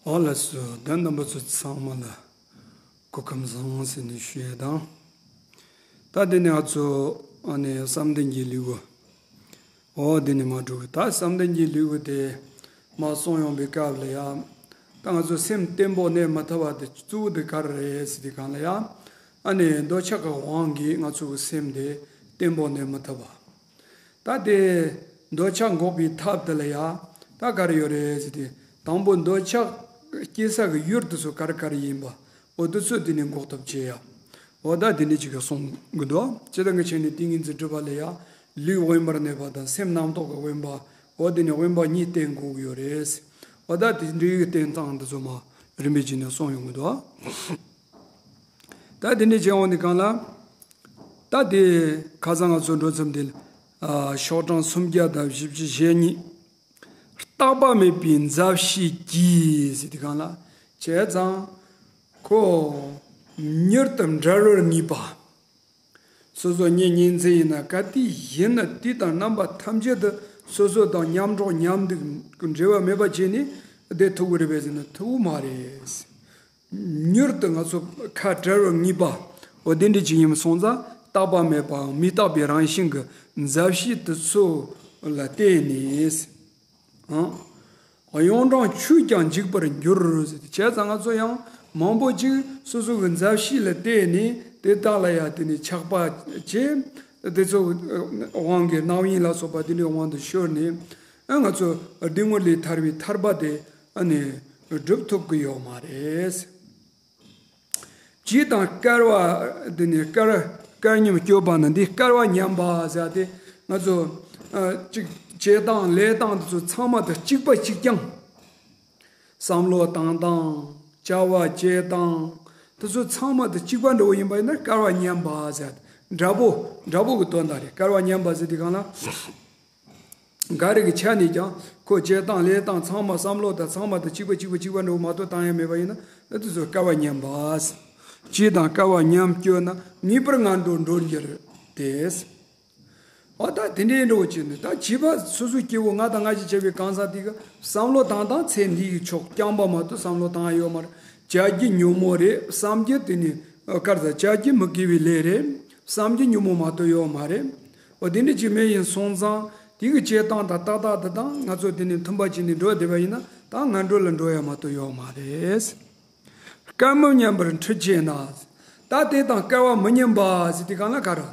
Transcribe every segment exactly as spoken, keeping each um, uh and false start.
ཨོ་ལགས་སོ། ད་རྣམ་པ་ཚོ་ཚང་མ་ལ་སྐུ་ཁམས་བཟང་ཟེར་ནས་ཞུ་ཡས་དང་། ད་དེ་ནས་ང་ཚོ་ཨ་ནི་བསམ་གཏན་གྱི་ལེའུ། ཨོ་དེ་ནས་མ་འགྲོ་གི། ད་བསམ་གཏན་གྱི་ལེའུ་དེ་མ་གསུངས་ཡོང་པའི་སྐབས་ལ་ཡ། ད་ང་ཚོ་སེམས་བརྟན་པོ་གནས་མ་ཐུབ་པ་དེ་གཙོ་བོ་དེ་ག་རེ་རེད་ཟེར་དུས་སྒང་ལ་ཡ། ཨ་ནི་འདོད་ཆགས་ཀྱི་དབང་གིས་ང་ཚོ་གི་སེམས་དེ་བརྟན་པོ་གནས་མ་ཐུབ་པ། ད་དེ་འདོད་ཆགས་འགོག་པའི་ཐབས་དེ་ལ་ཡ། ད་ག་རེ་ཡོད་རེད་ཟེར་དུས། དང་པོ་འདོད་ཆགས་སྐྱེ་ས་གི་ཡུལ་དེ་ཚོ་ག་རེ་ག་རེ་ཡིན་པ། འོ་དེ་ཚོ་དེ་ནས་འགོག་ཐབས་བྱེད་ཡ། འོ་ད་དེ་འདྲ་ཅིག་གི་གསུང་གི་འདུག། ཇི་ལྟར་གི་ཆ་ནས་ཏིང་ངེ་འཛིན་སྒྲུབ་པ་ལ་ཡ། ལུས་དབེན་པར་གནས་པ་དང་སེམས་རྣམ་རྟོག་གི་དབེན་པ། འོ་དེ་ནས་དབེན་པ་གཉིས་བསྟེན་དགོས་ཀྱི་ཡོད་རེད། འོ་ད་དེ་འདྲའི་གི་བསྟེན་སྟངས་འདི་ཚོ་མ་རིམ་པས་བྱས་ནས་གསུངས་ཡོང་གི་འདུག། ད་དེ་འདྲ་བྱས་ཡོང་དུས་སྒང་ལ། ད་དེ་ཁ་སང་ང་ཚོ་འགྲོ་མཚམས་དེ་ལ། ཨ་ཤོག་གྲངས་སུམ་བརྒྱ་དང་བཞི་བཅུ་ཞེ་གཉིས། རྟག་པ་མེད་པའི་མཛའ་བཤེས་ཀྱིས་ཟེར་དུས་སྒང་ལ། བྱས་ཙང་། ཁོ་མྱུར་དུ་འབྲལ་བར་ངེས་པ། སོ་སོ་གཉེན་ཉེ་ཚན་ཡིན་ན་ག་དུས་ཡིན་ན་དུས་དང་རྣམ་པ་ཐམས་ཅད་དུ་སོ་སོ་དང་མཉམ་འགྲོགས་མཉམ་འདུག་འབྲལ་བ་མེད་པ་བྱས་ནས་བསྡད་ཐུབ་ཀྱི་རེད་པས་ཟེར་ན་ཐུབ་ཀྱི་མ་རེད། མྱུར་དུ་ང་ཚོ་ཁ་བྲལ་བར་ངེས་པ། འོ་དེ་འདྲ་ཅིག་ཡིན་སོང་ཙང་རྟག་པ་མེད་པའམ་མི་རྟག་པའི་རང་བཞིན་གྱི་མཛའ་བཤེས་དེ་ཚོ་ལ་བརྟེན་ནས། ཨང་། གཡུང་དྲུང་ཆོས་ཀྱང་འཇིག་པར་འགྱུར་ཟེར་ཏེ། བྱས་ཙང་ང་ཚོ་ཡང་མང་པོ་ཅིག་སོ་སོ་གི་མཛའ་བཤེས་ལ་བརྟེན་ནས་དེ་དག་ལ་ཡང་དེ་ནས་ཆགས་པ་བྱས། དེ་ཚོ་དབང་གིས་རྣམ་གཡེང་ལ་སོགས་པ་དེ་འདྲའི་དབང་དུ་ཤོར་ནས། ཨ་ང་ཚོ་སྡུག་བསྔལ་ལས་ཐར་བའི་ཐར་པ་དེ་ཨ་ནི་སྒྲུབ་ཐུབ་ཀྱི་ཡོད་མ་རེད། བྱིས་དང་སྐལ་བ། འདི་ནི་སྐལ། སྐལ་མཉམ་སྤྱོད་པ་ན་འདི་སྐལ་བ་མཉམ་པ་ཟེར་ཏེ། ང་ཚོ་ཨ་ཅིག་བྱེད་སྟངས་ལས་སྟངས་འདི་ཚོ་ཚང་མ་དང་གཅིག་པ་གཅིག་རྐྱང་། བསམ་བློ་བཏང་སྟངས། བྱ་བ་བྱེད་སྟངས། འདི་ཚོ་ཚང་མ་དང་གཅིག་པ་འདྲ་བོ་ཡིན་པ་ཡིན་ན་སྐལ་བ་མཉམ་པ་ཟེར་ཏེ། འདྲ་པོ། འདྲ་པོ་གི་དོན་དག་རེད། སྐལ་བ་མཉམ་པ་ཟེར་དུས་སྒང་ལ། འགའ་རེ་གི་ཆ་ནས་ཀྱང་ཁོ་བྱེད་སྟངས་ལས་སྟངས་ཚང་མ་བསམ་བློ་དང་ཚང་མ་དང་གཅིག་པ་གཅིག་པ་གཅིག་པ་འདྲ་བོ་མ་གཏོགས་བཏང་ཡ་མེད་པ་ཡིན་ན། ཨ་དེ་ཚོ་སྐལ་བ་མཉམ་པ། བྱིས་དང་སྐལ་བ་མཉམ་སྤྱོད་ན། ངེས་པར་ངན་འགྲོར་འགྲོ་འགྱུར་ཏེ། འོ་ད་དེ་འདྲའི་འགྲོ་བྱེད་ནི་ད་བྱིས་པ་སོ་སོ་སྐྱེ་བོ་ང་དང་ང་ཞིག་བྱས་པའི་གང་ཟག་དེ་གི་བསམ་བློ་བཏང་སྟངས་ཚེ་འདི་ཡི་ཕྱོགས་རྐྱང་པ་མ་གཏོགས་བསམ་བློ་བཏང་ཡ་ཡོད་མ་རེད། བྱ་རྒྱུ་ཉོན་མོངས་རེད་བསམ་རྒྱུ་དེ་ནི་ག་རེ་ཟ། བྱ་རྒྱུ་མི་དགེ་བའི་ལས་རེད་བསམ་རྒྱུ་ཉོན་མོངས་མ་གཏོགས་ཡོད་མ་རེད། འོ་དེ་འདྲ་ཅིག་མེད་ཡིན་སོང་ཙང་དེ་གི་བྱེད་སྟངས་དང་ཏག་ཏག་དེ་དང་ང་ཚོ་དེ་ནས་མཐུན་པ་བྱས་ནས་འགྲོ་བསྡད་པ་ཡིན་ན་ད་ངན་འགྲོ་ལ་འགྲོ་ཡ་མ་གཏོགས་ཡོད་མ་རེད། སྐལ་མི་མཉམ་པར་འཁྲིད་བྱེད་ན། ད་དེ་དང་སྐལ་བ་མི་མཉམ་པ་ཟེར་དུས་སྒང་ལ་ག་རེ།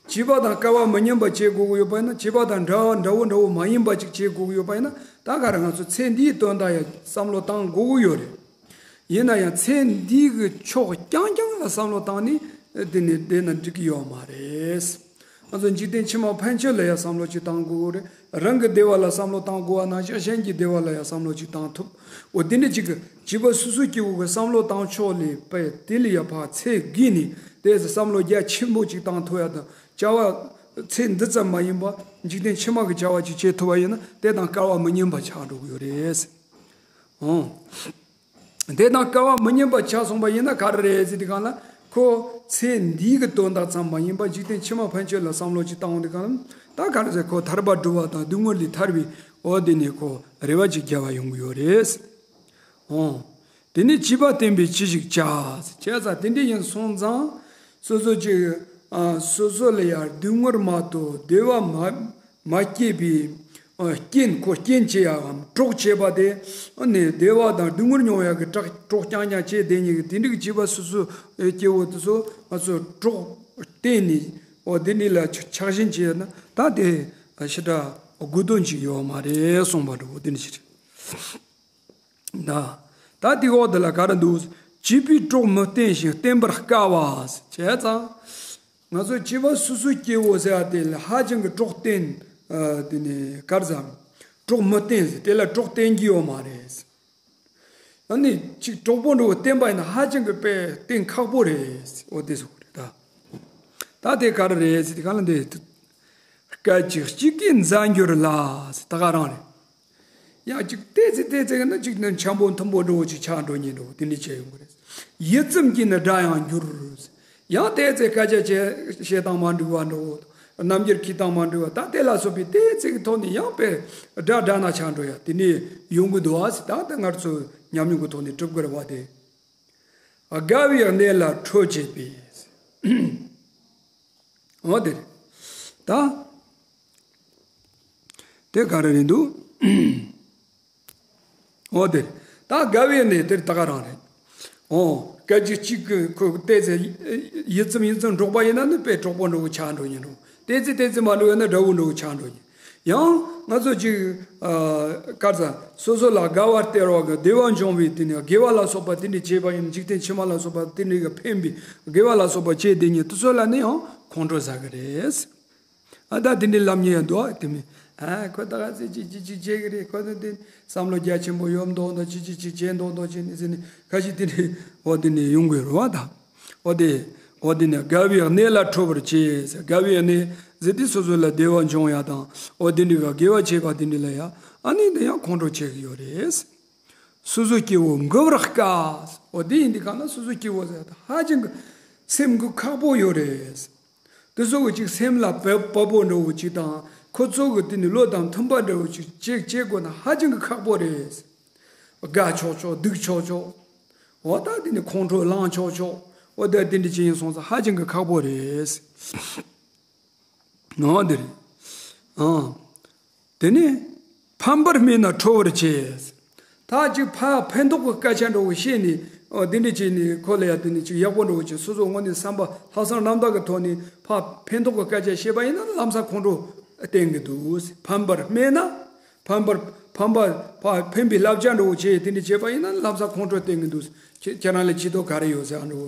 བྱིས་པ་དང་སྐལ་བ་མི་མཉམ་པ་བྱེད་དགོས་ཀྱི་ཡོད་པ་ཡིན་ན། བྱིས་པ་དང་འདྲ་བ་འདྲ་བོ་འདྲ་བོ་མ་ཡིན་པ་ཅིག་བྱེད་དགོས་ཀྱི་ཡོད་པ་ཡིན་ན། ད་ག་རེ་ང་ཚོ་ཚེ་འདིའི་དོན་དག་ཡ་བསམ་བློ་བཏང་དགོས་ཀྱི་ཡོད་རེད། ཡིན་ན་ཡང་ཚེ་འདི་གི་ཕྱོགས་རྐྱང་རྐྱང་ལ་བསམ་བློ་བཏང་ནས་དེ་ནས་བསྡད་ན་འགྲིག་གི་ཡོད་མ་རེད། ང་ཚོ་འཇིག་རྟེན་ཕྱི་མ་ཕན་ཆད་ལ་ཡང་བསམ་བློ་ཅིག་བཏང་དགོས་རེད། རང་གི་བདེ་བ་ལ་བསམ་བློ་བཏང་དགོས་པ་ནང་བཞིན་གཞན་གྱི་བདེ་བ་ལ་ཡང་བསམ་བློ་ཅིག་བཏང་ཐུབ། འོ་དེ་འདྲ་ཅིག་གི་བྱིས་པ་སོ་སོ་སྐྱེ་བོ་གི་བསམ་བློ་བཏང་ཕྱོགས་ལས་པས་དེ་ལ་ཡང་ཕར་ཚད་བརྒལ་ནས་དེ་བསམ་བློ་རྒྱ་ཆེན་པོ་ཅིག་བཏང་ཐུབ་ཡ་དང་། བྱ་བ་ཚེ་འདི་ཙམ་མ་ཡིན་པ་འཇིག་རྟེན་ཕྱི་མ་གི་བྱ་བ་ཅིག་བྱེད་ཐུབ་པ་ཡིན་ན་དེ་དང་སྐལ་བ་མི་མཉམ་པ་ཆགས་འགྲོ་གི་ཡོད་རེད། ཨོ། དེ་དང་སྐལ་བ་མི་མཉམ་པ་ཆགས་སོང་པ་ཡིན་ན་ག་རེ་རེད་ཟེར་དུས་སྒང་ལ། ཁོ་ཚེ་འདིའི་གི་དོན་དག་ཙམ་མ་ཡིན་པ་འཇིག་རྟེན་ཕྱི་མ་ཕན་ཆད་ལ་བསམ་བློ་ཅིག་བཏང་འོང་དུས་སྒང་ལ། ད་ག་རེ་ཟེར། ཁོ་ཐར་པ་སྒྲུབ་པ་དང་སྡུག་བསྔལ་ལས་ཐར་བའི་འོ་དེ་ནས་ཁོ་རེ་བ་ཅིག་རྒྱས་པ་ཡོང་གི་ཡོད་རེད། ཨོ། དེ་ནས་བྱིས་པ་བསྟེན་པས་ཅི་ཞིག་བྱ། བྱས་ཙང་དེ་འདྲ་ཡིན་སོང་ཙང་སོ་སོ་ཅིག་ཨ་སོ་སོ་ལ་ཡང་སྡུག་བསྔལ་མ་གཏོགས་བདེ་བ་མ་མ་སྐྱེས་པའི་ཨ་རྐྱེན། ཁོ་རྐྱེན་བྱེད་ཡའམ་གྲོགས་བྱེད་པ་དེ། ཨ་ནི་བདེ་བ་དང་སྡུག་བསྔལ་མྱོང་ཡ་གི་གྲགས་གྲོགས་རྐྱང་རྐྱང་བྱས་བསྡད་མཁན་གྱི་དེ་འདྲའི་བྱིས་པ་སོ་སོ་སྐྱེ་བོ་དེ་ཚོ་ང་ཚོ་གྲོགས་བསྟེན་ནས་འོ་དེ་འདྲ་ལ་ཆ་ཆགས་ཞེན་བྱས་ན་ད་དེ་ཞེ་དྲག་དགོས་དོན་ཅིག་ཡོད་མ་རེད་གསུངས་པ་འདྲ་བོ་དེ་འདྲ་ཞིག་རེད། ད་ད་དེ་འོག་དེ་ལ་ག་རེ་འདུག། བྱིས་པས་གྲོགས་མི་བསྟེན་ཞིང་བསྟེན་པར་དཀའ་བ། བྱས་ཙང་། ང་ཚོ་བྱིས་པ་སོ་སོའི་སྐྱེ་བོ་ཟེར་བ་དེ་ལ་ཧ་ཅང་གི་གྲོགས་བསྟེན། ཨ་དེ་ནས་ག་རེ་ཟེར། གྲོགས་མི་བསྟེན་ཟེར། དེ་ལ་གྲོགས་བསྟེན་གྱི་ཡོད་མ་རེད། ཨ་ནི་ཅིག་གྲོགས་པོ་འདྲ་བོ་བསྟེན་པ་ཡིན་ན་ཧ་ཅང་གི་དཔེ་བསྟེན་ཁག་པོ་རེད། འོ་དེ་ཟེར་གི་རེད་ད། ད་དེ་ག་རེ་རེད་ཟེར་དུས་སྒང་ལ་འདི། སྐད་ཅིག་གཅིག་གིས་མཛའ་འགྱུར་ལ། ད་ག་རང་རེད། ཡང་ཅིག་ཏོག་ཙམ་ཏོག་ཙམ་གྱིས་ན་ཅིག་ནི་འཆམ་པོ་མཐུན་པོ་འདྲ་བོ་ཅིག་ཆགས་འགྲོ་མཁན་འདྲ་བོ་དེ་འདྲ་བྱས་ཡོང་གི་རེད། ཡིད་ཙམ་གྱིས་ནི་དགྲ་ཡང་འགྱུར། ཡང་ཏོག་ཙམ་སྐད་ཆ་བཤད་བཤད་སྟངས་མ་འགྲིག་པ་འདྲ་བོ། རྣམ་འགྱུར་འཁྱེར་སྟངས་མ་འགྲིག་པ། ད་དེ་ལ་སོགས་པའི་ཏོག་ཙམ་གྱི་ཐོག་ནས་ཡང་དཔེ་དགྲ་དགྲ་ན་ཆགས་འགྲོ་ཡ་དེ་འདྲ་ཡོང་གི་འདུག་ཨ། ད་ད་ང་ཚོ་ ཉམས་མྱོང་གི་ཐོག་ནས་གྲུབ་དགོས་རེད་བ་དེ། དགའ་བའི་གནས་ལ་ཁྲོ་བྱེད་པས། འོ་དེ་རེད། ད། དེ་ག་རེ་རེད་འདུག་འོ་དེ་རེད། ད་དགའ་བའི་གནས་དེར་ད་ག་རང་རེད། འོ། སྐད་ཅིག་གཅིག་གི་ཁོ་བལྟས་ཚེ་ཡིད་ཙམ་ཡིད་ཙམ་འགྲོགས་པ་ཡིན་ན་ནི་དཔེ་གྲོགས་པོ་འདྲ་བོ་ཆགས་འགྲོ་ཉེན་འགྲོ། བལྟས་ཚེ་བལྟས་ཚེ་མ་འགྲོ་ཡིན་ན་དགྲ་བོ་འདྲ་བོ་ཆགས་འགྲོ་ཉེན། ཡང་ང་ཚོ་ཅིག་ཨ། ག་རེ་ཟ། སོ་སོ་ལ་དགའ་བ་སྟེར་བ་གི་བདེ་བ་འབྱུང་བའི་དེ་ནི་དགེ་བ་ལ་སོགས་པ་དེ་འདྲ་བྱས་པ་ཡིན། འཇིག་རྟེན་ཕྱི་མ་ལ་སོགས་པ་དེ་འདྲ་གི་ཕན་པའི་དགེ་བ་ལ་སོགས་པ་བྱས་དེ་ཉིད་དེ་ཚོ་ལ་ནི་ཡང་ཁོང་ཁྲོ་ཟ་གི་རེད། ཨ། ད་དེ་འདྲའི་ལབ་མཁན་ཡང་འདུག་ཨ། དེ་མིན། ཨ། ཁོ་ད་ག་ཚོད་ཅིག་ཅིག་ཅིག་བྱེད་ཀྱི་རེད། ཁོ་ད་དེ་བསམ་བློ་རྒྱ་ཆེན་པོ་ཡོད་མདོག་མདོག་ཅིག་ཅིག་ཅིག་བྱེད་མདོག་མདོག་བྱེད་ནི་ཟེར་ནས་ཁ་ཤས་དེ་འདྲའི་འོ་དེ་འདྲ་ཡོང་གི་རེད་བ། ད་འོ་དེ་འོ་དེ་ནས་དགའ་བའི་གནས་ལ་ཁྲོ་བར་བྱེད། དགའ་བའི་གནས་ཟེར་དུས་སོ་སོ་ལ་བདེ་བ་འབྱུང་ཡ་དང་འོ་དེ་འདྲའི་ག་དགེ་བ་བྱེད་པ་དེ་འདྲ་ལ་ཡ་ཨ་ནི་འདི་ཡང་ཁོང་ཁྲོ་བྱེད་ཀྱི་ཡོད་རེད། སོ་སོ་སྐྱེ་བོ་མགུ་བར་དཀའ། འོ་དེ་ཡིན་དུས་གང་ན་སོ་སོ་སྐྱེ་བོ་ཟེར་ད་ཧ་ཅང་གི་སེམས་མགུ་ཁག་པོ་ཡོད་རེད། དེ་ཚོ་གི་ཅིག་སེམས་ལ་བབ་བབ་པོ་འདྲ་བོ་ཅིག་དང་ཁོ་ཚོ་གི་དེ་ནི་བློ་དང་མཐུན་པ་འདྲ་བོ་ཅིག་བྱེད་བྱེད་དགོས་ན་ཧ་ཅང་གི་ཁག་པོ་རེད། དགའ་ཆོག་ཆོག་སྡུག་ཆོག་ཆོག་འོ་ད་དེ་ནི་ཁོང་ཁྲོ་ལངས་ཆོག་ཆོག་འོ་ད་དེ་འདྲ་ཅིག་ཡིན་སོང་ཙང་ཧ་ཅང་གི་ཁག་པོ་རེད། འོ་དེ་རེད། ཨང་། དེ་ནས་ཕན་པར་སྨྲས་ན་ཁྲོ་བར་བྱེད། ད་ཅིག་ཕ་ཕན་ཐོགས་ཀྱི་སྐད་ཆ་འདྲ་བོ་བཤད་ནས་འོ་དེ་འདྲ་བྱས་ནས་ཁོ་ལ་ཡ་དེ་ནས་ཅིག་ཡག་པོ་འདྲ་བོ་བྱས་སོ་སོ་དངོས་གནས་བསམ་པ་ལྷག་བསམ་རྣམ་དག་གི་ཐོག་ནས་ཕ་ཕན་ཐོགས་ཀྱི་སྐད་ཆ་བཤད་པ་ཡིན་ན་ལམ་སང་ཁོང་ཁྲོ་བསྟན་གྱི་འདུག་ཕན་པར་སྨྲས་ན། ཕན་པར་ཕན་པ་ཕ་ཕན་པའི་བསླབ་བྱ་འདྲ་བོ་བྱས་དེ་འདྲ་བྱས་པ་ཡིན་ན་ལམ་སང་ཁོང་ཁྲོ་བསྟན་གྱི་འདུག་ཁྱེད་ཁྱེད་རང་ལ་ཅི་ཐོག་ག་རེ་ཡོད་ཟེར་འདྲ་བོ།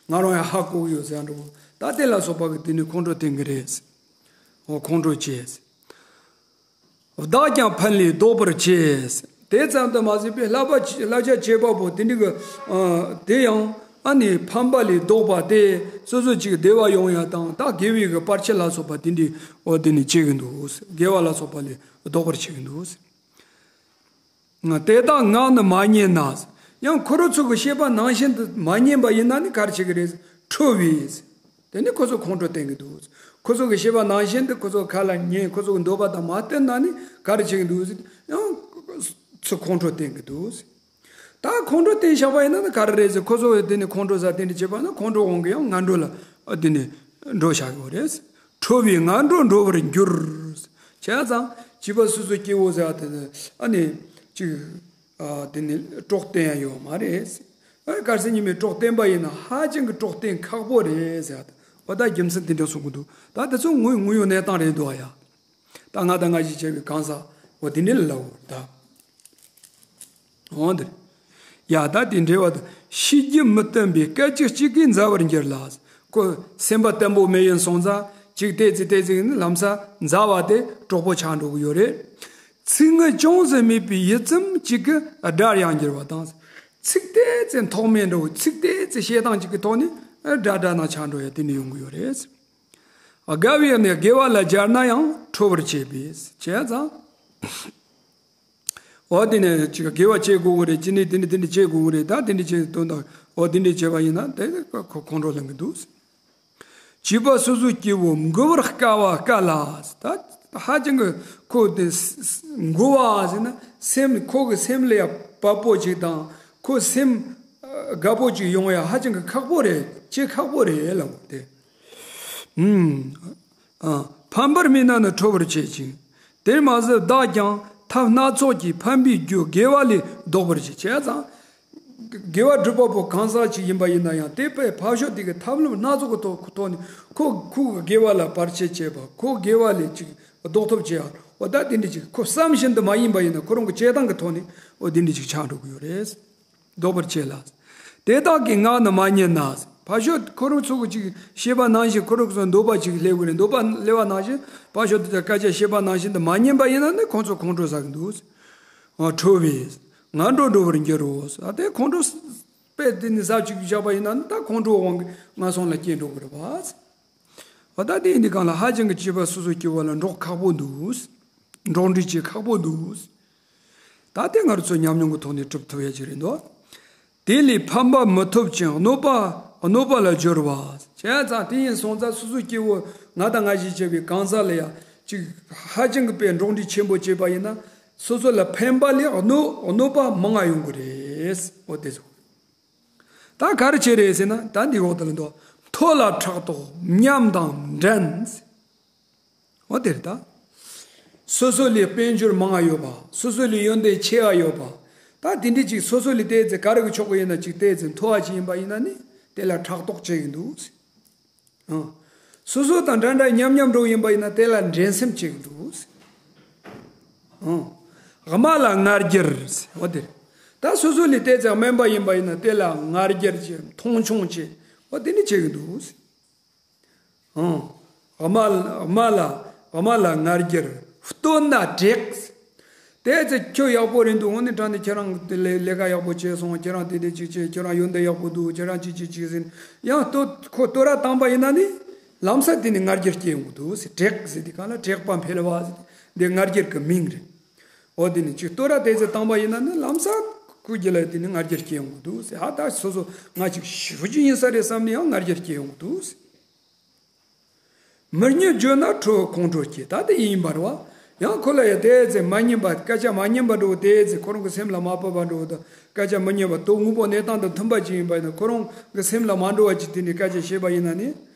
ང་རང་ཡང་ཧ་གོ་གི་ཡོད་ཟེར་འདྲ་བོ། ད་དེ་ལ་སོགས་པ་གི་དེ་ནས་ཁོང་ཁྲོ་བསྟན་གྱི་རེད། འོ་ཁོང་ཁྲོ་བྱེད། བདག་ཀྱང་ཕན་ལས་ལྡོག་པར་བྱེད། དེ་ཙམ་དུ་མ་ཟད་པའི་བསླབ་པ་བསླབ་བྱ་བྱེད་པ་པོ་དེ་འདྲ་གི་ཨ། དེ་ཡང་ཨ་ནི་ཕན་པ་ལས་ལྡོག་པ་སྟེ་སོ་སོ་ཅིག་བདེ་བ་ཡོང་ཡ་དང་ད་དགེ་བའི་གི་བར་ཆད་ལ་སོགས་པ་དེ་འདྲ་འོ་དེ་ནི་བྱེད་ཀྱི་འདུག་དགེ་བ་ལ་སོགས་པ་ལས་ལྡོག་པར་བྱེད་ཀྱི་འདུག་དེ་དག་ངག་ནི་མ་ཉན་ན། ཡང་ཁོ་རང་ཚོ་གི་བཤད་པ་ནང་བཞིན་དུ་མ་ཉན་པ་ཡིན་ན་ནི་ག་རེ་བྱེད་ཀྱི་རེད། ཁྲོ་བས། དེ་ནི་ཁོ་ཚོ་ཁོང་ཁྲོ་བསྟན་གྱི་འདུག་ཁོ་ཚོ་གི་བཤད་པ་ནང་བཞིན་དུ་ཁོ་ཚོ་ཁ་ལ་ཉན་ཁོ་ཚོ་གི་འདོད་པ་དང་མ་བསྟུན་ན་ནི་ག་རེ་བྱེད་ཀྱི་འདུག་ཡང་ཚུར་ཁོང་ཁྲོ་བསྟན་གྱི་འདུག་ད་ཁོང་ཁྲོ་བསྟན་བཞག་པ་ཡིན་ན་ནི་ག་རེ་རེད་ཟེར། ཁོ་ཚོ་གི་དེ་ནི་ཁོང་ཁྲོ་ཟ་དེ་འདྲ་བྱེད་པ་ན་ཁོང་ཁྲོ་འོང་གི་ཡང་ངན་འགྲོ་ལ་དེ་ནི་འགྲོ་བཞག་གི་རེད། ཁྲོ་བས་ངན་འགྲོར་འགྲོ་བར་འགྱུར། བྱས་ཙང་བྱིས་པ་སོ་སོ་སྐྱེ་བོ་ཟེར་བ་དེ་ནི་ཨ་ནི་ཅིག་ཨ། དེ་ནི་གྲོགས་བསྟེན་ཡ་ཡོད་མ་རེད། ཨ། གལ་སྲིད་ཉི་མའི་གྲོགས་བསྟེན་པ་ཡིན་ན་ཧ་ཅང་གི་གྲོགས་བསྟེན་ཁག་པོ་རེད་ཟེར་བ་དང་། འོ་ད་རྒྱུ་མཚན་དེ་འདྲ་གསུང་གི་འདུག་ད་དེ་ཚོ་དངོས་དངོས་ཡོད་གནས་སྟངས་རེད་འདུག་ཨ་ཡ། ད་ང་དང་ང་ཞིག་བྱས་པའི་གང་ཟག་འོ་དེ་འདྲ་ལ་ལབ་འོ་ད། འོ་འདིར། ཡ་ད་དེ་འདྲ་བ་དང་ཤེས་རྒྱུ་མི་བསྟན་པའི་སྐད་ཅིག་གཅིག་གིས་མཛའ་བར་འགྱུར་ལ། ཁོ་སེམས་པ་བརྟན་པོ་མེད་ཡིན་སོང་ཙང་ཅིག་བལྟས་ཚེ་བལྟས་ཚེ་ནི་ལམ་སང་མཛའ་བ་དེ་གྲོགས་པོ་ཆགས་འགྲོ་གི་ཡོད་རེད། ཚིག་ངན་ཅུང་ཟད་སྨྲས་པའི་ཡིད་ཙམ་གཅིག་གིས་དགྲར་ཡང་འགྱུར་བ་དང་། ཚིག་བལྟས་ཚེ་མཐོ་དམན་འདྲ་བོ་ཚིག་བལྟས་ཚེ་བཤད་སྟངས་གཅིག་གི་ཐོག་ནས་དགྲ་དགྲ་ན་ཆགས་འགྲོ་ཡ་དེ་ནི་ཡོང་གི་ཡོད་རེད། དགའ་བའི་གནས་དགེ་བ་ལ་སྦྱར་ན་ཡང་ཁྲོ་བར་བྱེད་པས་བྱས་ཙང་། འོ་དེ་ནས་ཅིག་དགེ་བ་བྱེད་དགོས་གི་རེད། ཅི་ནས་དེ་འདྲ་དེ་འདྲ་བྱེད་དགོས་གི་རེད། ད་དེ་འདྲ་བྱེད་དོན་དག་འོ་དེ་འདྲ་བྱས་པ་ཡིན་ན་དེ་ཁོ་ཁོང་ཁྲོ་ལངས་གི་འདུག་བྱིས་པ་སོ་སོའི་སྐྱེ་བོ་མགུ་བར་དཀའ་བ་དཀའ་ལ། ད་ཧ་ཅང་གི་ཁོ་དེ་མགུ་བ་ཟེར་ན་སེམས་ཁོ་གི་སེམས་ལ་ཡ་བབ་པོ་ཅིག་དང་ཁོ་སེམས་དགའ་པོ་ཅིག་ཡོང་ཡ་ཧ་ཅང་གི་ཁག་པོ་རེད། ཅེ་ཁག་པོ་རེད་ལབ་དེ། ཨུམ། ཨ། ཕན་པར་སྨྲས་ན་ནི་ཁྲོ་བར་བྱེད་ཅིང་། དེར་མ་ཟད་བདག་ཀྱང་ཐབས་སྣ་ཚོགས་ཀྱིས་ཕན་པའི་རྒྱུ་དགེ་བ་ལས་ལྡོག་པར་བྱེད་བྱས་ཙང་། དགེ་བ་སྒྲུབ་པ་པོ་གང་ཟག་ཅིག་ཡིན་པ་ཡིན་ན་ཡང་དེ་དཔེ་ཕར་ཕྱོགས་དེ་གི་ཐབས་ལམ་སྣ་ཚོགས་ཀྱི་ཐོག་ཐོག་ནས་ཁོ་ཁོ་གི་དགེ་བ་ལ་བར་ཆད་བྱེད་པ་ཁོ་དགེ་བ་ལས་ཅིག་ལྡོག་ཐབས་བྱེད་ཡ་འོ་ད་དེ་འདྲ་ཅིག་ཁོ་བསམ་བཞིན་དུ་མ་ཡིན་པ་ཡིན་ན་ཁོ་རང་གི་བྱེད་སྟངས་ཀྱི་ཐོག་ནས་འོ་དེ་འདྲ་ཅིག་ཆགས་འགྲོ་གི་ཡོད་རེད། ལྡོག་པར་བྱེད་ལ། དེ་དག་གི་ངག་ནི་མ་ཉན་ན། ཕར་ཕྱོགས་ཁོ་རང་ཚོ་གི་ཅིག་བཤད་པ་ནང་བཞིན་ཁོ་རང་ཚོ་འདོད་པ་ཅིག་སླེབས་གི་རེད། འདོད་པ་སླེབས་པ་ནང་བཞིན་ཕར་ཕྱོགས་དེ་དག་སྐད་ཆ་བཤད་པ་ནང་བཞིན་དུ་མ་ཉན་པ་ཡིན་ན་ནི་ཁོང་ཚོ་ཁོང་ཁྲོ་ཟ་གི་འདུག་ཨ། ཁྲོ་བས་ངན་འགྲོར་འགྲོ་བར་འགྱུར་རོ། ཨ་དེ་ཁོང་ཁྲོ་དཔེ་དེ་ནི་ཟབ་ཅིག་བཞག་པ་ཡིན་ན་ནི་ད་ཁོང་ཁྲོའི་དབང་གིས་ངན་སོང་ལ་སྐྱེ་འགྲོ་གི་རེད་པ། འོ་ད་དེ་ཡིན་དུས་གང་ལ་ཧ་ཅང་གི་བྱིས་པ་སོ་སོ་སྐྱེ་བོ་ལ་འགྲོགས་ཁག་པོ་འདུག་འགྲོགས་འདྲིས་བྱེད་ཁག་པོ་འདུག་ད་དེ་ང་རང་ཚོ་ཉམས་མྱོང་གི་ཐོག་ནས་གྲུབ་ཐུབ་ཡ་ཅིག་རེད་འདུག་དེ་ལས་ཕན་པ་མི་ཐོབ་ཅིང་གནོད་པ་གནོད་པ་ལ་སྦྱོར་བ། བྱས་ཙང་དེ་ཡིན་སོང་ཙང་སོ་སོ་སྐྱེ་བོ་ང་དང་ང་བཞིན་བྱས་པའི་གང་ཟག་ལ་ཡ་ཅིག་ཧ་ཅང་གི་དཔེ་འགྲོགས་འདྲིས་ཆེན་པོ་བྱས་པ་ཡིན་ན་སོ་སོ་ལ་ཕན་པ་ལས་གནོད་གནོད་པ་མང་ང་ཡོང་གི་རེད། རེད། འོ་དེ་ཚོ། ད་ག་རེ་བྱེད་རེད་ཟེར་ན། ད་འདི་འོག་ཏུ་ལ་འདུག་མཐོ་ལ་ཕྲག་དོག་ཉམས་དང་འགྲན། འོ་དེ་རེད་ད། སོ་སོ་ལས་དཔལ་འབྱོར་མང་བ་ཡོད་པ། སོ་སོ་ལས་ཡོན་ཏན་ཆེ་བ་ཡོད་པ། ད་དེ་འདྲ་ཅིག་སོ་སོ་ལས་ཏོག་ཙམ་ག་རེ་གི་ཕྱོགས་གི་ཡིན་ན་ཅིག་ཏོག་ཙམ་མཐོ་བ་ཅིག་ཡིན་པ་ཡིན་ན་ནི་དེ་ལ་ཕྲག་དོག་བྱེད་ཀྱི་འདུག་ཨང་། སོ་སོ་དང་འདྲ་འདྲ་མཉམ་མཉམ་འགྲོ་ཡིན་པ་ཡིན་ན་དེ་ལ་འགྲན་སེམས་བྱེད་ཀྱི་འདུག་ཨང་། དམའ་ལ་ང་རྒྱལ། འོ་དེ་རེད། ད་སོ་སོ་ལས་ཏོག་ཙམ་དམན་པ་ཡིན་པ་ཡིན་ན་དེ་ལ་ང་རྒྱལ་གྱི་མཐོང་ཆུང་བྱེད། འོ་དེ་འདྲ་བྱེད་ཀྱི་འདུག་ཨང་། དམའ་ལ་དམའ་ལ་དམའ་ལ་ང་རྒྱལ། བསྟོད་ན་དྲེགས། ཏོག་ཙམ་ཁྱོད་ཡག་པོ་རེད་འདུག་དངོས་གནས་དྲང་གནས་ཁྱེད་རང་ལས་ལས་ཀ་ཡག་པོ་བྱས་སོང་། ཁྱེད་རང་དེ་འདྲ་ཅིག་བྱས། ཁྱེད་རང་ཡོན་ཏན་ཡག་པོ་འདུག་ཁྱེད་རང་ཅིག་ཅིག་ཅིག་ཟེར། ཡང་བསྟོད་ཁོ་བསྟོད་ར་བཏང་པ་ཡིན་ན་ནི་ལམ་སང་དེ་ནི་ང་རྒྱལ་སྐྱེ་ཡོང་གི་འདུག་ཟེར། དྲེགས་ཟེར་དུས་གང་ལ་དྲེགས་པ་འཕེལ་བ་ཟེར། འདི་ང་རྒྱལ་གྱི་མིང་རེད། འོ་དེ་ནི་ཅིག་བསྟོད་ར་ཏོག་ཙམ་བཏང་པ་ཡིན་ན་ནི་ལམ་སང་ཁོའི་རྒྱུད་ལ་དེ་ནི་ང་རྒྱལ་སྐྱེ་ཡོང་གི་འདུག་ཟེར། ཧ་ད་སོ་སོ་ང་ཅིག་ཞེ་པོ་ཅིག་ཡིན་ས་རེད་བསམ་ནས་ཡང་ང་རྒྱལ་སྐྱེ་ཡོང་གི་འདུག་ཟེར། མི་སྙན་བརྗོད་ན་ཁྲོ་ཁོང་ཁྲོ་སྐྱེ། ད་དེ་ཡིན་པ་རེད་བ། ཡང་ཁོ་ལ་ཡང་ཏོག་ཙམ་མ་སྙན་པ། སྐད་ཆ་མ་སྙན་པ་འདྲ་བོ། ཏོག་ཙམ་ཁོ་རང་གི་སེམས་ལ་མ་བབས་པ་འདྲ་བོ་དང་། སྐད་ཆ་མི་སྙན་པ། དོན་དངོས་པོ་གནས་སྟངས་དང་མཐུན་པ་ཅིག་ཡིན་པ་ཡིན་ན། ཁོ་རང་གི་སེམས་ལ་མ་འགྲོ་བ་ཅིག་དེ་ནས་སྐད་ཆ་བཤད་པ་ཡིན་ན་ནི་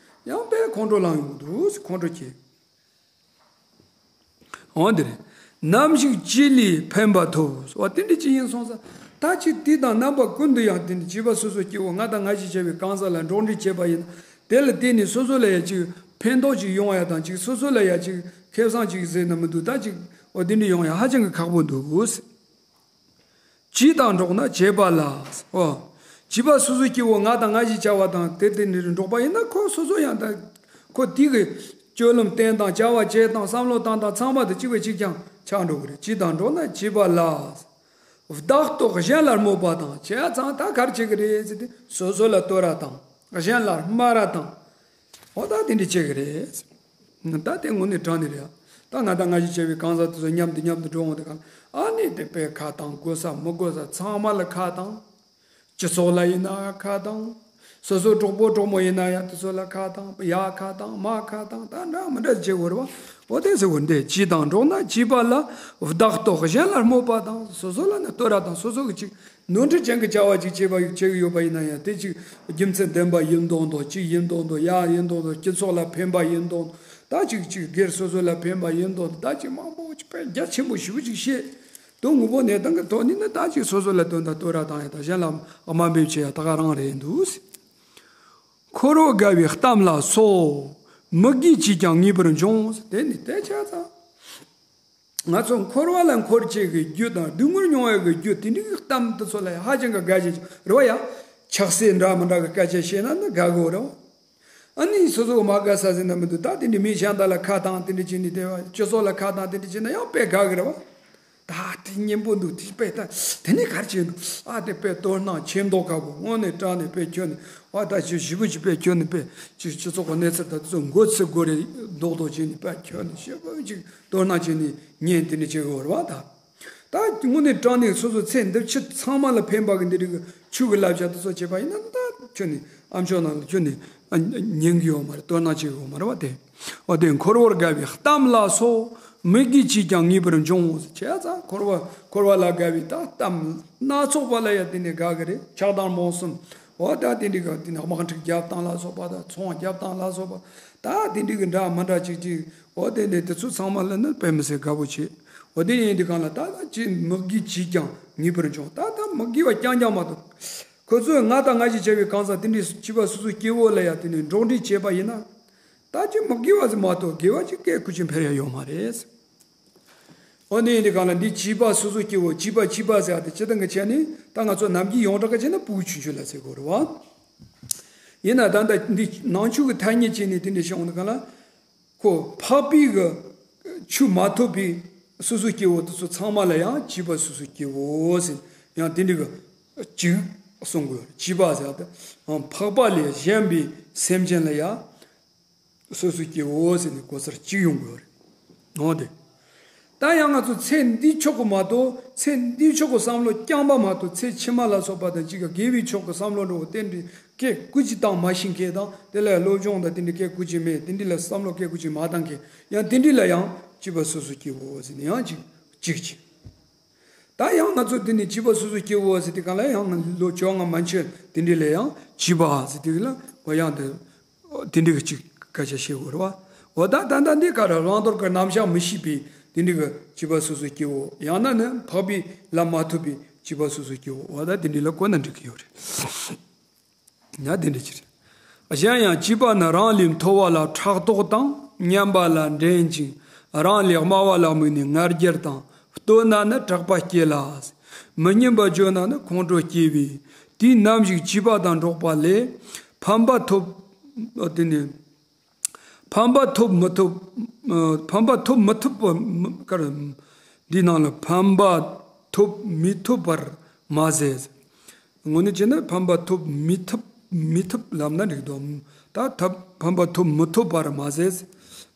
ཡང་དཔེ་ཁོང་ཁྲོ་ལངས་ཡོང་གི་འདུག་ཁོང་ཁྲོ་སྐྱེ། འོ་དེ་རེད། ནམ་ཞིག་ཅི་ལས་ཕན་པ་ཐོབ། འོ་དེ་འདྲ་ཅིག་ཡིན་སོང་ཙང་། ད་ཅིག་དུས་དང་རྣམ་པ་ཀུན་ཏུ་ཡང་དེ་འདྲ་བྱིས་པ་སོ་སོ་སྐྱེ་བོ་ང་དང་ང་ཞེས་བྱ་བའི་གང་ཟག་ལ་འགྲོགས་འདྲིས་བྱེད་པ་ཡིན་ན། དེ་ལ་བརྟེན་ནས་སོ་སོ་ལ་ཡང་ཅིག་ཕན་ཐོགས་ཅིག་ཡོང་ཡ་དང་། ཅིག་སོ་སོ་ལ་ཡང་ཅིག་ཁེ་བཟང་ཅིག་ཟེར་ན་མི་འདུག་ད་ཅིག་འོ་དེ་འདྲ་ཡོང་ཡ་ཧ་ཅང་གི་ཁག་པོ་འདུག་གོ། བྱིས་དང་འགྲོགས་ན་བྱིས་པ་ལ། ཨོ། བྱིས་པ་སོ་སོ་སྐྱེ་བོ་ང་དང་ང་ཞེས་བྱ་བ་དང་དེ་དེ་འདྲ་འགྲོགས་པ་ཡིན་ན། ཁོ་སོ་སོ་ཡང་ད་ཁོ་དེ་གི་སྤྱོད་ལམ་བསྟེན་སྟངས། བྱ་བ་བྱེད་སྟངས། བསམ་བློ་བཏང་སྟངས་ཚང་མ་དེ་གཅིག་པའི་གཅིག་རྐྱང་ཆགས་འགྲོ་གི་རེད། བྱིས་དང་འགྲོགས་ན་བྱིས་པ་ལ། བདག་རྟོག་གཞན་ལ་སྨོད་པ་དང་། བྱས་ཙང་ད་ག་རེ་བྱེད་ཀྱི་རེད་ཟེར་དུས། སོ་སོ་ལ་བསྟོད་ར་དང་། གཞན་ལ་སྨད་ར་དང་། འོ་ད་དེ་འདྲ་བྱེད་ཀྱི་རེད། ད་དེ་དངོས་གནས་དྲང་གནས་རེད། ད་ང་དང་ང་ཞེས་བྱ་བའི་གང་ཟག་དེ་ཚོ་མཉམ་དུ་མཉམ་དུ་འགྲོ་འོང་དུས་གང་ལ། ཨ་ནི་དེ་དཔེ་ཁ་བཏང་། དགོས་ས་མི་དགོས་ས་ཚང་མ་ལ་ཁ་བཏང་། སྤྱི་ཚོགས་ལ་ཡིན་ན་ཁ་བཏང་། སོ་སོ་གྲོགས་པོ་གྲོགས་མོ་ཡིན་ན་ཡང་དེ་ཚོ་ལ་ཁ་བཏང་། ཡ་ཁ་བཏང་། མ་ཁ་བཏང་། ད་འདྲ་མི་འདྲ་བྱེད་དགོས་རེད་བ། འོ་དེ་ཟེར་བ་འདི། བྱིས་དང་འགྲོགས་ན་བྱིས་པ་ལ། བདག་རྟོག་གཞན་ལ་སྨོད་པ་དང་། སོ་སོ་ལ་ནི་བསྟོད་ར་དང་། སོ་སོ་གི་ཅིག་ནོར་འཁྲུལ་ཅན་གྱི་བྱ་བ་ཅིག་བྱེད་པ་བྱེད་ཀྱི་ཡོད་པ་ཡིན་ན་ཡང་། དེ་ཅིག་རྒྱུ་མཚན་ལྡན་པ་ཡིན་མདོག་མདོག་ཅིག་ཡིན་མདོག་མདོག་ཡ་ཡིན་མདོག་མདོག་སྤྱི་ཚོགས་ལ་ཕན་པ་ཡིན་མདོག་མདོག་ད་ཅིག་ཅིག་སྒེར་སོ་སོ་ལ་ཕན་པ་ཡིན་མདོག་མདོག་ད་ཅིག་མང་པོ་ཅིག་དཔེ་རྒྱ་ཆེན་པོ་ཞེ་པོ་ཅིག་བཤད། དོན་དངོས་པོ་གནས་སྟངས་ཀྱི་ཐོག་ནས་ནི་ད་ཅིག་སོ་སོ་ལ་དོན་དག་བསྟོད་ར་བཏང་ཡ་དང་། གཞན་ལ་དམའ་འབེབས་བྱེད་ཡ་ད་ག་རང་རེད་འདུག་འཁོར་བ་དགའ་བའི་གཏམ་ལ་སོགས། མི་དགེ་བྱས་ཀྱང་ངེས་པར་འབྱུང་། དེ་ནི་དེ་ཆ་ཚང་། ང་ཚོ་འཁོར་བ་ལ་འཁོར་བྱེད་ཀྱི་རྒྱུ་དང་སྡུག་བསྔལ་མྱོང་བའི་གི་རྒྱུ་དེ་འདྲའི་གི་གཏམ་དེ་ཚོ་ལ་ཧ་ཅང་གི་དགའ་བྱེད་རེད་བ་ཡ། ཆགས་སྲེད་འདྲ་མི་འདྲ་གི་སྐད་ཆ་བཤད་ན་ནི་དགའ་གི་རེད་བ། ཨ་ནི་སོ་སོ་མ་དགའ་ས་ཟིན་ན་མི་འདུག་ད་དེ་འདྲའི་མི་གཞན་དག་ལ་ཁ་བཏང་། དེ་འདྲ་བྱས་ནས་དེ་བ་སྤྱི་ཚོགས་ལ་ཁ་བཏང་། དེ་འདྲ་བྱས་ན་ཡང་དཔེ་དགའ་གི་རེད་བ། ད་དེ་སྙན་པོ་འདུག་དེ་དཔེ་ད་དེ་ནས་ག་རེ་བྱས་འདུག་ཨ་དེ་དཔེ་དོ་སྣང་ཆེ་མདོག་ཁ་པོ། དངོས་གནས་དྲང་གནས་དཔེ་ཁྱོད་ནི་ཨ་ད་ཞེ་ཞེ་པོ་ཅིག་དཔེ་ཁྱོད་ནི་དཔེ་ཅིག་སྤྱི་ཚོགས་ཀྱི་གནས་ཚུལ་ད་དེ་ཚོ་མགོ་ཚོས་དགོས་རེད་མདོག་མདོག་བྱས་ནས་དཔེ་ཁྱོད་ནི་ཞེ་པོ་ཅིག་དོ་སྣང་བྱས་ནས་ཉན། དེ་འདྲ་བྱེད་དགོས་རེད་བ། ད་ད་དངོས་གནས་དྲང་གནས་སོ་སོ་ཚེ་འདི་ཕྱི་ཚང་མ་ལ་ཕན་པ་གི་འདི་རིགས་ཆོས་ཀྱི་བསླབ་བྱ་དེ་ཚོ་བྱེད་པ་ཡིན་ན། ད་ཁྱོད་ནི་ཨ་མཆོག་ནང་ལ་ཁྱོད་ནི་ཉན་གི་ཡོད་མ་རེད། དོ་སྣང་བྱེད་གི་ཡོད་མ་རེད་བ། དེ་འོ་དེ་འཁོར་བར་དགའ་བའི་གཏམ་ལ་སོགས། མི་དགེ་བྱས་ཀྱང་ངེས་པར་འབྱུང་། བྱས་ཙང་འཁོར་བ་འཁོར་བ་ལ་དགའ་བའི་ད་གཏམ་སྣ་ཚོགས་པ་ལ་ཡང་དེ་ནས་དགའ་གི་རེད། ཆགས་སྡང་རྨོངས་གསུམ། འོ་ད་དེ་འདྲ་གི་དེ་ནས་དམག་འཁྲུག་རྒྱབ་སྟངས་ལ་སོགས་པ་དང་། ཚོང་རྒྱབ་སྟངས་ལ་སོགས་པ་ད་དེ་འདྲ་གི་འདྲ་མི་འདྲ་ཅིག་ཅིག་འོ་དེ་འདྲ་དེ་ཚོ་ཚང་མ་ལ་ནི་དཔེ་མི་སྲིད་དགའ་པོ་བྱེད། འོ་དེ་ཡིན་དུས་གང་ལ་ད་ད་ཅི་མི་དགེ་བྱས་ཀྱང་ངེས་པར་འབྱུང་། ད་ད་མི་དགེ་བ་རྐྱང་རྐྱང་མ་གཏོགས། ཁོ་ཚོས་ང་དང་ང་ཞེས་བྱ་བའི་གང་ཟག་དེ་འདྲའི་བྱིས་པ་སོ་སོའི་སྐྱེ་བོ་ལ་ཡང་དེ་ནས་འགྲོགས་འདྲིས་བྱས་པ་ཡིན་ན། ད་ཅི་མི་དགེ་བ་ཟིག་མ་གཏོགས་དགེ་བ་ཅིག་སྐད་ཀུ་ཅིག་འཕེར་ཡ་ཡོད་མ་རེད། འོ་ནི་ཡིན་དུས་གང་ལ་འདི་བྱིས་པ་སོ་སོ་སྐྱེ་བོ། བྱིས་པ་བྱིས་པ་ཟེར་ཡ་དེ་སྤྱིར་བཏང་གི་བྱས་ནས་ད་ང་ཚོ་ནམ་རྒྱུན་ཡོངས་གྲགས་ཀྱི་བྱས་ན་ཕྲུ་གུ་ཆུང་ཆུང་ལ་ཟེར་དགོས་རེད་བ། ཡིན་ན་ད་ལྟ་འདི་ནང་ཆོས་ཀྱི་ཐ་སྙད་བྱས་ནས་དེ་འདྲ་བཤད་ཡོང་དུས་གང་ལ། ཁོ་འཕགས་པའི་གི་ཆོས་མ་ཐོབ་པའི་སོ་སོ་སྐྱེ་བོ་དེ་ཚོ་ཚང་མ་ལ་ཡང་བྱིས་པ་སོ་སོ་སྐྱེ་བོ་ཟེར། ཡང་དེ་འདྲ་གི་གཅིག་གསུང་དགོས་རེད། བྱིས་པ་ཟེར་ཏེ་འཕགས་པ་ལས་གཞན་པའི་སེམས་ཅན་ལ་ཡང་སོ་སོ་སྐྱེ་བོ་ཟེར་ནས་གོ་སར་གཅིག་ཡོང་དགོས་རེད། འོ་དེ། ད་ཡང་ང་ཚོ་ཚེ་འདིའི་ཕྱོགས་ཀྱི་མ་གཏོགས། ཚེ་འདིའི་ཕྱོགས་ཀྱི་བསམ་བློ་རྐྱང་པ་མ་གཏོགས། ཚེ་ཕྱི་མ་ལ་སོགས་པ་དང་གཅིག་གི་དགེ་བའི་ཕྱོགས་ཀྱི་བསམ་བློ་འདྲ་བོ་དེ་འདྲའི་སྐད་ཀུ་ཅི་བཏང་མ་ཤེས་མཁན་དང་། དེ་ལ་སློབ་སྦྱོང་དང་དེ་འདྲའི་སྐད་ཀུ་ཅི་མེད། དེ་འདྲའི་ལ་བསམ་བློ་སྐད་ཀུ་ཅི་མ་བཏང་མཁན། ཡང་དེ་འདྲའི་ལ་ཡང་བྱིས་པ་སོ་སོ་སྐྱེ་བོ་ཟེར་ནས་ཡང་གཅིག་གཅིག་གཅིག་ད་ཡང་ང་ཚོ་དེ་ནས་བྱིས་པ་སོ་སོ་སྐྱེ་བོ་ཟེར་དུས་སྒང་ལ་ཡང་ལོ་བཅོ་ལྔ་མན་ཆད་དེ་འདྲ་ལ་ཡང་བྱིས་པ་ཟེར་དུས་ལ་འོ་ཡང་དེ་དེ་འདྲ་གི་ཅིག་སྐད་ཆ་བཤད་དགོས་རེད་བ། འོ་ད་ད་ད་འདི་ག་རེ་བླང་དོར་གྱི་རྣམ་གཞག་མི་ཤེས་པའི་དེ་འདྲ་གི་བྱིས་པ་སོ་སོ་སྐྱེ་བོ། ཡང་ན་ནི་འཕགས་པའི་ལམ་མ་ཐོབ་པའི་བྱིས་པ་སོ་སོ་སྐྱེ་བོ། འོ་ད་དེ་འདྲ་ལ་བཀོད་ན་འགྲིག་གི་ཡོད་རེད། ཡང་དེ་འདྲ་ཅིག་རེད། གཞན་ཡང་བྱིས་པ་ནི་རང་ལས་མཐོ་བ་ལ་ཕྲག་དོག་དང་། མཉམ་པ་ལ་འགྲན་ཅིང་། རང་ལས་དམའ་བ་ལ་དམིགས་ནས་ང་རྒྱལ་དང་། བསྟོད་ན་ནི་དྲག་པ་སྐྱེ་ལ། མི་སྙན་པ་བརྗོད་ན་ནི་ཁོང་ཁྲོ་སྐྱེ་བས། དུས་ནམ་ཞིག་བྱིས་པ་དང་འགྲོགས་པ་ལས། ཕན་པ་ཐོབ། དེ་ནས། ཕན་པ་ཐོབ་མི་ཐོབ། ཨ། ཕན་པ་ཐོབ་མི་ཐོབ་པ་མི་གར། འདིའི་ནང་ལ་ཕན་པ་ཐོབ་མི་ཐོབ་པར་མ་ཟད། དངོས་གནས་བྱས་ན་ཕན་པ་ཐོབ་མི་ཐོབ་མི་ཐོབ་ལབ་ན་འགྲིག་འདུག་ད་ཐབ་ཕན་པ་ཐོབ་མི་ཐོབ་པར་མ་ཟད།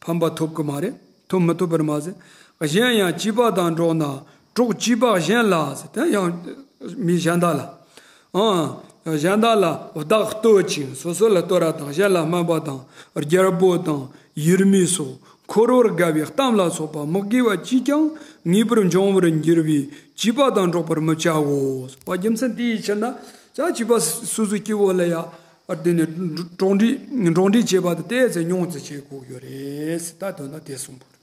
ཕན་པ་ཐོབ་གི་མ་རེད། ཐོབ་མི་ཐོབ་པར་མ་ཟད། གཞན་ཡང་བྱིས་པ་དང་འགྲོགས་ན་གྲོགས་བྱིས་པ་གཞན་ལ་ཟེར་དེ་ཡང་མི་གཞན་དག་ལ། ཨང་། གཞན་དག་ལ་བདག་བསྟོད་ཅིང་། སོ་སོ་ལ་བསྟོད་ར་དང་། གཞན་ལ་སྨད་པ་དང་། རྒྱལ་པོ་དང་། ཡུལ་མི་སོགས་འཁོར་བར་དགའ་བའི་གཏམ་ལ་སོགས་པ་མི་དགེ་བ་ཅིས་ཀྱང་ངེས་པར་འབྱུང་བར་འགྱུར་བས་བྱིས་པ་དང་འགྲོགས་པར་མི་བྱའོ། བ་རྒྱུ་མཚན་དེའི་ཕྱིར་ན་ཅག་བྱིས་པ་སོ་སོའི་སྐྱེ་བོ་ལ་ཡ་དེ་ནས་འགྲོགས་འདྲིས་འགྲོགས་འདྲིས་བྱེད་པ་དེ་ཏོག་ཙམ་ཉུང་ཙམ་བྱེད་དགོས་ཡོད་རེད། ད་དོན་དག་དེ་གསུངས་པ་རེད།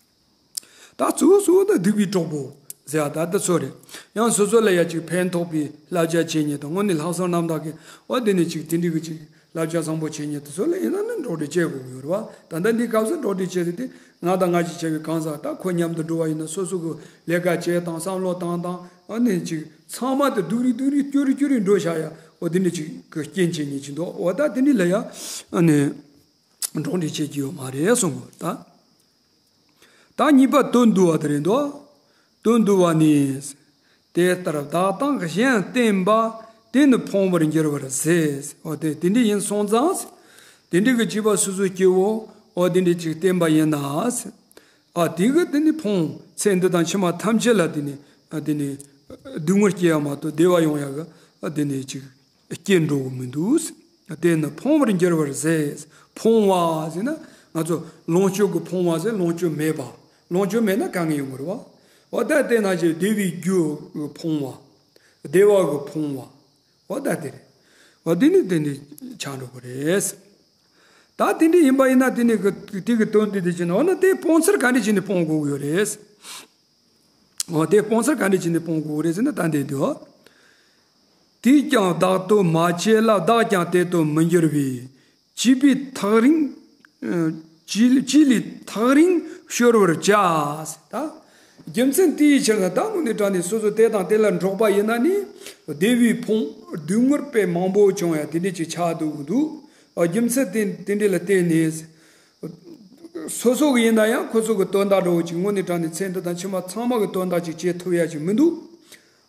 ད་གཙོ་བོ་གཙོ་བོ་ད་སྡིག་པའི་གྲོགས་པོ་ཟེར་བ་ད་ལྟ་ཚོ་རེད། ཡང་སོ་སོ་ལ་ཡ་ཅིག་ཕན་ཐོགས་པའི་བསླབ་བྱ་བྱེད་མཁན་དང་། དངོས་གནས་ལྷག་བསམ་རྣམ་དག་གི་འོ་དེ་ནས་ཅིག་དེ་འདྲའི་གི་ཅིག་བསླབ་བྱ་བཟང་པོ་བྱེད་མཁན་དེ་ཚོ་ལ་ཡིན་ན་ནི་འགྲོགས་འདྲིས་བྱེད་དགོས་ཀྱི་ཡོད་རེད་བ། ད་ལྟ་འདི་སྐབས་སུ་འགྲོགས་འདྲིས་བྱེད་ཟེར་དེ་ང་དང་ང་ཞིག་བྱ་བའི་གང་ཟག་ད་ཁོ་མཉམ་དུ་འགྲོ་བ་ཡིན་ན་སོ་སོ་གི་ལས་ཀ་བྱེད་སྟངས་བསམ་བློ་བཏང་སྟངས་ཨ་ནི་ཅིག་ཚང་མ་དེ་སྡུག་རུས་སྡུག་རུས་སྐྱོ་རུས་སྐྱོ་རུས་འགྲོ་བྱ་ཡ་འོ་དེ་འདྲ་ཅིག་གི་རྐྱེན་བྱེད་མཁན་ཅིག་འདུག་འོ་ད་དེ་འདྲ་ལ་ཡ་ཨ་ནི། འགྲོགས་འདྲིས་བྱེད་ཀྱི་ཡོད་མ་རེད་གསུངས་དགོས་ད། ད་གཉིས་པ་དོན་བསྡུ་བ་དེ་རེད་འདུག་དོན་བསྡུ་བ་ནི། དེ་ལྟར་བདག་དང་གཞན་བསྟེན་པ། དེ་ནི་ཕོངས་པར་འགྱུར་བར་ཟད། འོ་དེ་དེ་འདྲ་ཡིན་སོང་ཙང་། དེ་འདྲ་གི་བྱིས་པ་སོ་སོའི་སྐྱེ་བོ་འོ་དེ་འདྲ་ཅིག་བསྟེན་པ་ཡིན་ན། ཨ་དེ་གི་དེ་ནི་ཕོངས་ཚེ་འདི་དང་ཕྱི་མ་ཐམས་ཅད་ལ་དེ་ནི་ཨ་དེ་ནི་སྡུག་བསྔལ་སྐྱེ་ཡ་མ་གཏོགས་བདེ་བ་ཡོང་ཡ་གི་ཨ་དེ་ནི་ཅིག་སྐྱེ་འགྲོ་གི་མི་འདུག་དེ་ནི་ཕོངས་པར་འགྱུར་བར་ཟད། ཕོངས་པ་ཟེར་ན་ང་ཚོ་ལོངས་སྤྱོད་ཀྱི་ཕོངས་པ་ཟེར། ལོངས་སྤྱོད་མེད་པ། ལོངས་སྤྱོད་མེད་ན་དཀའ་ངལ་ཡོང་གི་རེད་བ། འོ་ད་དེ་ན་ཅིག་བདེ་བའི་རྒྱུ་གི་ཕོངས་པ། བདེ་བ་གི་ཕོངས་པ། འོ་ད་དེ་རེད། འོ་དེ་ནི་དེ་ནི་ཆགས་འགྲོ་གི་རེད། ད་དེ་འདྲ་ཡིན་པ་ཡིན་ན་དེ་ནི་གི་དེ་གི་དོན་དེ་དེ་བྱས་ན་འོ་ན་དེ་སྤོང་ཚུལ་ག་འདྲ་བྱས་ནས་སྤོང་དགོས་ཀྱི་ཡོད་རེད། འོ་དེ་སྤོང་ཚུལ་ག་འདྲ་བྱས་ནས་སྤོང་དགོས་རེད་ཟེར་ན་ད་འདི་འདུག་དེས་ཀྱང་བདག་བསྟོད་མ་བྱས་ལ། བདག་ཀྱང་དེ་དོན་མི་འགྱུར་བས། བྱིས་པས་ཐག་རིང་། ཨ། བྱིས་བྱིས་ལས་ཐག་རིང་ཤོར་བར་བྱ། ད་རྒྱུ་མཚན་དེའི་ཕྱིར་ན་ད་དངོས་གནས་དྲང་གནས་སོ་སོ་དེ་དང་དེ་ལ་འགྲོགས་པ་ཡིན་ན་ནི་བདེ་བའི་ཕོངས་སྡུག་བསྔལ་དཔེ་མང་པོ་བྱུང་ཡ་དེ་འདྲ་ཅིག་ཆགས་འདུག་འདུག་རྒྱུ་མཚན་དེ་དེ་འདྲ་ལ་བརྟེན་ནས། སོ་སོ་གི་ཡིན་ན་ཡང་ཁོ་ཚོ་གི་དོན་དག་འདྲ་བོ་ཅིག་དངོས་གནས་དྲང་གནས་ཚེ་འདི་དང་ཕྱི་མ་ཚང་མ་གི་དོན་དག་ཅིག་བྱེད་ཐུབ་ཡ་ཅིག་མི་འདུག་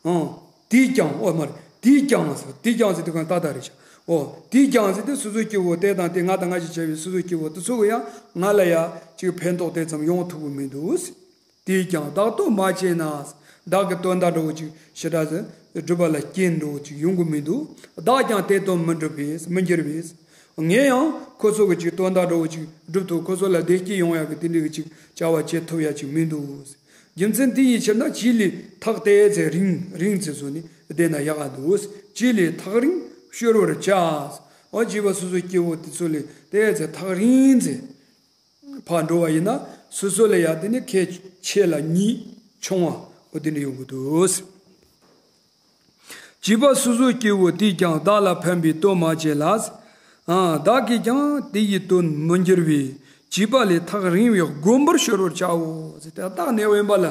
ཨང་། དེས་ཀྱང་། ཨོ་མ་རེད། དེས་ཀྱང་ཟེར། དེས་ཀྱང་ཟེར་དུས་གང་ཏག་ཏག་རེད་ཤག་ཨོ། དེས་ཀྱང་ཟེར་དུས་སོ་སོའི་སྐྱེ་བོ་དེ་དང་དེ་ང་དང་ང་ཞིག་བྱ་བའི་སོ་སོའི་སྐྱེ་བོ་དེ་ཚོ་གི་ཡང་ང་ལ་ཡ་ཅིག་ཕན་ཐོགས་དེ་ཙམ་ཡོང་ཐུབ་ཀྱི་མི་འདུག་དེས་ཀྱང་བདག་བསྟོད་མ་བྱས་ན། བདག་གི་དོན་དག་འདྲ་བོ་ཅིག་ཞེ་དྲག་ཟེར་སྒྲུབ་པ་ལ་རྐྱེན་འདྲ་བོ་ཅིག་ཡོང་གི་མི་འདུག་བདག་ཀྱང་དེ་དོན་མི་འགྲུབ་པས། མི་འགྱུར་བས། ངས་ཡང་ཁོ་ཚོ་གི་ཅིག་དོན་དག་འདྲ་བོ་ཅིག་སྒྲུབ་ཐུབ། ཁོ་ཚོ་ལ་བདེ་སྐྱིད་ཡོང་ཡག་གི་དེ་འདྲ་གི་ཅིག་བྱ་བ་བྱེད་ཐུབ་ཡ་ཅིག་མི་འདུག་རྒྱུ་མཚན་དེ་ཡི་ཕྱིར་ན་བྱིས་ལས་ཐག་དེ་ཚེ་རིང་རིང་ཚེ་བཟོ་ནས་བསྡད་ན་ཡག་ག་འདུག་བྱིས་ལས་ཐག་རིང་ཤོར་བར་བྱ། འོ་བྱིས་པ་སོ་སོའི་སྐྱེ་བོ་དེ་ཚོ་ལས་དེ་ཚེ་ཐག་རིང་ཚེ་ཕར་འགྲོ་བ་ཡིན་ན་སོ་སོ་ལ་ཡ་དེ་ནི་ཁྱད་ཆེ་ལ་ཉེས་ཆུང་བ་འོ་དེ་འདྲ་ཡོང་གི་འདུག་བྱིས་པ་སོ་སོའི་སྐྱེ་བོ་དེས་ཀྱང་བདག་ལ་ཕན་པའི་བསྟོད་མ་བྱས་ལ། ཨ། བདག་གིས་ཀྱང་དེ་ཡི་དོན་མི་འགྱུར་བས། བྱིས་པ་ལས་ཐག་རིང་བའི་དགོན་པར་ཤོར་བར་བྱའོ་ཟེར་ཏེ། བདག་གནས་དབེན་པ་ལ་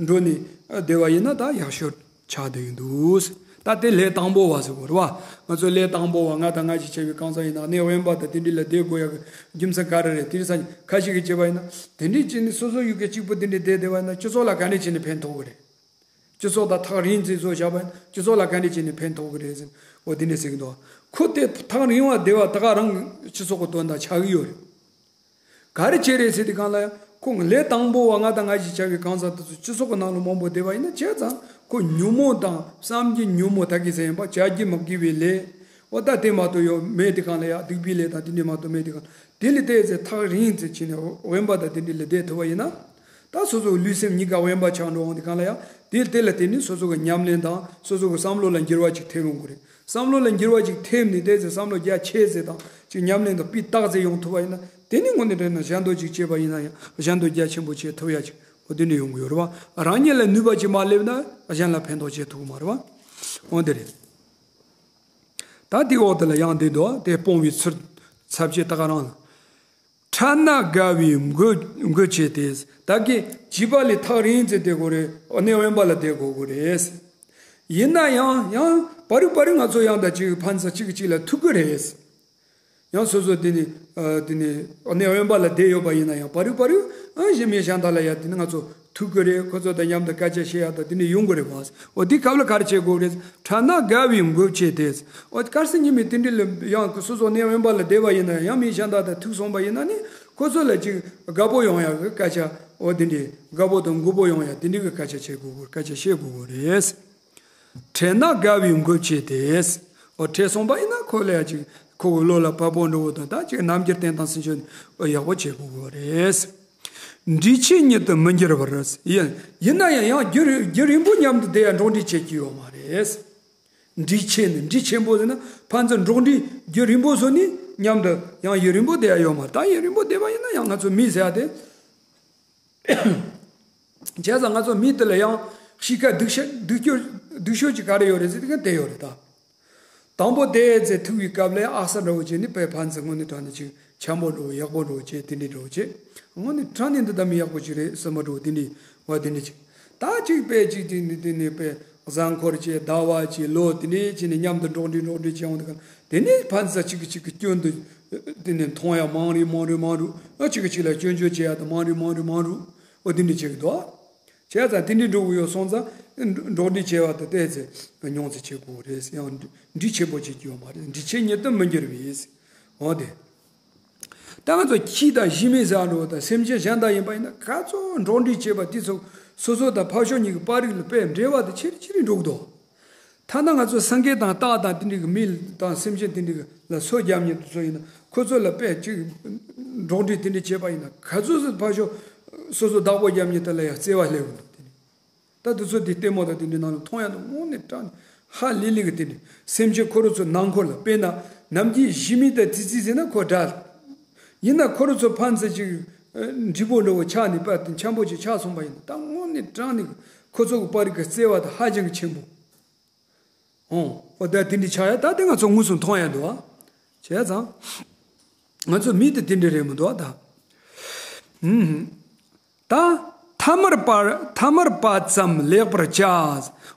འགྲོ་ནས་བསྡད་པ་ཡིན་ན་ད་ཡག་ཤོས་ཆགས་བསྡད་ཡོད་འདུག་ད་དེ་ལས་དང་པོ་བ་ཟེར་བ་རེད་བ། ང་ཚོ་ལས་དང་པོ་བ་ང་དང་ང་ཞིག་བྱ་བའི་གང་ཟག་ཡིན་ན་གནས་དབེན་པ་དང་དེ་འདྲ་ལ་བསྡད་དགོས་ཡག་གི་རྒྱུ་མཚན་ག་རེ་རེད། དེ་རིང་སང་ཁ་ཤས་ཀྱིས་བྱས་པ་ཡིན་ན་དེ་འདྲ་བྱས་ནས་སོ་སོ་ཡུལ་གྱི་གཅིག་པུ་དེ་འདྲ་བསྡད་བསྡད་པ་ཡིན་ན་སྤྱི་ཚོགས་ལ་ག་འདྲ་བྱས་ནས་ཕན་ཐོགས་གི་རེད། སྤྱི་ཚོགས་དང་ཐག་རིང་ཙམ་བཟོ་བཞག་པ་ཡིན་ན་སྤྱི་ཚོགས་ལ་ག་འདྲ་བྱས་ནས་ཕན་ཐོགས་གི་རེད་ཟེར། འོ་དེ་འདྲ་ཟེར་གི་འདུག་ཁོ་དེ་ཐག་རིང་བ་བསྡད་པ་ད་ག་རང་སྤྱི་ཚོགས་ཀྱི་དོན་དག་ཆགས་ཀྱི་ཡོད་རེད། ག་རེ་བྱས་རེད་ཟེར་དུས་གང་ལ་ཡང་ཁོ་ལས་དང་པོ་བ་ང་དང་ང་ཞིག་བྱ་བའི་གང་ཟག་དེ་ཚོ་སྤྱི་ཚོགས་ཀྱི་ནང་ལ་མང་པོ་བསྡད་པ་ཡིན་ན་བྱས་ཙང་ཁོ་ཉོན་མོངས་དང་བསམ་གྱི་ཉོན་མོངས་ད་གི་ཟེར་ཡིན་པ་བྱ་རྒྱུ་མི་དགེ་བའི་ལས། འོ་ད་དེ་མ་གཏོགས་ཡོད་མེད་དུས་གང་ལ་ཡང་སྡིག་པའི་ལས་དང་དེ་འདྲ་མ་གཏོགས་མེད་དུས་གང་དེ་ལས་དེ་ཚེ་ཐག་རིང་ཙམ་བྱས་ནས་དབེན་པ་དང་དེ་འདྲ་ལ་བསྡད་ཐུབ་པ་ཡིན་ན། ད་སོ་སོའི་ལུས་སེམས་གཉིས་ཀ་དབེན་པ་ཆགས་འགྲོ་འོང་དུས་སྒང་ལ་ཡང་དེ་དེ་ལ་བརྟེན་ནས་སོ་སོ་གི་ཉམས་ལེན་དང་སོ་སོ་གི་བསམ་བློ་ལ་འགྱུར་བ་ཅིག་ཐེབས་ཡོང་གི་རེད། བསམ་བློ་ལ་འགྱུར་བ་ཅིག་ཐེབས་ནས་དེ་ཚེ་བསམ་བློ་རྒྱ་ཆེ་ཚེ་དང་ཅིག་ཉམས་ལེན་གྱི་སྤུས་དག་ཚེ་ཡོང་ཐུབ་པ་ཡིན་ན། དེ་ནི་དངོས་གནས་དྲན་ན་གཞན་དོན་ཅིག་བྱས་པ་ཡིན་ན་ཡང་གཞན་དོན་རྒྱ་ཆེན་པོ་བྱེད་ཐུབ་ཡ་ཅིག་འོ་དེ་ནི་ཡོང་གི་ཡོད་རེད་བ། རང་ཉིད་ལ་ནུས་པ་ཅིག་མ་སླེབས་ན་གཞན་ལ་ཕན་ཐོགས་བྱེད་ཐུབ་ཀྱི་མ་རེད་བ། འོ་དེ་རེད། ད་དེའི་འོག་དེ་ལ་ཡང་འདི་འདུག་དེ་སྤོང་བའི་ཚུལ། ཚབ་བྱེད་ད་ག་རང་ལ། ཕྲ་ན་དགའ་བའི་མགོ་མགོ་བཅད་དེ། ད་གིན་བྱིས་པ་ལས་ཐག་རིང་ཙམ་བསྡད་དགོས་རེད། གནས་དབེན་པ་ལ་བསྡད་དགོས་དགོས་རེད། ཡིན་ན་ཡང་ཡང་བར་རུ་བར་རུ་ང་ཚོ་ཡང་ད་ཅིག་ཕན་ཚུན་གཅིག་གིས་གཅིག་ལ་ཐུག་གི་རེད། ཡང་སོ་སོ་དེ་ནི་ཨ་དེ་ནི་གནས་དབེན་པ་ལ་བསྡད་ཡོད་པ་ཡིན་ན་ཡང་བར་རུ་བར་རུ་ཨ་གཞན་མི་གཞན་དག་ལ་ཡང་དེ་ནི་ང་ཚོ་ཐུག་གི་རེད། ཁོ་ཚོ་དང་མཉམ་དུ་སྐད་ཆ་བཤད་ཡག་དང་དེ་འདྲ་ཡོང་གི་རེད་བ། འོ་དེ་སྐབས་ལ་ག་རེ་བྱེད་དགོས་རེད། ཕྲ་ན་དགའ་བའི་མགོ་བཅད་དེ། འོ་དེ་གལ་སྲིད་ཉི་མའི་དེ་འདྲ་ལ་ཡང་སོ་སོ་གནས་དབེན་པ་ལ་བསྡད་པ་ཡིན་ན་ཡང་མི་གཞན་དག་དང་ཐུག་སོང་པ་ཡིན་ན་ནི་ཁོ་ཚོ་ལ་ཅིག་དགའ་པོ་ཡོང་ཡག་གི་སྐད་ཆ། འོ་དེ་འདྲ་དགའ་པོ་དང་མགུ་པོ་ཡོང་ཡག་དེ་འདྲ་གི་སྐད་ཆ་བྱེད་དགོས་དགོས་སྐད་ཆ་བཤད་དགོས་དགོས་རེད། ཕྲ་ན་དགའ་བའི་མགོ་བཅད་དེ། འོ་ཕྲ་སོང་པ་ཡིན་ན་ཁོ་ལ་ཡང་ཅིག་ཁོ་གི་བློ་ལ་བབ་པོ་འགྲོ་བོ་དང་ད་ཅིག་རྣམ་འགྱུར་བསྟན་སྟངས་ཟེར་ཆོག་ནི་ཡག་པོ་བྱེད་དགོས་དགོས་རེད། འགྲིག་ཆེ་ཉིད་དུ་མི་འགྱུར་བར། ཡིན་ཡིན་ན་ཡང་ཡང་རྒྱུན་རྒྱུན་རིང་པོ་མཉམ་དུ་བསྡད་ཡ་འགྲོགས་འདྲིས་བྱེད་ཀྱི་ཡོད་མ་རེད། འགྲིག་ཆེ་ནི་འགྲིག་ཆེན་པོ་ཟེར་ན་ཕན་ཚུན་འགྲོགས་འདྲིས་རྒྱུན་རིང་པོ་བཟོ་ནི་མཉམ་དུ་ཡང་ཡུན་རིང་པོ་བསྡད་ཡ་ཡོད་མ་རེད། ད་ཡུན་རིང་པོ་བསྡད་པ་ཡིན་ན་ཡང་ང་ཚོ་མི་ཟེར་ཡ་དེ། བྱས་ཙང་ང་ཚོ་མི་དེ་ལ་ཡང་གཤིས་ཀ་སྡུག་ཤ་སྡུག་སྐྱོ་སྡུག་ཤོས་ཅིག་ག་རེ་ཡོད་རེད་ཟེར་དུས་དེ་ཡོད་རེད་ད། དང་པོ་དེ་ཚེ་ཐུག་པའི་སྐབས་ལ་ཡང་ཨ་ས་འདྲ་བོ་བྱས་ནས་དཔེ་ཕན་ཚུན་དངོས་གནས་དྲང་གནས་ཅིག་འཆམ་པོ་འདྲ་བོ་ཡག་པོ་འདྲ་བོ་བྱས་དེ་འདྲའི་འདྲ་བོ་བྱས། དངོས་གནས་དྲང་གནས་འདི་ལྟ་མི་ཡག་པོ་ཅིག་རེད་བསམ་པ་འདྲ་བོ་དེ་འདྲའི་བ་དེ་འདྲ་ཅིག་ད་ཅིག་དཔེ་ཅིག་དེ་འདྲ་དེ་འདྲ་དཔེ་གཟའ་འཁོར་བྱས་ཟླ་བ་བྱས་ལོ་དེ་འདྲ་བྱས་ནས་མཉམ་དུ་འགྲོགས་འདྲིས་འགྲོགས་འདྲིས་བྱས་འོང་དུས་ག་དེ་ནས་ཕན་ཚུན་གཅིག་གིས་གཅིག་གི་སྐྱོན་དུ་དེ་ནས་མཐོང་ཡ་མང་རུ་མང་རུ་མང་རུ། ཨ་གཅིག་གིས་གཅིག་ལ་སྐྱོན་བརྗོད་བྱེད་ཡ་དང་མང་རུ་མང་རུ་མང་རུ། འོ་དེ་འདྲ་བྱེད་ཀྱི་འདུག་བྱས་ཙང་དེ་འདྲའི་འགྲོ་གི་ཡོད་སོང་ཙང་འགྲོགས་འདྲིས་བྱས་པ་དེ་ཏོག་ཙམ་ཉུང་ཙམ་བྱེད་དགོས་རེད། ཡང་འགྲིག་ཆེན་པོ་བྱེད་ཀྱི་ཡོད་མ་རེད། འགྲིག་ཆེ་ཉིད་དུ་མི་འགྱུར་བས། འོ་དེ། ད་ང་ཚོ་ཁྱི་དང་ཞི་མི་ཟེར་འགྲོ་དང་སེམས་ཅན་གཞན་དག་ཡིན་པ་ཡིན་ན་ག་ཚོད་འགྲོགས་འདྲིས་བྱས་པ་དེ་ཚོ་སོ་སོ་དང་ཕར་ཕྱོགས་གཉིས་ཀྱི་པར་རིས་ལ་དཔེ་འབྲེལ་བ་དེ་ཆེ་རུ་ཆེ་རུ་འགྲོ་གི་འདུག་ཐ་ན་ང་ཚོ་སེང་གེ་དང་སྟག་དང་དེ་འདྲ་གི་མི་དང་སེམས་ཅན་དེ་འདྲ་གི་ལ་སོ་བརྒྱབ་མཁན་དེ་ཚོ་ཡིན་ན་ཁོ་ཚོ་ལ་དཔེ་ཅིག་འགྲོགས་འདྲིས་དེ་འདྲ་བྱས་པ་ཡིན་ན་ག་ཚོད་ཙམ་ཕར་ཕྱོགས་སོ་སོ་བདག་པོ་བརྒྱབ་མཁན་དེ་ལ་ཡང་བརྩེ་བ་སླེབས་གི་འདུག་དེ་འདྲ། ད་དེ་ཚོ་དེ་ལྟད་མོ་དང་དེ་འདྲའི་ནང་ལ་མཐོང་ཡ་དང་དངོས་གནས་དྲང་ནས་ཧ་ལས་ལས་གི་དེ་འདྲའི་སེམས་ཅན་ཁོ་རང་ཚོ་ནང་འཁོད་ལ་དཔེར་ན་ནམ་རྒྱུན་ཞི་མི་དང་ཙི་ཙི་ཟེར་ན་ཁོ་འདྲ། ཡིན་ན་ཁོ་རང་ཚོ་ཕན་ཚུན་ཅིག་འགྲིག་པོ་འདྲ་བོ་ཆགས་ནས་པ་དེ་འཆམ་པོ་ཅིག་ཆགས་སོང་པ་ཡིན་ན་ད་དངོས་གནས་དྲང་ནས་ཁོ་ཚོ་གི་པར་རིས་གི་བརྩེ་བ་དེ་ཧ་ཅང་གི་ཆེན་པོ། ཨོ། ཨོ་ད་དེ་འདྲའི་ཆགས་ཡ་ད་དེ་ང་ཚོ་དངོས་སུ་མཐོང་ཡ་འདུག་ཨ། བྱས་ཙང་། ང་ཚོ་མི་དེ་དེ་འདྲ་རེད་མི་འདུག་ཨ་ད། ཨུམ། ད། ཐ་མལ་པ་ཐ་མལ་པ་ཙམ་ལེགས་པར་བྱ།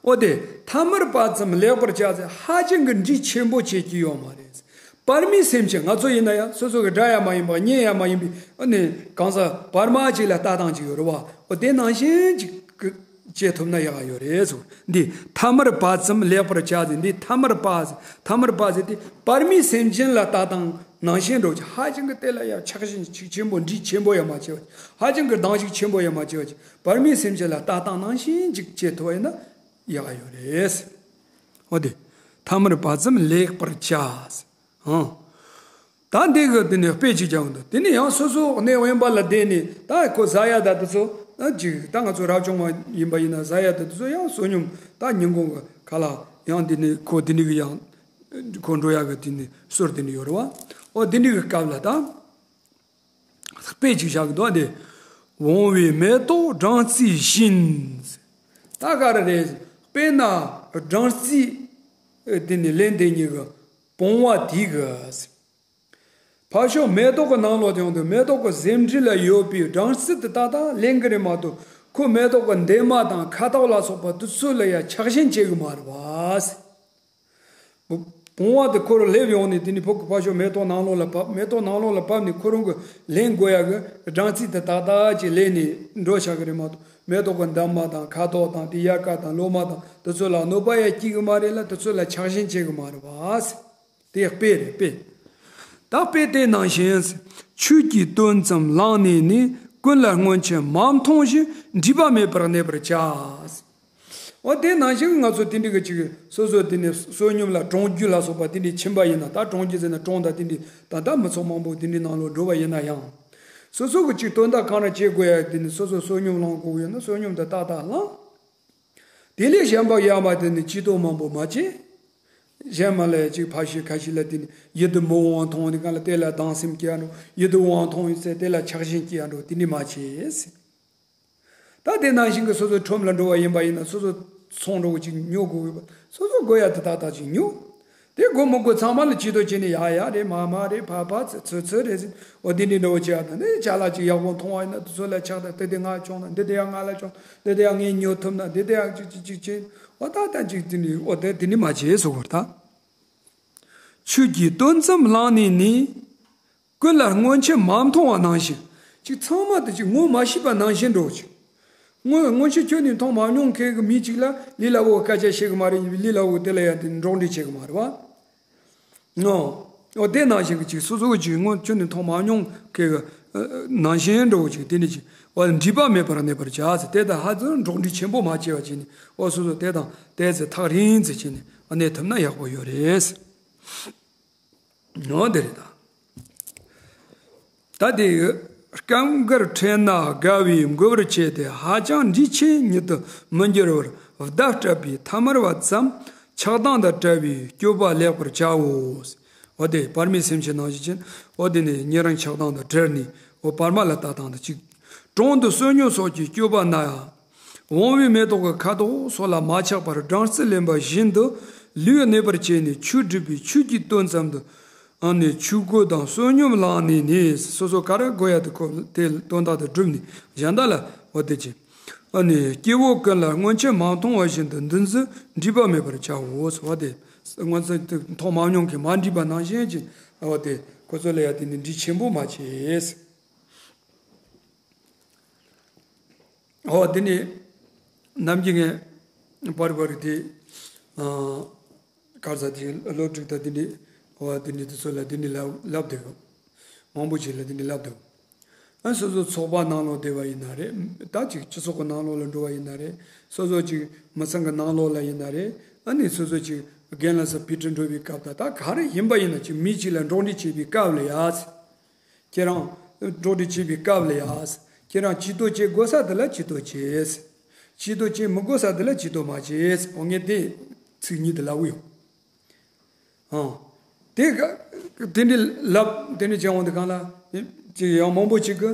ཨོ་དེ་ཐ་མལ་པ་ཙམ་ལེགས་པར་བྱ་ཟེར་ཧ་ཅང་གི་འགྲིག་ཆེན་པོ་བྱེད་ཀྱི་ཡོད་མ་རེད། པར་མའི་སེམས་ཅན་ང་ཚོ་ཡིན་ན་ཡང་སོ་སོ་གི་དགྲ་ཡང་མ་ཡིན་པ་གཉེན་ཡང་མ་ཡིན་པའི་ཨ་ནི་གང་ཟག་བར་མ་ཅིག་ལ་ལྟ་སྟངས་ཅིག་ཡོད་རེད་བ། ཨོ་དེ་ནང་བཞིན་ཅིག་གི་བྱེད་ཐུབ་ན་ཡག་ཡོད་རེད་ཟེར། འདི་ཐ་མལ་པ་ཙམ་ལེགས་པར་བྱ་ཟེར། འདི་ཐ་མལ་པ་ཟེར་ཐ་མལ་པ་ཟེར་དེ་པར་མའི་སེམས་ཅན་ལ་ལྟ་སྟངས་ནང་བཞིན་འགྲོ་ཅིག་ཧ་ཅང་གི་དེ་ལ་ཡང་ཆགས་ཞེན་ཅིག་ཆེན་པོ་འདྲིས་ཆེན་པོ་ཡང་མ་བྱེད་པ་ཅིག་ཧ་ཅང་གི་སྡང་ཞིག་ཆེན་པོ་ཡང་མ་བྱེད་པ་ཅིག་པར་མའི་སེམས་ཅན་ལ་ལྟ་སྟངས་ནང་བཞིན་ཅིག་བྱེད་ཐུབ་པ་ཡིན་ན་ཡག་ཡོད་རེད། འོ་དེ་ཐ་མལ་པ་ཙམ་ལེགས་པར་བྱ་ཟེར། ཨང་། ད་འདི་གི་དེ་ནས་དཔེ་ཅིག་ཀྱང་འདུག་དེ་ནས་ཡང་སོ་སོ་གནས་དབེན་པ་ལ་བསྡད་ནས་ད་ཁོ་ཟ་ཡ་ད་དེ་ཚོ་ད་ཅིག་ད་ང་ཚོ་རབ་བྱུང་བ་ཡིན་པ་ཡིན་ན་ཟ་ཡ་ད་དེ་ཚོ་ཡང་བསོད་སྙོམས་ད་ཉིན་གུང་གི་ཁ་ལག་ཡང་དེ་ནས་ཁོ་དེ་ནས་གི་ཡང་ཁོ་འགྲོ་ཡ་གི་དེ་ནས་སོར་དེ་ནས་ཡོད་རེད་བ། ཨོ་དེ་ནས་གི་སྐབས་ལ་ད་དཔེ་ཅིག་བཞག་གི་འདུག་དེ་འོང་བའི་མེ་ཏོག་སྦྲང་རྩི་བཞིན། ད་ག་རེ་རེད། དཔེར་ན་སྦྲང་རྩི་དེ་ནས་ལེན་དེ་ཉིད་ཀྱི་བུང་བ་དེ་གི། ཕར་ཕྱོགས་མེ་ཏོག་གི་ནང་ལོགས་ཡོང་དུས་མེ་ཏོག་གི་ཟེའུ་འབྲུ་ལ་ཡོད་པའི་སྦྲང་རྩི་དེ་ཏག་ཏག་ལེན་གི་རེད་མ་གཏོགས་ཁོ་མེ་ཏོག་གི་འདབ་མ་དང་ཁ་དོག་ལ་སོགས་པ་དེ་ཚོ་ལ་ཡང་ཆགས་ཞེན་བྱེད་གི་མ་རེད་བ། བུང་བ་དེ་ཁོ་རང་སླེབས་ཡོང་ནས་དེ་ནས་ཕོ་གི་ཕར་ཕྱོགས་མེ་ཏོག་ནང་ལོགས་ལ་བབས། མེ་ཏོག་ནང་ལོགས་ལ་བབས་ནས་ཁོ་རང་གི་ལེན་དགོས་ཡ་གི་སྦྲང་རྩི་དེ་ཏག་ཏག་ཅིག་ལེན་ནས་འགྲོ་བཞག་གི་རེད་མ་གཏོགས་མེ་ཏོག་གི་འདབ་མ་དང་ཁ་དོག་དང་དེ་དབྱར་ཁ་དང་ལོ་མ་དང་དེ་ཚོ་ལ་གནོད་པ་ཡང་སྐྱེལ་གི་མ་རེད་ལ་དེ་ཚོ་ལ་ཆགས་ཞེན་བྱེད་གི་མ་རེད་བ། དེ་དཔེ་རེད་དཔེ། ད་དཔེ་དེ་ནང་བཞིན། ཆོས་ཀྱི་དོན་ཙམ་བླངས་ནས་ནི། ཀུན་ལ་སྔོན་ཆད་མ་མཐོང་ཞིང་། འདྲིས་པ་མེད་པར་གནས་པར་བྱ། འོ་དེ་ནང་བཞིན་ང་ཚོ་དེ་འདྲ་གི་ཅིག་སོ་སོ་དེ་ནས་བསོད་སྙོམས་ལ་གྲོང་རྒྱུ་ལ་སོགས་པ་དེ་འདྲ་ཕྱིན་པ་ཡིན་ན། ད་གྲོང་རྒྱུ་ཟེར་ན་གྲོང་དང་དེ་འདྲ་ད་ད་མི་ཚོགས་མང་པོ་དེ་འདྲའི་ནང་ལོགས་འགྲོ་བ་ཡིན་ན་ཡང་། སོ་སོ་གི་ཅིག་དོན་དག་གང་ར་བྱེད་དགོས་ཡ་དེ་ནི་སོ་སོ་བསོད་སྙོམས་བླང་དགོས་ཡོད་ན་བསོད་སྙོམས་དེ་ཏག་ཏག་བླང་། དེ་ལས་གཞན་པ་ཡར་མར་དེ་ནི་ཅི་ཏོ་མང་པོ་མ་བྱེད། གཞན་མ་ལས་ཅིག་ཕ་ཤི་ཁ་ཤི་ལ་དེ་ནི་ཡིད་དུ་མི་འོང་བ་མཐོང་བ་ནི་གང་ལ་དེ་ལ་སྡང་སེམས་སྐྱེ་ཡ་འགྲོ། ཡིད་དུ་འོང་བ་མཐོང་ཡོད་ཚེ་དེ་ལ་ཆགས་ཞེན་སྐྱེ་ཡ་འགྲོ། དེ་ནི་མ་བྱེད། ད་དེ་ནང་བཞིན་གྱི་སོ་སོའི་ཁྲོམ་ལ་འགྲོ་བ་ཡིན་པ་ཡིན་ན་སོ་སོ་ཚོང་འགྲོ་བ་ཅིག་ཉོ་དགོས་པ་སོ་སོ་དགོས་ཡ་དེ་ཏག་ཏག་ཅིག་ཉོ། དེ་དགོས་མི་དགོས་ཚང་མ་ལ་ཅི་ཏོ་བྱས་ནས་ཡ་ཡ་རེད། མ་མ་རེད། ཕ་ཕ་ཚུ་ཚུ་ཚུ་རེད་ཟེར། འོ་དེ་འདྲའི་འགྲོ་བ་བྱས་ཡ་ད་ནི་ཅ་ལག་ཅིག་ཡག་པོ་མཐོང་བ་ཡིན་ན་དེ་ཚོ་ལ་ཆགས། ད་དེ་དེ་ང་བྱུང་ན་འདི་དེ་ཡ་ང་ལ་བྱུང་། འདི་དེ་ཡ་ངས་ཉོ་ཐུབ་ན་འདི་དེ་ཡ་ཅིག་ཅིག་ཅིག་བྱས། འོ་ད་ད་ཅིག་དེ་འདྲའི་འོ་དེ་དེ་འདྲའི་མ་བྱེད་ཟེར་བར་ད། ཆོས་ཀྱི་དོན་ཙམ་བླངས་ནས་ནི། ཀུན་ལ་སྔོན་ཆད་མ་མཐོང་བ་ནང་བཞིན། ཅིག་ཚང་མ་དེ་ཅིག་ངོ་མ་ཤེས་པ་ནང་བཞིན་འགྲོ་ཅིག་སྔོན་སྔོན་ཆད་ཁྱོད་ནས་མཐོང་མ་མྱོང་མཁན་གྱི་མི་ཅིག་ལ་ལི་ལ་བོ་སྐད་ཆ་བཤད་གི་མ་རེད། ལི་ལ་བོ་དེ་ལ་ཡང་དེ་འགྲོགས་འདྲིས་བྱེད་གི་མ་རེད་བ། ཨོ། ཨོ་དེ་ནང་བཞིན་གྱི་ཅིག་སོ་སོ་གི་ཅིག་སྔོན་ཁྱོད་ནས་མཐོང་མ་མྱོང་མཁན་གྱི་ནང་བཞིན་འགྲོ་ཅིག་དེ་ནི་ཅིག་འོ་འདྲིས་པ་མེད་པར་གནས་པར་བྱ་ཟེར། དེ་དང་ཧ་ཅང་འགྲོགས་འདྲིས་ཆེན་པོ་མ་བྱས་པ་བྱས་ནས་འོ་སོ་སོ་དེ་དང་དེ་ཚེ་ཐག་རིང་ཙམ་བྱས་ནས་གནས་ཐུབ་ན་ཡག་པོ་ཡོད་རེད། ནོ་དེ་རེད་ད། ད་དེ་སྐབས་འགར་ཕྲད་ན་དགའ་བས་མགུ་བར་བྱས་ཏེ་ཧ་ཅང་འདྲིས་ཆེ་ཉིད་དུ་མི་འགྱུར་བར་བརྡ་སྤྲད་པའི་ཐ་མལ་བ་ཙམ་ཆགས་སྡང་དང་བྲལ་བའི་སྤྱོད་པ་ལེགས་པར་བྱའོ། འོ་དེ་བར་མའི་སེམས་ཅན་ནང་བཞིན་ཅན་འོ་དེ་ནི་ཉེ་རིང་ཆགས་སྡང་དང་བྲལ་ནས་འོ་བར་མ་ལ་ལྟ་སྟངས་དང་གཅིག་གྲོང་དུ་བསོད་སྙོམས་སོགས་ཀྱི་སྤྱོད་པ་ན་ཡང་། བུང་བའི་མེ་ཏོག་གི་ཁ་དོག་སོགས་ལ་མ་ཆགས་པར་སྦྲང་རྩི་ལེན་པ་བཞིན་དུ་ལུས་གནས་པར་བྱས་ནས་ཆོས་སྒྲུབ་པའི་ཆོས་ཀྱི་དོན་ཙམ་དུ་ཨ་ནི་ཆོས་གོས་དང་བསོད་སྙོམས་བླངས་ནས་ནི་སོ་སོ་ག་རེ་དགོས་ཡ་དེ་ཁོ་དེ་དོན་དག་དེ་བསྒྲུབས་ནས་གཞན་དག་ལ་འོ་དེ་ཅི་ཨ་ནི་སྐྱེ་བོ་ཀུན་ལ་སྔོན་ཆད་མ་མཐོང་བ་བཞིན་དུ་འདི་ཚོ་འདྲིས་པ་མེད་པར་བྱའོ། འོ་དེ་སྔོན་ཆད་མཐོང་མ་མྱོང་མཁན་མ་འདྲིས་པ་ནང་བཞིན་ཅི་འོ་དེ་ཁོ་ཚོ་ལ་ཡ་དེ་ནི་འདྲིས་ཆེན་པོ་མ་བྱེད། ཨོ་དེ་ནི་ནམ་རྒྱུན་ངས་པར་པར་དེ་གར་ས་དེ་སློབ་ཕྲུག་དང་དེ་འདྲའི་ཨོ་དེ་འདྲའི་དེ་ཚོ་ལ་དེ་འདྲའི་ལབ་ལབ་བསྡད་ཡོད། མང་པོ་ཅིག་ལ་དེ་འདྲའི་ལབ་བསྡད་ཡོད། ཨ་སོ་སོ་ཚོགས་པ་ནང་ལོགས་བསྡད་པ་ཡིན་ན་རེད། ད་ཅིག་སྤྱི་ཚོགས་ཀྱི་ནང་ལོགས་ལ་འགྲོ་བ་ཡིན་ན་རེད། སོ་སོ་ཅིག་མི་ཚང་གི་ནང་ལོགས་ལ་ཡིན་ན་རེད། ཨ་ནི་སོ་སོ་ཅིག་རྒན་ལགས་སུ་ཕི་ཏི་འགྲོ་བའི་སྐབས་དང་ད་ག་རེ་ཡིན་པ་ཡིན་ན་ཅིག་མི་ཅིག་ལ་འགྲོགས་འདྲིས་བྱེད་པའི་སྐབས་ལ་ཡ། ཁྱེད་རང་འགྲོགས་འདྲིས་བྱེད་པའི་སྐབས་ལ་ཡ། ཁྱེད་རང་ཅི་ཏོ་བྱེད་དགོས་ས་དེ་ལ་ཅི་ཏོ་བྱེད། ཅི་ཏོ་བྱེད་མི་དགོས་ས་དེ་ལ་ཅི་ཏོ་མ་བྱེད། འོ་ངས་དེ་ཚིག་གཉིས་དེ་ལབ་གི་ཡོད། ཨང་། དེ་ག་དེ་འདྲའི་ལབ་དེ་འདྲའི་བྱས་འོང་དུས་གང་ལ། ཅིག་ཡང་མང་པོ་ཅིག་གི་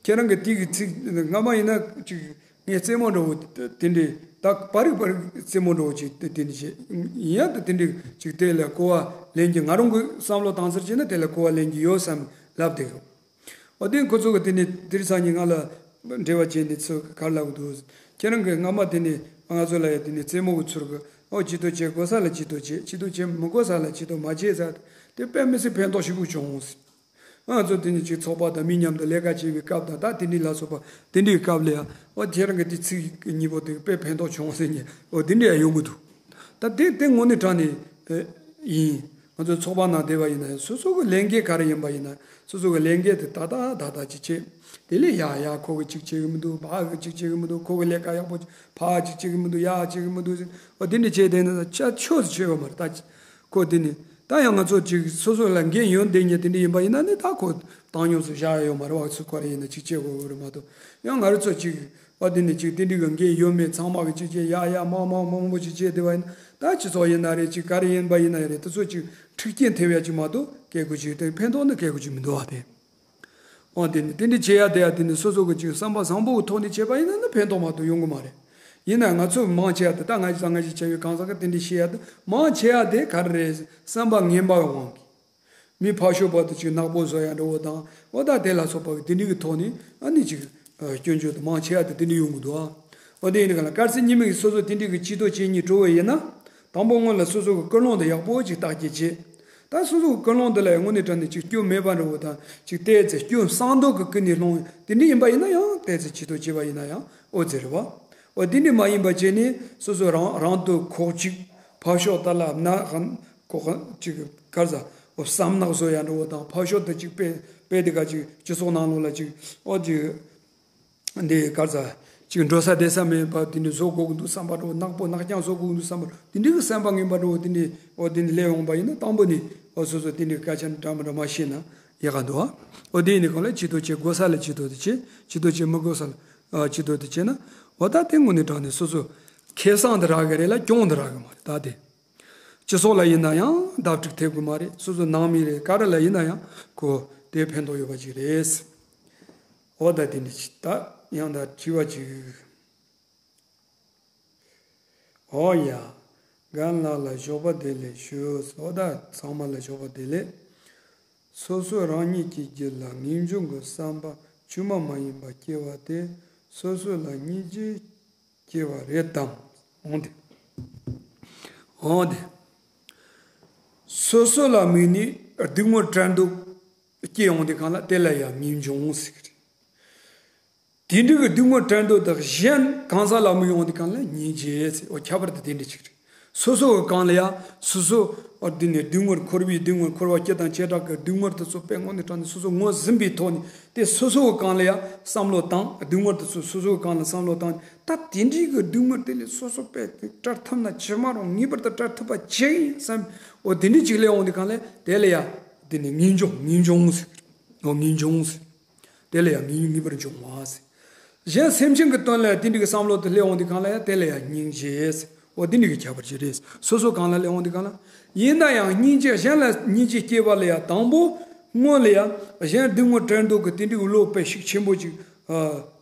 ཁྱེད་རང་གི་དེ་གི་ཚིག་སྔ་མ་ཡིན་ན་ཅིག་ངས་རྩེད་མོ་འདྲ་བོ་དེ་འདྲའི་ད་པར་རིག་པར་རྩེད་མོ་འདྲ་བོ་ཅིག་དེ་དེ་འདྲའི་བྱས་ཡིན་ཡང་ད་དེ་འདྲའི་ཅིག་དེ་ལ་གོ་བ་ལེན་གྱི་ང་རང་གི་བསམ་བློ་བཏང་ཚར་བྱས་ན་དེ་ལ་གོ་བ་ལེན་གྱི་ཡོད་བསམ་ལབ་བསྡད་ཡོད། འོ་དེ་ཁོ་ཚོ་གི་དེ་ནས་དེ་རིང་སང་ཉིན་ང་ལ་འབྲེལ་བ་བྱས་ནས་ཚུར་ག་རེ་ལབ་གི་འདུག་ཁྱེད་རང་གི་སྔ་མ་དེ་ནས་ང་ཚོ་ལ་ཡ་དེ་ནས་རྩེད་མོ་གི་ཚུར་གི་ཨོ་ཅི་ཏོ་བྱེད་དགོས་ས་ལ་ཅི་ཏོ་བྱེད། ཅི་ཏོ་བྱེད་མི་དགོས་ས་ལ་ཅི་ཏོ་མ་བྱེད་ཟེར། དེ་དཔེ་མི་སྲིད་ཕན་ཐོགས་ཞེ་པོ་བྱུང་སོང་། ང་ཚོ་དེ་ནས་ཅིག་ཚོགས་པ་དང་མི་མཉམ་དུ་ལས་ཀ་བྱེད་པའི་སྐབས་དང་ད་དེ་འདྲའི་ལ་སོགས་པ་དེ་འདྲའི་སྐབས་ལ་ཡ་ཨོ་ཁྱེད་རང་གི་དེ་ཚིག་གཉིས་པོ་དེ་དཔེ་ཕན་ཐོགས་བྱུང་སོང་ཟེར་ནས་ཨོ་དེ་འདྲ་ཡ་ཡོང་གི་འདུག་ད་དེ་དེ་དངོས་གནས་དྲང་གནས་ཡིན། ང་ཚོ་ཚོགས་པ་ནང་བསྡད་པ་ཡིན་ན་ཡང་སོ་སོ་གི་ལས་འགན་ག་རེ་ཡིན་པ་ཡིན་ན་སོ་སོ་གི་ལས་འགན་དེ་ཏག་ཏག་ཏག་ཏག་ཅིག་བྱེད། དེ་ལས་ཡ་ཡ་ཁོ་གི་ཅིག་བྱེད་གི་མི་འདུག་ཕ་གི་ཅིག་བྱེད་གི་མི་འདུག་ཁོ་གི་ལས་ཀ་ཡག་པོ་ཕ་གི་ཅིག་བྱེད་གི་མི་འདུག་ཡ་བྱེད་གི་མི་འདུག་ཟེར་འོ་དེ་འདྲ་བྱས་བསྡད་ན་ཆ་ཆོས་སུ་ཆོད་ཡོད་མ་རེད་ད། ཁོ་དེ་ནི་ད་ཡང་ང་ཚོ་ཅིག་སོ་སོ་ལ་འགན་ཡོད་བསྡད་མཁན་དེ་འདྲ་ཡིན་པ་ཡིན་ན་ནི་ད་ཁོ་བཏང་སྙོམས་སུ་བཞག་ཡ་ཡོད་མ་རེད་བ། ཚུར་ཁོ་རེ་ཡིན་ན་ཅིག་བྱེད་དགོས་གི་རེད་མ་གཏོགས་ཡང་ང་རང་ཚོ་ཅིག་ཨོ་དེ་ནི་ཅིག་དེ་འདྲའི་གི་འགན་ཡོད་མེད་ཚང་མ་གི་ཅིག་བྱས་ཡ་ཡ་མང་མང་མང་པོ་ཅིག་བྱས་བསྡད་པ་ཡིན་ན་ད་སྤྱི་ཚོགས་ཡིན་ན་རེད་ཅིག་ག་རེ་ཡིན་པ་ཡིན་ན་ཡང་རེད། དེ་ཚོ་ཅིག་འཁྲུག་རྐྱེན་ཐེབས་ཡ་ཅིག་མ་གཏོགས་སྐད་དགོས་ཅིག་དེ་ཕན་ཐོགས་ནི་སྐད་དགོས་ཅིག་མི་འདུག་ཨ། དེ་ཨོ་དེ་ནི་དེ་འདྲའི་བྱེད་ཡ་དེ་ཡ་དེ་ནི་སོ་སོ་གི་ཅིག་བསམ་པ་བཟང་པོ་གི་ཐོག་ནས་བྱས་པ་ཡིན་ན་ནི་ཕན་ཐོགས་མ་གཏོགས་ཡོང་གི་མ་རེད། ཡིན་ན་ང་ཚོ་མང་ཆེ་བ་དེ་ད་ང་ཅི་ད་ང་ཅི་བྱ་བའི་གང་ཟག་གི་དེ་འདྲའི་བཤད་ཡ་དེ་མང་ཆེ་བ་དེ་ག་རེ་རེད། བསམ་པ་ངན་པ་གི་དབང་གིས། མི་ཕར་ཞོག་པ་དུ་ཅིག་ནག་པོ་བཟོ་ཡ་འདྲ་བོ་དང་འོ་ད་དེ་ལ་སོགས་པ་གི་དེ་འདྲའི་གི་ཐོག་ནས་ཨ་ནི་ཅིག་སྐྱོན་བརྗོད་དུ་མང་ཆེ་བ་དེ་དེ་འདྲའི་ཡོང་གི་འདུག་ཨ། འོ་དེ་ཡིན་ག་ལ་དཀར་ཟས་ཉི་མ་གི་སོ་སོ་དེ་འདྲའི་གི་སྤྱི་ཚོགས་བྱེད་སྙིང་བྲོ་བ་ཡིན་ན། དང་པོ་སྔོན་ལ་སོ་སོ་གི་ཀུན་སློང་དེ་ཡག་པོ་ཅིག་བརྟག་དཔྱད་བྱེད། ད་སོ་སོ་གི་ཀུན་སློང་དེ་ལ་དངོས་གནས་དྲང་གནས་ཅིག་སྐྱོན་མེད་པ་འདྲ་བོ་དང་ཅིག་བལྟས་ཚེ་སྐྱོན་བསམ་མདོག་གི་ཀུན་ནས་སློང་དེ་འདྲའི་ཡིན་པ་ཡིན་ན་ཡང་བལྟས་ཚེ་སྤྱི་ཚོགས་བྱེད་པ་ཡིན་ན་ཡང་འོ་ཙི་རེད་བ། འོ་དེ་འདྲའི་མ་ཡིན་པ་བྱས་ནས་སོ་སོ་རང་རང་དུ་ཁོག་ཅིག་ཕར་ཕྱོགས་ད་ལ་ན་ཧན་ཁོག་ཧན་ཅིག་གར་ཟ་འོ་བསམ་ནག་བཟོ་ཡ་འདྲ་བོ་དང་ཕར་ཕྱོགས་དུ་ཅིག་དཔེ་དཔེ་དེ་ག་ཅིག་སྤྱི་ཚོགས་ནང་ལོགས་ལ་ཅིག་འོ་ཅིག་འདི་གར་ཟ་ཅིག་འགྲོ་ས་བསྡད་ས་མེད་པ་དེ་འདྲ་བཟོ་དགོས་ཀྱི་འདུག་བསམ་པ་འདྲ་བོ་ནག་པོ་ནག་རྐྱང་བཟོ་དགོས་ཀྱི་འདུག་བསམ་པ་དེ་འདྲའི་གི་བསམ་པ་ངན་པ་འདྲ་བོ་དེ་འདྲའི་འོ་དེ་འདྲ་སླེབས་འོང་པ་ཡིན་ན་དང་པོ་ནས་འོ་སོ་སོ་དེ་འདྲའི་སྐད་ཆ་འདྲ་མི་འདྲ་མ་བཤད་ན་ ཡག་ག་འདུག་ཨ། འོ་དེ་ཡིན་ནི་གང་ལ་ཇུས་གཏོགས་བྱེད་དགོས་ས་ལ་ཇུས་གཏོགས་དེ་བྱེད། ཇུས་གཏོགས་བྱེད་མི་དགོས་ས་ལ་ཨ་ཇུས་གཏོགས་དེ་བྱེད་ན། འོ་ད་དེ་དངོས་གནས་དྲང་གནས་སོ་སོ་ཁེ་བཟང་དེ་རག་གི་རེད་ལ་གྱོང་དེ་རག་གི་མ་རེད་ད་དེ། སྤྱི་ཚོགས་ལ་ཡིན་ན་ཡང་བརྡ་སྤྲོད་ཐེབས་གི་མ་རེད། སོ་སོ་ནང་མི་རེད་ག་རེ་ལ་ཡིན་ན་ཡང་ཁོ་དེ་ཕན་ཐོགས་ཡོད་པ་ཅིག་རེད། འོ་ད་དེ་འདྲ་ཅིག་ད་ཡང་ད་དྲི་བ་ཅིག་འོ་ཡ། རྒན་ལགས་ལ་ཞོགས་པ་བདེ་ལེགས་ཞུ། འོ་ད་ཚང་མ་ལ་ཞོགས་པ་བདེ་ལེགས། སོ་སོ་རང་ཉིད་ཀྱི་རྒྱུད་ལ་ངེས་འབྱུང་གི་བསམ་པ་བཅོས་མ་མ་ཡིན་པ་སྐྱེ་བ་དེ་སོ་སོ་ལ་སྙིང་རྗེ་སྐྱེ་བ་རེད་དམ། འོང་དེ། འོང་དེ། སོ་སོ་ལ་དམིགས་ནས་སྡུག་བསྔལ་བྲལ་འདོད་སྐྱེ་ཡོང་དུས་གང་ལ་དེ་ལ་ཡང་ངེས་འབྱུང་ཟེར་གི་རེད། དེ་འདྲ་གི་སྡུག་བསྔལ་བྲལ་འདོད་དང་གཞན་གང་ཟག་ལ་དམིགས་ཡོང་དུས་གང་ལ་སྙིང་རྗེ་ཟེར། འོ་ཁྱད་པར་དུ་དེ་འདྲ་ཅིག་རེད། སོ་སོ་གི་གང་ལ་ཡ་སོ་སོ་འོ་འདི་ནས་སྡུག་བསྔལ་འཁོར་བའི་སྡུག་བསྔལ་འཁོར་བ་སྐྱེ་དང་བྱེ་བྲག་གི་སྡུག་བསྔལ་དེ་ཚོ་དཔེ་དངོས་གནས་དྲང་གནས་སོ་སོ་ངོས་ཟིན་པའི་ཐོག་ནས་དེ་སོ་སོ་གི་གང་ལ་ཡ་བསམ་བློ་བཏང་། སྡུག་བསྔལ་དེ་ཚོ་སོ་སོ་གི་གང་ལ་བསམ་བློ་བཏང་། ད་དེ་འདྲའི་གི་སྡུག་བསྔལ་དེ་ལས་སོ་སོ་དཔེ་བྲལ་ཐུབ་ན་ཇི་མ་རུང་ངེས་པར་དུ་བྲལ་ཐུབ་པ་ཅིག་ཡིན་བསམ། འོ་དེ་འདྲའི་ཅིག་སླེབས་འོང་དུས་གང་ལ་དེ་ལ་ཡ་དེ་ནས་ངེས་འབྱུང་ངེས་འབྱུང་ཟེར། འོ་ངེས་འབྱུང་ཟེར། དེ་ལ་ཡང་ངེས་ངེས་པར་འབྱུང་བ་ཟེར། གཞན་སེམས་ཅན་གྱི་དོན་ལ་ཡང་དེ་འདྲ་གི་བསམ་བློ་དེ་སླེབས་འོང་དུས་གང་ལ་ཡང་དེ་ལ་ཡང་སྙིང་རྗེ་ཟེར། འོ་དེ་འདྲ་གི་ཁྱད་པར་ཅིག་རེད། སོ་སོ་གང་ལ་སླེབས་འོང་དུས་གང་ལ། ཡིན་ན་ཡང་སྙིང་རྗེ་གཞན་ལ་སྙིང་རྗེ་སྐྱེ་བ་ལ་ཡང་དང་པོ་སྔོན་ལ་ཡང་གཞན་སྡུག་བསྔལ་བྲལ་འདོད་ཀྱི་དེ་འདྲ་གི་བློ་དཔེ་ཤུགས་ཆེན་པོ་ཅིག་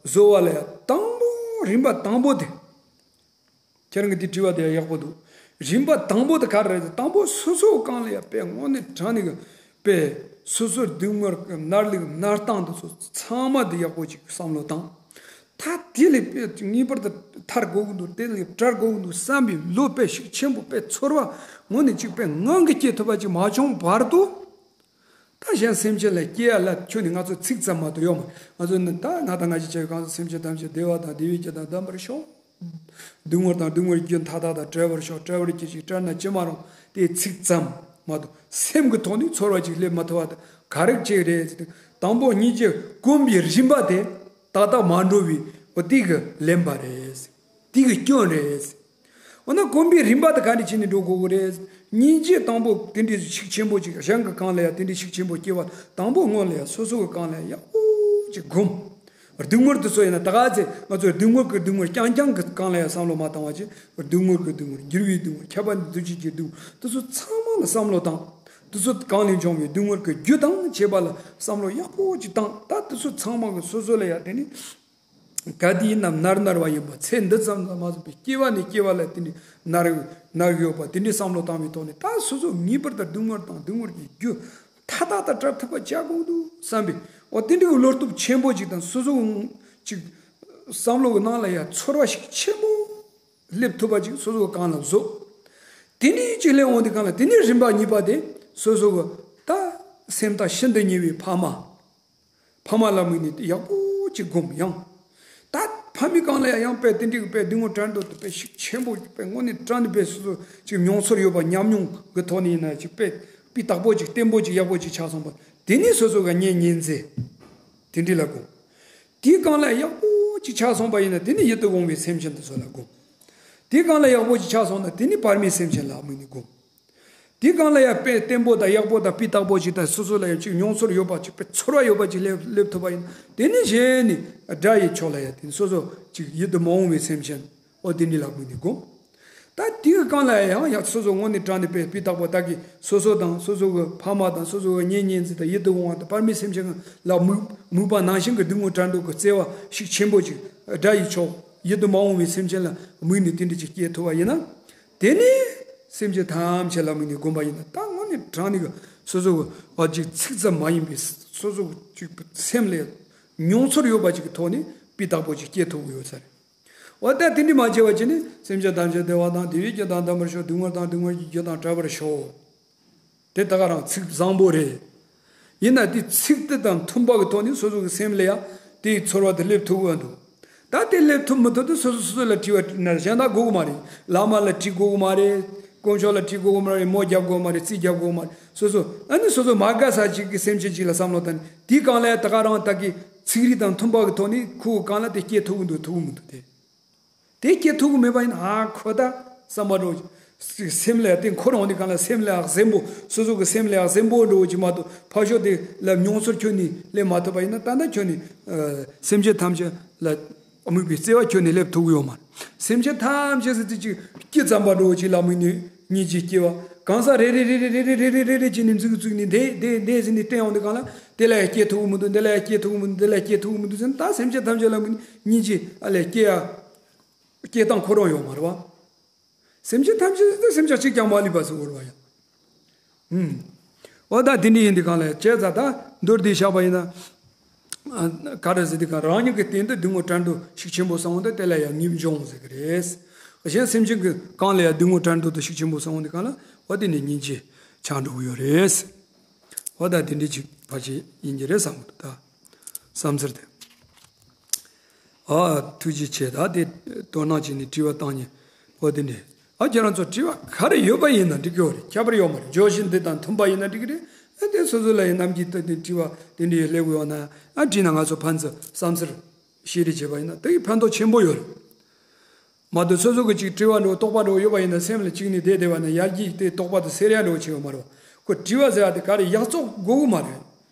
བཟོ་བ་ལ་ཡང་དང་པོ་རིམ་པ་དང་པོ་དེ། ཁྱེད་རང་གི་འདི་དྲི་བ་དེ་ཡག་པོ་འདུག་རིམ་པ་དང་པོ་དེ་ག་རེ་རེད། དང་པོ་སོ་སོ་གང་ལ་ཡ་དཔེ་དངོས་གནས་དྲང་གནས་ཀྱི་དཔེ་སོ་སོར་སྡུག་བསྔལ་གྱི་མནར་ལུགས་མནར་སྟངས་དེ་ཚོ་ཚང་མ་དེ་ཡག་པོ་ཅིག་བསམ་བློ་བཏང་། ད་དེ་ལས་དཔེ་ངེས་པར་དུ་ཐར་དགོས་ཀྱི་འདུག་དེ་ལས་བྲལ་དགོས་ཀྱི་འདུག་བསམ་པའི་བློ་དཔེ་ཤུགས་ཆེན་པོ་དཔེ་ཚོར་བ་དངོས་གནས་ཅིག་དཔེ་ངང་གིས་སྐྱེ་ཐུབ་པ་ཅིག་མ་བྱུང་བར་དུ། ད་གཞན་སེམས་ཅན་ལ་སྐྱེ་ཡ་ལ་ཁྱོན་ནས་ང་ཚོ་ཚིག་ཙམ་མ་གཏོགས་ཡོད་མ། ང་ཚོ་ནི་ད་ང་དང་ང་ཞིག་བྱ་བའི་གང་ཚོ་སེམས་ཅན་ཐམས་ཅད་བདེ་བ་དང་བདེ་བའི་རྒྱུ་དང་ལྡན་པར་ཤོག་སྡུག་བསྔལ་དང་སྡུག་བསྔལ་རྒྱུ་མཐའ་དག་དང་བྲལ་བར་ཤོག་བྲལ་བར་གྱུར་ཅིག་བྲལ་ན་ཅི་མ་རུང་དེ་ཚིག་ཙམ་མ་གཏོགས་སེམས་ཀྱི་ཐོག་ནས་ཚོར་བ་ཅིག་སླེབས་མ་ཐུབ་པ་དེ་ག་རེ་ཅིག་རེད་ཟེར་དུས། དང་པོ་སྙིང་རྗེ་སྒོམ་པའི་རིམ་པ་དེ་ཏག་ཏག་མ་འགྲོ་བའི་འོ་དེ་གི་ལན་པ་རེད། དེ་གི་སྐྱོན་རེད། འོ་ན་སྒོམ་པའི་རིམ་པ་དེ་ག་འདྲ་བྱས་ནས་འགྲོ་དགོས་ཀྱི་རེད། སྙིང་རྗེ་དང་པོ་དེ་འདྲའི་ཤུགས་ཆེན་པོ་ཅིག་གཞན་གྱི་གང་ལ་ཡང་དེ་འདྲའི་ཤུགས་ཆེན་པོ་སྐྱེ་བ་དང་པོ་སྔོན་ལ་ཡང་སོ་སོ་གི་གང་ལ་ཡང་ཡག་པོ་ཅིག་སྒོམ། སྡུག་བསྔལ་དེ་ཚོ་ཡིན་ན་ད་ག་ཚེ་ང་ཚོས་སྡུག་བསྔལ་གྱི་སྡུག་བསྔལ་རྐྱང་རྐྱང་གི་གང་ལ་ཡང་བསམ་བློ་མ་བཏང་བ་ཅིག་སྡུག་བསྔལ་གྱི་སྡུག་བསྔལ་འགྱུར་བའི་སྡུག་བསྔལ་ཁྱབ་པ་འདུ་བྱེད་ཀྱི་སྡུག་བསྔལ་དེ་ཚོ་ཚང་མ་ལ་བསམ་བློ་བཏང་། དེ་ཚོ་གང་ལས་བྱུང་བའི་སྡུག་བསྔལ་གྱི་རྒྱུ་དང་བཅས་པ་ལ་བསམ་བློ་ཡག་པོ་ཅིག་བཏང་། ད་དེ་ཚོ་ཚང་མ་གི་སོ་སོ་ལ་ཡང་དེ་ནི། ག་དུས་ཡིན་ནམ་མནར་མནར་བ་ཡིན་པ། ཚེ་འདི་ཙམ་ལ་མ་ཟད་པའི་སྐྱེ་བ་ནས་སྐྱེ་བ་ལ་དེ་འདྲའི་མནར་མནར་ཡོད་པ་དེ་འདྲའི་བསམ་བློ་བཏང་བའི་ཐོག་ནས། ད་སོ་སོ་ངེས་པར་དུ་སྡུག་བསྔལ་དང་སྡུག་བསྔལ་གྱི་རྒྱུ་མཐའ་དག་ཏུ་བྲལ་ཐུབ་པ་བྱ་དགོས་འདུག་བསམ་པའི་འོ་དེ་འདྲའི་བློ་སྟོབས་ཆེན་པོ་ཅིག་དང་སོ་སོ་ཅིག་བསམ་བློ་གི་ནང་ལ་ཡང་ཚོར་བ་ཞིག་ཆེན་པོ་སླེབས་ཐུབ་པ་ཅིག་སོ་སོ་གང་ལ་བཟོ། དེ་ནས་ཅིག་སླེབས་འོང་དུས་གང་ལ་དེ་ནས་རིམ་པ་གཉིས་པ་དེ་སོ་སོ་གི་ད་སེམས་ཐག་ཤིན་ཏུ་ཉེ་བའི་ཕ་མ། ཕ་མ་ལ་དམིགས་ནས་ཡག་པོ་ཅིག་སྒོམ་ཡང་། ད་ཕ་མའི་སྒང་ལ་ཡང་དཔེ་དེ་འདྲའི་དཔེ་སྡུག་བསྔལ་བྲལ་འདོད་དེ་དཔེ་ཤུགས་ཆེན་པོ་དཔེ་དངོས་གནས་དྲང་གནས་དཔེ་སོ་སོ་ཅིག་མྱོང་ཚོར་ཡོད་པ་ཉམས་མྱོང་གི་ཐོག་ནས་ཡིན་ན་ཅིག་དཔེ་སྤུས་དག་པོ་ཅིག་བརྟན་པོ་ཅིག་ཡག་པོ་ཅིག་ཆགས་སོང་པ། དེ་ནས་སོ་སོ་ག་གཉེན་ཉེ་ཚན་དེ་འདྲ་ལ་སྒོམ། དེའི་སྒང་ལ་ཡག་པོ་ཅིག་ཆགས་སོང་པ་ཡིན་ན་དེ་ནས་ཡིད་དུ་འོང་བའི་སེམས་ཅན་དེ་ཚོ་ལ་སྒོམ། དེའི་སྒང་ལ་ཡག་པོ་ཅིག་ཆགས་སོང་ན་དེ་ནས་བར་མའི་སེམས་ཅན་ལ་དམིགས་ནས་སྒོམ། དེའི་སྒང་ལ་ཡང་དཔེ་བརྟན་པོ་དང་ཡག་པོ་དང་སྤུས་དག་པོ་ཅིག་དང་སོ་སོ་ལ་ཡང་ཅིག་མྱོང་ཚོར་ཡོད་པ་ཅིག་དཔེ་ཚོར་བ་ཡོད་པ་ཅིག་སླེབས་སླེབས་ཐུབ་པ་ཡིན། དེ་ནས་གཞི་ནས་དགྲ་ཡི་ཕྱོགས་ལ་ཡང་དེ་ནས་སོ་སོ་ཅིག་ཡིད་དུ་མ་འོང་བའི་སེམས་ཅན་འོ་དེ་འདྲ་ལ་དམིགས་ནས་སྒོམ། ད་དེའི་སྒང་ལ་ཡང་ཡང་སོ་སོ་དངོས་གནས་དྲང་གནས་དཔེ་སྤུས་དག་པོ་ད་གི་སོ་སོ་དང་སོ་སོ་གི་ཕ་མ་དང་སོ་སོ་གི་གཉེན་ཉེ་ཚན་དང་ཡིད་དུ་འོང་བ་དང་བར་མའི་སེམས་ཅན་ལ་དམིགས་དམིགས་པ་ནང་བཞིན་གྱི་སྡུག་བསྔལ་བྲལ་འདོད་ཀྱི་བརྩེ་བ་ཤུགས་ཆེན་པོ་ཅིག་དགྲ་ཡི་ཕྱོགས་ཡིད་དུ་མ་འོང་བའི་སེམས་ཅན་ལ་དམིགས་ནས་དེ་འདྲ་ཅིག་སྐྱེ་ཐུབ་པ་ཡིན་ན། དེ་ནས་སེམས་ཅན་ཐམས་ཅད་ལ་དམིགས་ནས་སྒོམ་པ་ཡིན་ན་ད་དངོས་གནས་དྲང་གནས་ཀྱི་སོ་སོ་གི་བ་ཅིག་ཚིག་ཙམ་མ་ཡིན་པའི་སོ་སོ་གི་ཅིག་སེམས་ལ་མྱོང་ཚོར་ཡོད་པ་ཅིག་གི་ཐོག་ནས་སྤུས་དག་པོ་ཅིག་སྐྱེ་ཐུབ་ཀྱི་ཡོད་ས་རེད། འོ་ད་དེ་འདྲ་མ་བྱས་པ་བྱས་ནས་སེམས་ཅན་ཐམས་ཅད་བདེ་བ་དང་བདེ་བའི་རྒྱུ་དང་ལྡན་པར་ཤོག་སྡུག་བསྔལ་དང་སྡུག་བསྔལ་གྱི་རྒྱུ་དང་བྲལ་བར་ཤོག་དེ་ད་ག་རང་ཚིག་བཟང་པོ་རེད། ཡིན་ན་དེ་ཚིག་དེ་དང་མཐུན་པ་གི་ཐོག་ནས་སོ་སོ་གི་སེམས་ལ་ཡང་དེའི་ཚོར་བ་དེ་སླེབས་ཐུབ་ཀྱི་འདུག་ད་དེ་སླེབས་ཐུབ་མི་ཐུབ་དེ་སོ་སོ་སོ་སོ་ལ་དྲི་བ་དྲིས་ན་གཞན་དག་དགོས་ཀྱི་མ་རེད། བླ་མ་ལ་དྲི་དགོས་ཀྱི་མ་རེད། དཀོན་མཆོག་ལ་དྲི་དགོས་ཀྱི་མ་རེད། མོ་རྒྱབ་དགོས་ཀྱི་མ་རེད། རྩིས་རྒྱབ་དགོས་ཀྱི་མ་རེད། སོ་སོ་ཨ་ནི་སོ་སོ་མ་དགའ་ས་ཅིག་གི་སེམས་ཅན་ཅིག་ལ་བསམ་བློ་བཏང་ནས་དེའི་སྒང་ལ་ཡང་ད་ག་རང་ད་གི་ཚིག་རིས་དང་མཐུན་པ་གི་ཐོག་ནས་ཁོ་གི་སྒང་ལ་དེ་སྐྱེ་ཐུབ་ཀྱི་འདུག་ཐུབ་ཀྱི་མི་འདུག་དེ། དེ་སྐྱེ་ཐུབ་ཀྱི་མེད་པ་ཡིན་ན་ཨ་ཁོ་ད་བསམ་པ་འགྲོ། སེམས་ལ་དེ་འཁོར་འོང་དུས་གང་ལ་སེམས་ལ་གཟན་པོ། སོ་སོ་གི་སེམས་ལ་གཟན་པོ་འདྲ་བོ་ཅིག་མ་གཏོགས་ཕར་ཕྱོགས་དེ་ལ་མྱོང་ཚོར་ཁྱོན་ནས་སླེབས་མ་ཐུབ་པ་ཡིན་ན། ད་ལྟ་ཁྱོན་ནས་ཨ་སེམས་ཅན་ཐམས་ཅད་ལ་དམིགས་པའི་བརྩེ་བ་ཁྱོན་ནས་སླེབས་ཐུབ་ཀྱི་ཡོད་མ་རེད། སེམས་ཅན་ཐམས་ཅད་ཟེར་དུས་ཅིག་སྐྱེ་ཙམ་པ་འདྲ་བོ་ཅིག་ལ་དམིགས་ནས་སྙིང་རྗེ་སྐྱེ་བ། གང་ཟག་རེ་རེ་རེ་རེ་བྱས་ནས་མཛུག་མཛུག་ནས་འདེད་འདེད་འདེད་ཟེར་ནས་བསྟན་ཡོང་དུས་གང་ལ་དེ་ལ་ཡང་སྐྱེ་ཐུབ་ཀྱི་མི་འདུག་འདི་ལ་ཡང་སྐྱེ་ཐུབ་ཀྱི་མི་འདུག་འདི་ལ་ཡང་སྐྱེ་ཐུབ་ཀྱི་མི་འདུག་ཟེར་ན། ད་སེམས་ཅན་ཐམས་ཅད་ལ་དམིགས་ནས་སྙིང་རྗེ་ཨ་ལས་སྐྱེ་ཡ། སྐྱེ་སྟངས་ཁོ་རང་ཡོད་མ་རེད་བ། སེམས་ཅན་ཐམས་ཅད་དེ་སེམས་ཅན་གཅིག་ཀྱང་མ་ལུས་པ་ཟེར་བ་རེད་བ་ཡ། ཨུམ། འོ་ད་དེ་འདྲ་ཡིན་དུས་གང་ལ་བྱས་ཙང་ད་མདོར་བསྡུས་བཞག་པ་ཡིན་ན། ཨ་ག་རེ་ཟེར་དུས་གང་། རང་ཉིད་ཀྱི་སྟེང་དུ་སྡུག་བསྔལ་བྲལ་འདོད་ཤུགས་ཆེན་པོ་སོང་དུས་དེ་ལ་ཡང་ངེས་འབྱུང་ཟེར་གི་རེད། གཞན་སེམས་ཅན་གྱི་གང་ལ་ཡང་སྡུག་བསྔལ་བྲལ་འདོད་དུ་ཤུགས་ཆེན་པོ་སོང་དུས་གང་ལ་འོ་དེ་ནས་སྙིང་རྗེ་ཆགས་འགྲོ་གི་ཡོད་རེད། འོ་ད་དེ་འདྲ་ཅིག་ཕལ་ཆེར་ཡིན་གྱི་རེད་བསམ་གི་འདུག་ད་བསམ་ཚུལ་དེ། ཨ། ཐུགས་རྗེ་ཆེ། ད་དེ་དོ་སྣང་བྱས་ནས་དྲི་བ་བཏང་ཉེ་འོ་དེ་འདྲས། ཨ་ཁྱེད་རང་ཚོ་དྲི་བ་ག་རེ་ཡོད་པ་ཡིན་ན་འགྲིག་གི་ཡོད་རེད། ཁྱད་པར་ཡོད་མ་རེད། བརྗོད་གཞི་འདི་དང་མཐུན་པ་ཡིན་ན་འགྲིག་གི་རེད། ཨ་དེ་སོ་སོ་ལ་ཡིན་ནམ་གྱི་ད་དེ་དྲི་བ་དེ་འདྲས་སླེབས་ཡོང་ན། ཨ་དྲིས་ན་ང་ཚོ་ཕན་ཚུན་བསམ་ཚུལ་བཤད་རེས་བྱས་པ་ཡིན་ན་དེ་གི་ཕན་ཐོགས་ཆེན་པོ་ཡོད་རེད། མ་གཏོགས་སོ་སོ་གི་ཅིག་དྲི་བ་འདྲ་བོ་དོགས་པ་འདྲ་བོ་ཡོད་པ་ཡིན་ན་སེམས་ལ་བཅུག་ནས་བསྡད་བསྡད་པ་ན་ཡར་རྒྱས་དེ་དོགས་པ་དེ་སེལ་ཡ་འདྲ་བོ་བྱེད་ཡོད་མ་རེད་བ། ཁོ་དྲི་བ་ཟེར་ཡ་དེ་ག་རེ་ཡག་བཙོག་དགོས་གི་མ་རེད།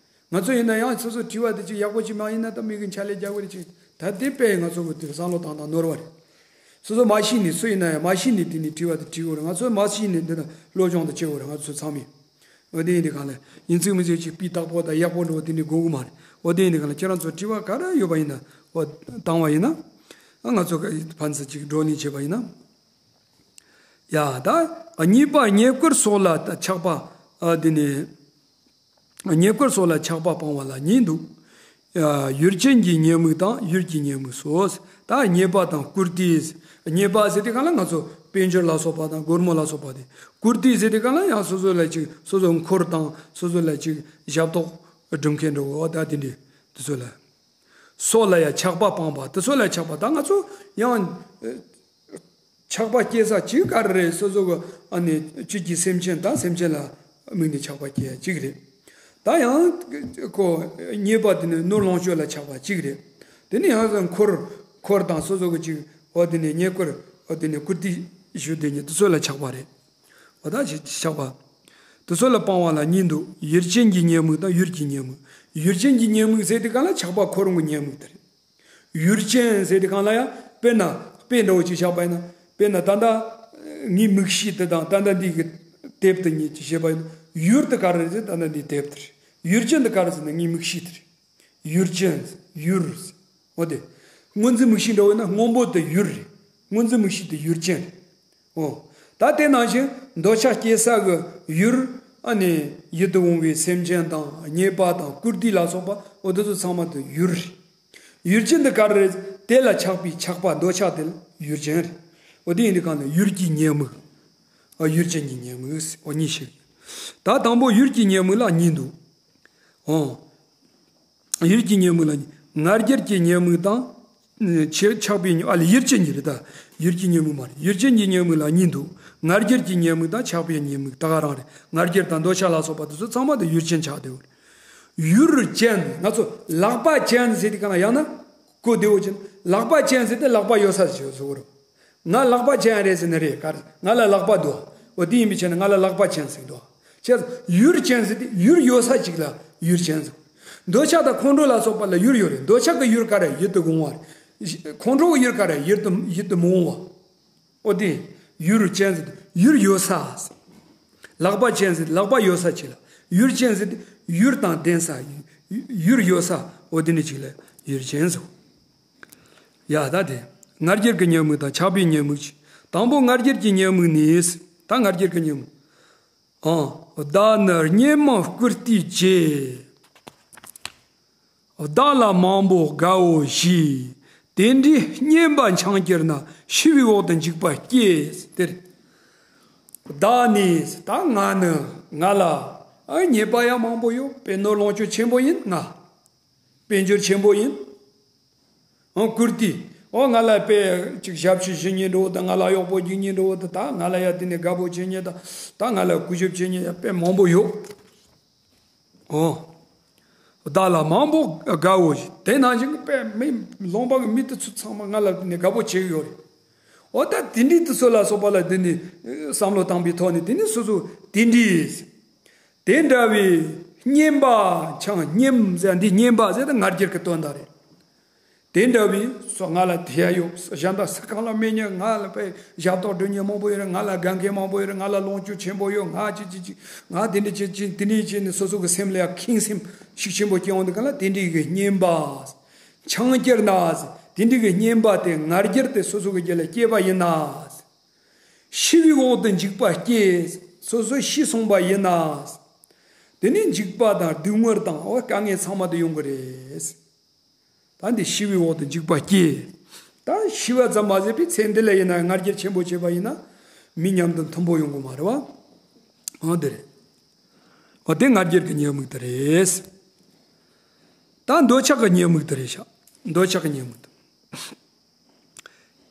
ང་ཚོ་ཡིན་ན་ཡང་སོ་སོ་དྲི་བ་དེ་ཅིག་ཡག་པོ་ཅིག་མ་ཡིན་ན་ད་མི་གི་འཕྱ་ལད་རྒྱག་གི་རེད་ཅིག་ད་དེ་དཔེ་ང་ཚོ་གི་དེ་བསམ་བློ་བཏང་སྟངས་ནོར་བ་རེད། སོ་སོ་མ་ཤེས་ནས་སུ་ཡིན་ན་ཡང་མ་ཤེས་ནས་དེ་ནས་དྲི་བ་དེ་དྲི་གི་རེད། ང་ཚོ་མ་ཤེས་ནས་འདི་ན་སློབ་སྦྱོང་དེ་བྱེད་དགོས་རེད། ང་ཚོ་ཚང་མས། འོ་དེ་ཡིན་དུས་གང་ལ་ཡིན་ཚིག་མི་ཚིག་ཅིག་སྤུས་དག་པོ་དང་ཡག་པོ་འདྲ་བོ་དེ་འདྲ་དགོས་གི་མ་རེད། འོ་དེ་ཡིན་དུས་གང་ལ་ཁྱེད་རང་ཚོ་དྲི་བ་ག་རེ་ཡོད་པ་ཡིན་ན་འོ་བཏང་བ་ཡིན་ན། ཨ་ང་ཚོ་ག་ཕན་ཚུན་ཅིག་བགྲོ་གླེང་བྱེད་པ་ཡིན་ན། ཡ་ད། རྙེད་པ་རྙེད་བཀུར་སོགས་ལ་ཆགས་པ། ཨ་དེ་ནས། རྙེད་བཀུར་སོགས་ལ་ཆགས་པ་སྤང་བ་ལ་གཉིས་འདུག་ཡུལ་ཅན་གྱི་ཉེས་དམིགས་དང་ཡུལ་གྱི་ཉེས་དམིགས་སོ། ད་རྙེད་པ་དང་བཀུར་སྟི། རྙེད་པ་ཟེར་དུས་གང་ལ་ང་ཚོ་དཔལ་འབྱོར་ལ་སོགས་པ་དང་སྒོར་མོ་ལ་སོགས་པ་དེ། བཀུར་སྟི་ཟེར་དུས་གང་ལ་ཡང་སོ་སོ་ལ་ཅིག་སོ་སོ་འཁོར་དང་སོ་སོ་ལ་ཅིག་ཞབས་ཏོག་སྒྲུབ་མཁན་འདྲ་བོ་ད་དེ་འདྲས་དེ་ཚོ་ལ། སོགས་ལ་ཡང་ཆགས་པ་སྤངས་པ་དེ་ཚོ་ལ་ཆགས་པ་ད་ང་ཚོ་ཡང་། ཆགས་པ་སྐྱེ་ས་གཅིག་ག་རེ་རེད། སོ་སོ་གི་ཨ་ནི་བཅུད་ཀྱི་སེམས་ཅན་དང་སེམས་ཅན་ལ་དམིགས་ནས་ཆགས་པ་སྐྱེ་ཡ་གཅིག་རེད། ད་ཡང་ཁོ་རྙེད་པ་དེ་ནི་ནོར་ལོངས་སྤྱོད་ལ་ཆགས་པ་གཅིག་རེད། དེ་ནི་ཡང་འཁོར་འཁོར་དང་སོ་སོ་གི་ཅིག་འོ་དེ་ནི་རྙེད་བཀུར་འོ་དེ་ནི་བཀུར་སྟི་ཞུ་དེ་ཉིད་དེ་ཚོ་ལ་ཆགས་པ་རེད། འོ་ད་ཆགས་པ་དེ་ཚོ་ལ་སྤང་བ་ལ་གཉིས་འདུག་ཡུལ་ཅན་གྱི་ཉེས་དམིགས་དང་ཡུལ་གྱི་ཉེས་དམིགས། ཡུལ་ཅན་གྱི་ཉེས་དམིགས་ཟེར་དུས་གང་ལ་ཆགས་པ་འཁོར་བའི་ཉེས་དམིགས་དེ་རེད། ཡུལ་ཅན་ཟེར་དུས་གང་ལ་ཡང་དཔེར་ན་དཔེ་འདྲ་བོ་ཅིག་བཞག་པ་ཡིན་ན། དཔེར་ན་ད་ལྟ་ངའི་མིག་ཤེས་དེ་དང་ད་ལྟ་འདི་གི་དེབ་དེ་གཉིས་ཀྱི་བཤད་པ་ཡིན་ན། ཡུལ་དེ་ག་རེ་རེད་ཟེར་ད་ལྟ་འདི་དེབ་དེ་རེད། ཡུལ་ཅན་དེ་ག་རེ་ཟེར་ན་ངའི་མིག་ཤེས་དེ་རེད། ཡུལ་ཅན། ཡུལ། འོ་དེ། སྔོ་འཛིན་མིག་ཤེས་འདྲ་བོ་ཡིན་ན་སྔོན་པོ་དེ་ཡུལ་རེད། སྔོ་འཛིན་མིག་ཤེས་དེ་ཡུལ་ཅན་རེད། འོ། ད་དེ་ནང་བཞིན་འདོད་ཆགས་སྐྱེ་ས་གི་ཡུལ། ཨ་ནི་ཡིད་དུ་འོང་བའི་སེམས་ཅན་དང་རྙེད་པ་དང་བཀུར་སྟི་ལ་སོགས་པ་འོ་དེ་ཚོ་ཚང་མ་དེ་ཡུལ་རེད། ཡུལ་ཅན་དེ་ག་རེ་རེད། དེ་ལ་ཆགས་པའི་ཆགས་པ་འདོད་ཆགས་དེ་ལ་ཡུལ་ཅན་རེད། འོ་དེ་ཡིན་དུས་གང་ལ་ཡུལ་གྱི་ཉེས་དམིགས། ཨ་ཡུལ་ཅན་གྱི་ཉེས་དམིགས་འོ་གཉིས་ཤིག་ད་དང་པོ་ཡུལ་གྱི་ཉེས་དམིགས་ལ་གཉིས་འདུག་འོ། ཡུལ་གྱི་ཉེས་དམིགས་ལ་ང་རྒྱལ་གྱི་ཉེས་དམིགས་དང་། ཆེ་ཆགས་པའི་ཉེས་ཨ་ལ་ཡུལ་ཅན་གྱི་རེད་ད། ཡུལ་གྱི་ཉེས་དམིགས་མ་རེད། ཡུལ་ཅན་གྱི་ཉེས་དམིགས་ལ་གཉིས་འདུག་ང་རྒྱལ་གྱི་ཉེས་དམིགས་དང་ཆགས་པའི་ཉེས་དམིགས་ད་ག་རང་རེད། ང་རྒྱལ་དང་འདོད་ཆགས་ལ་སོགས་པ་དེ་ཚོ་ཚང་མ་དེ་ཡུལ་ཅན་ཆགས་བསྡད་ཡོད་རེད། ཡུལ་ཅན་ང་ཚོ་ལག་པ་ཅན་ཟེར་དུས་གང་ལ་ཡང་ན་གོ་བདེ་བོ་ཅན་ལག་པ་ཅན་ཟེར་ཏེ་ལག་པ་ཡོད་ས་ཞིག་བཟོ་གི་རེད། ང་ལག་པ་ཅན་རེད་ཟེར་ན་རེད་ག་རེ་ང་ལ་ལག་པ་འདུག་འོ་དེ་ཡིན་པའི་ཕྱིར་ན་ང་ལ་ལག་པ་ཅན་ཟེར་འདུག་བྱས་ཙང་ཡུལ་ཅན་ཟེར་ཏེ་ཡུལ་ཡོད་ས་ཅིག་ལ་ཡུལ་ཅན་ཟེར། འདོད་ཆགས་དང་ཁོང་ཁྲོ་ལ་སོགས་པ་ལ་ཡུལ་ཡོད་རེད། འདོད་ཆགས་ཀྱི་ཡུལ་ག་རེ་ཡིད་དུ་འོང་བ་རེད། ཁོང་ཁྲོ་གི་ཡུལ་ག་རེ་ཡིད་དུ་ཡིད་དུ་མི་འོང་བ། འོ་དེ་ཡུལ་ཅན་ཟེར་ཏེ་ཡུལ་ཡོད་ས། ལག་པ་ཅན་ཟེར་ཏེ་ལག་པ་ཡོད་ས་ཅིག་ལ་ཡུལ་ཅན་ཟེར་ཏེ་ཡུལ་དང་ལྡན་ས་ཡུལ་ཡོད་ས་འོ་དེ་ནི་ཅིག་ལ་ཡུལ་ཅན་ཟེར། ཡ་ད་དེ། ང་རྒྱལ་གྱི་ཉེས་དམིགས་དང་ཆགས་པའི་ཉེས་དམིགས་ཀྱི། དང་པོ་ང་རྒྱལ་གྱི་ཉེས་དམིགས་ནི། ད་ང་རྒྱལ་གྱི་ཉེས་དམིགས། ཨང་། བདག་ནི་སྙན་མོ་བཀུར་སྟི་བྱེད། བདག་ལ་མང་པོ་དགའ་བོ་བྱས། དེ་འདྲའི་སྙན་པ་འཆང་གྱུར་ན། ཤི་བའི་འོག་ཏུ་འཇུག་པ་སྐྱེ། དེར། བདག་ནི་ད་ང་ནི་ང་ལ། ཨ་རྙེད་པ་ཡང་མང་པོ་ཡོད། དཔེ་ནོར་ལོངས་སྤྱོད་ཆེན་པོ་ཡིན་ང་། དཔལ་འབྱོར་ཆེན་པོ་ཡིན། ཨང་། བཀུར་སྟི། ཨོ་ང་ལ་དཔེ་ཅིག་ཞབས་ཕྱི་ཞུ་མཁན་འདྲ་བོ་དང་ང་ལ་གཡོག་པོ་རྒྱུག་མཁན་འདྲ་བོ་དང་ད་ང་ལ་ཡ་དེ་ནས་དགའ་པོ་བྱེད་མཁན་དང་ད་ང་ལ་གུས་ཞབས་བྱེད་མཁན་ཡ་དཔེ་མང་པོ་ཡོད། ཨོ། བདག་ལ་མང་པོ་དགའ་བོ་ཞིག་དེ་ནང་བཞིན་གྱི་དཔེ་མི་ལུང་པ་གི་མི་དེ་ཚོ་ཚང་མ་ང་ལ་དེ་ནས་དགའ་པོ་བྱེད་ཀྱི་ཡོད་རེད། འོ་ད་དེ་འདྲའི་དུས་ཚོད་ལ་སོགས་པ་ལ་དེ་ནི་བསམ་བློ་བཏང་པའི་ཐོག་ནས་དེ་ནི་སོ་སོ་དེ་འདྲའི། དེ་འདྲ་བའི་སྙེམས་པ་ཆང་སྙེམས་ཟེར་འདི་སྙེམས་པ་ཟེར་ད་ང་རྒྱལ་གྱི་དོན་དག་རེད། དེ་འདྲ་བའི་སོ་ང་ལ་དེ་ཡ་ཡོད་གཞན་དག་སུ་གང་ལ་མེད་ཉེ་ང་ལ་པའི་ཞབས་ཏོག་སྒྲུབ་ཉེ་མང་པོ་ཡོད་རེད། ང་ལ་དགའ་མཁན་མང་པོ་ཡོད་རེད། ང་ལ་ལོངས་སྤྱོད་ཆེན་པོ་ཡོད། ང་ཅི་ཅི་ཅི་ང་དེ་འདྲ་ཅི་ཅི་དེ་འདྲ་ཅི་ནི་སོ་སོ་གི་སེམས་ལ་ཡ་ཁེངས་སེམས་ཤུགས་ཆེན་པོ་སྐྱེ་འོང་དུས་གང་ལ་དེ་འདྲའི་གི་སྙེམས་པ། ཆང་སྐྱེར་ན་དེ་འདྲའི་གི་སྙེམས་པ་དེ་ང་རྒྱལ་དེ་སོ་སོ་གི་རྒྱུད་ལ་སྐྱེས་པ་ཡིན་ན། ཤི་བའི་འོག་ཏུ་འཇིགས་པ་སྐྱེས། སོ་སོ་ཤི་སོང་བ་ཡིན་ན། དེ་ནི་འཇིགས་པ་དང་སྡུག་བསྔལ་དང་འོ་དཀའ་ངལ་ཚང་མ་དེ་ཡོང་གི་རེད། ད་འདི་ཤི་བའི་འོག་ཏུ་འཇིགས་པ་སྐྱེས། ད་ཤི་བ་ཙམ་མ་ཟད་པའི་ཚེ་འདི་ལ་ཡིན་ན་ང་རྒྱལ་ཆེན་པོ་བྱས་པ་ཡིན་ན། མི་མཉམ་དུ་མཐུན་པོ་ཡོང་གི་མ་རེད་བ། འོ་དེ་རེད། འོ་དེ་ང་རྒྱལ་གྱི་ཉེས་དམིགས་དེ་རེད། ད་འདོད་ཆགས་ཀྱི་ཉེས་དམིགས་དེ་རེད་ཤག་འདོད་ཆགས་ཀྱི་ཉེས་དམིགས་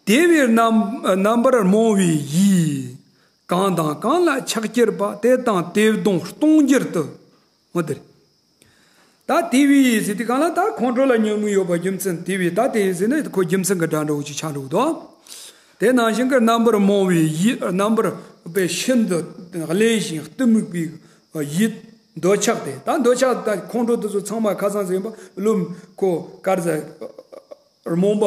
དེ། དེ་བས་རྣམ་རྣམ་པར་རྨོངས་པའི་ཡིད། གང་དང་གང་ལ་ཆགས་སྐྱེར་པ། དེ་དང་དེ་བརྡུང་སྟོང་འགྱུར་དུ། འོ་དེ་རེད། ད་དེ་བས་ཟེར་དུས་གང་ལ་ད་ཁོང་ཁྲོ་ལ་ཉོན་མོངས་ཡོད་པ་རྒྱུ་མཚན་དེ་བས་ད་དེ་ཟེར་ན་ཁོ་རྒྱུ་མཚན་གྱི་སྒྲ་འདྲ་བོ་ཅིག་ཆགས་འགྲོ་གི་འདུག་དེ་ནང་བཞིན་གྱི་རྣམ་པར་རྨོངས་པའི་ཡིད། རྣམ་པར་པའི་ཤིན་ཏུ་གླེན་ཞིང་གཏི་མུག་པའི་ཡིད། འདོད་ཆགས་དེ་ད་འདོད་ཆགས་ད་ཁོང་ཁྲོ་དེ་ཚོ་ཚང་མ་ཁ་སང་ཟེར་ཡིན་པ་བླུན་ཁོ་དཀར་ཟ། རྨོངས་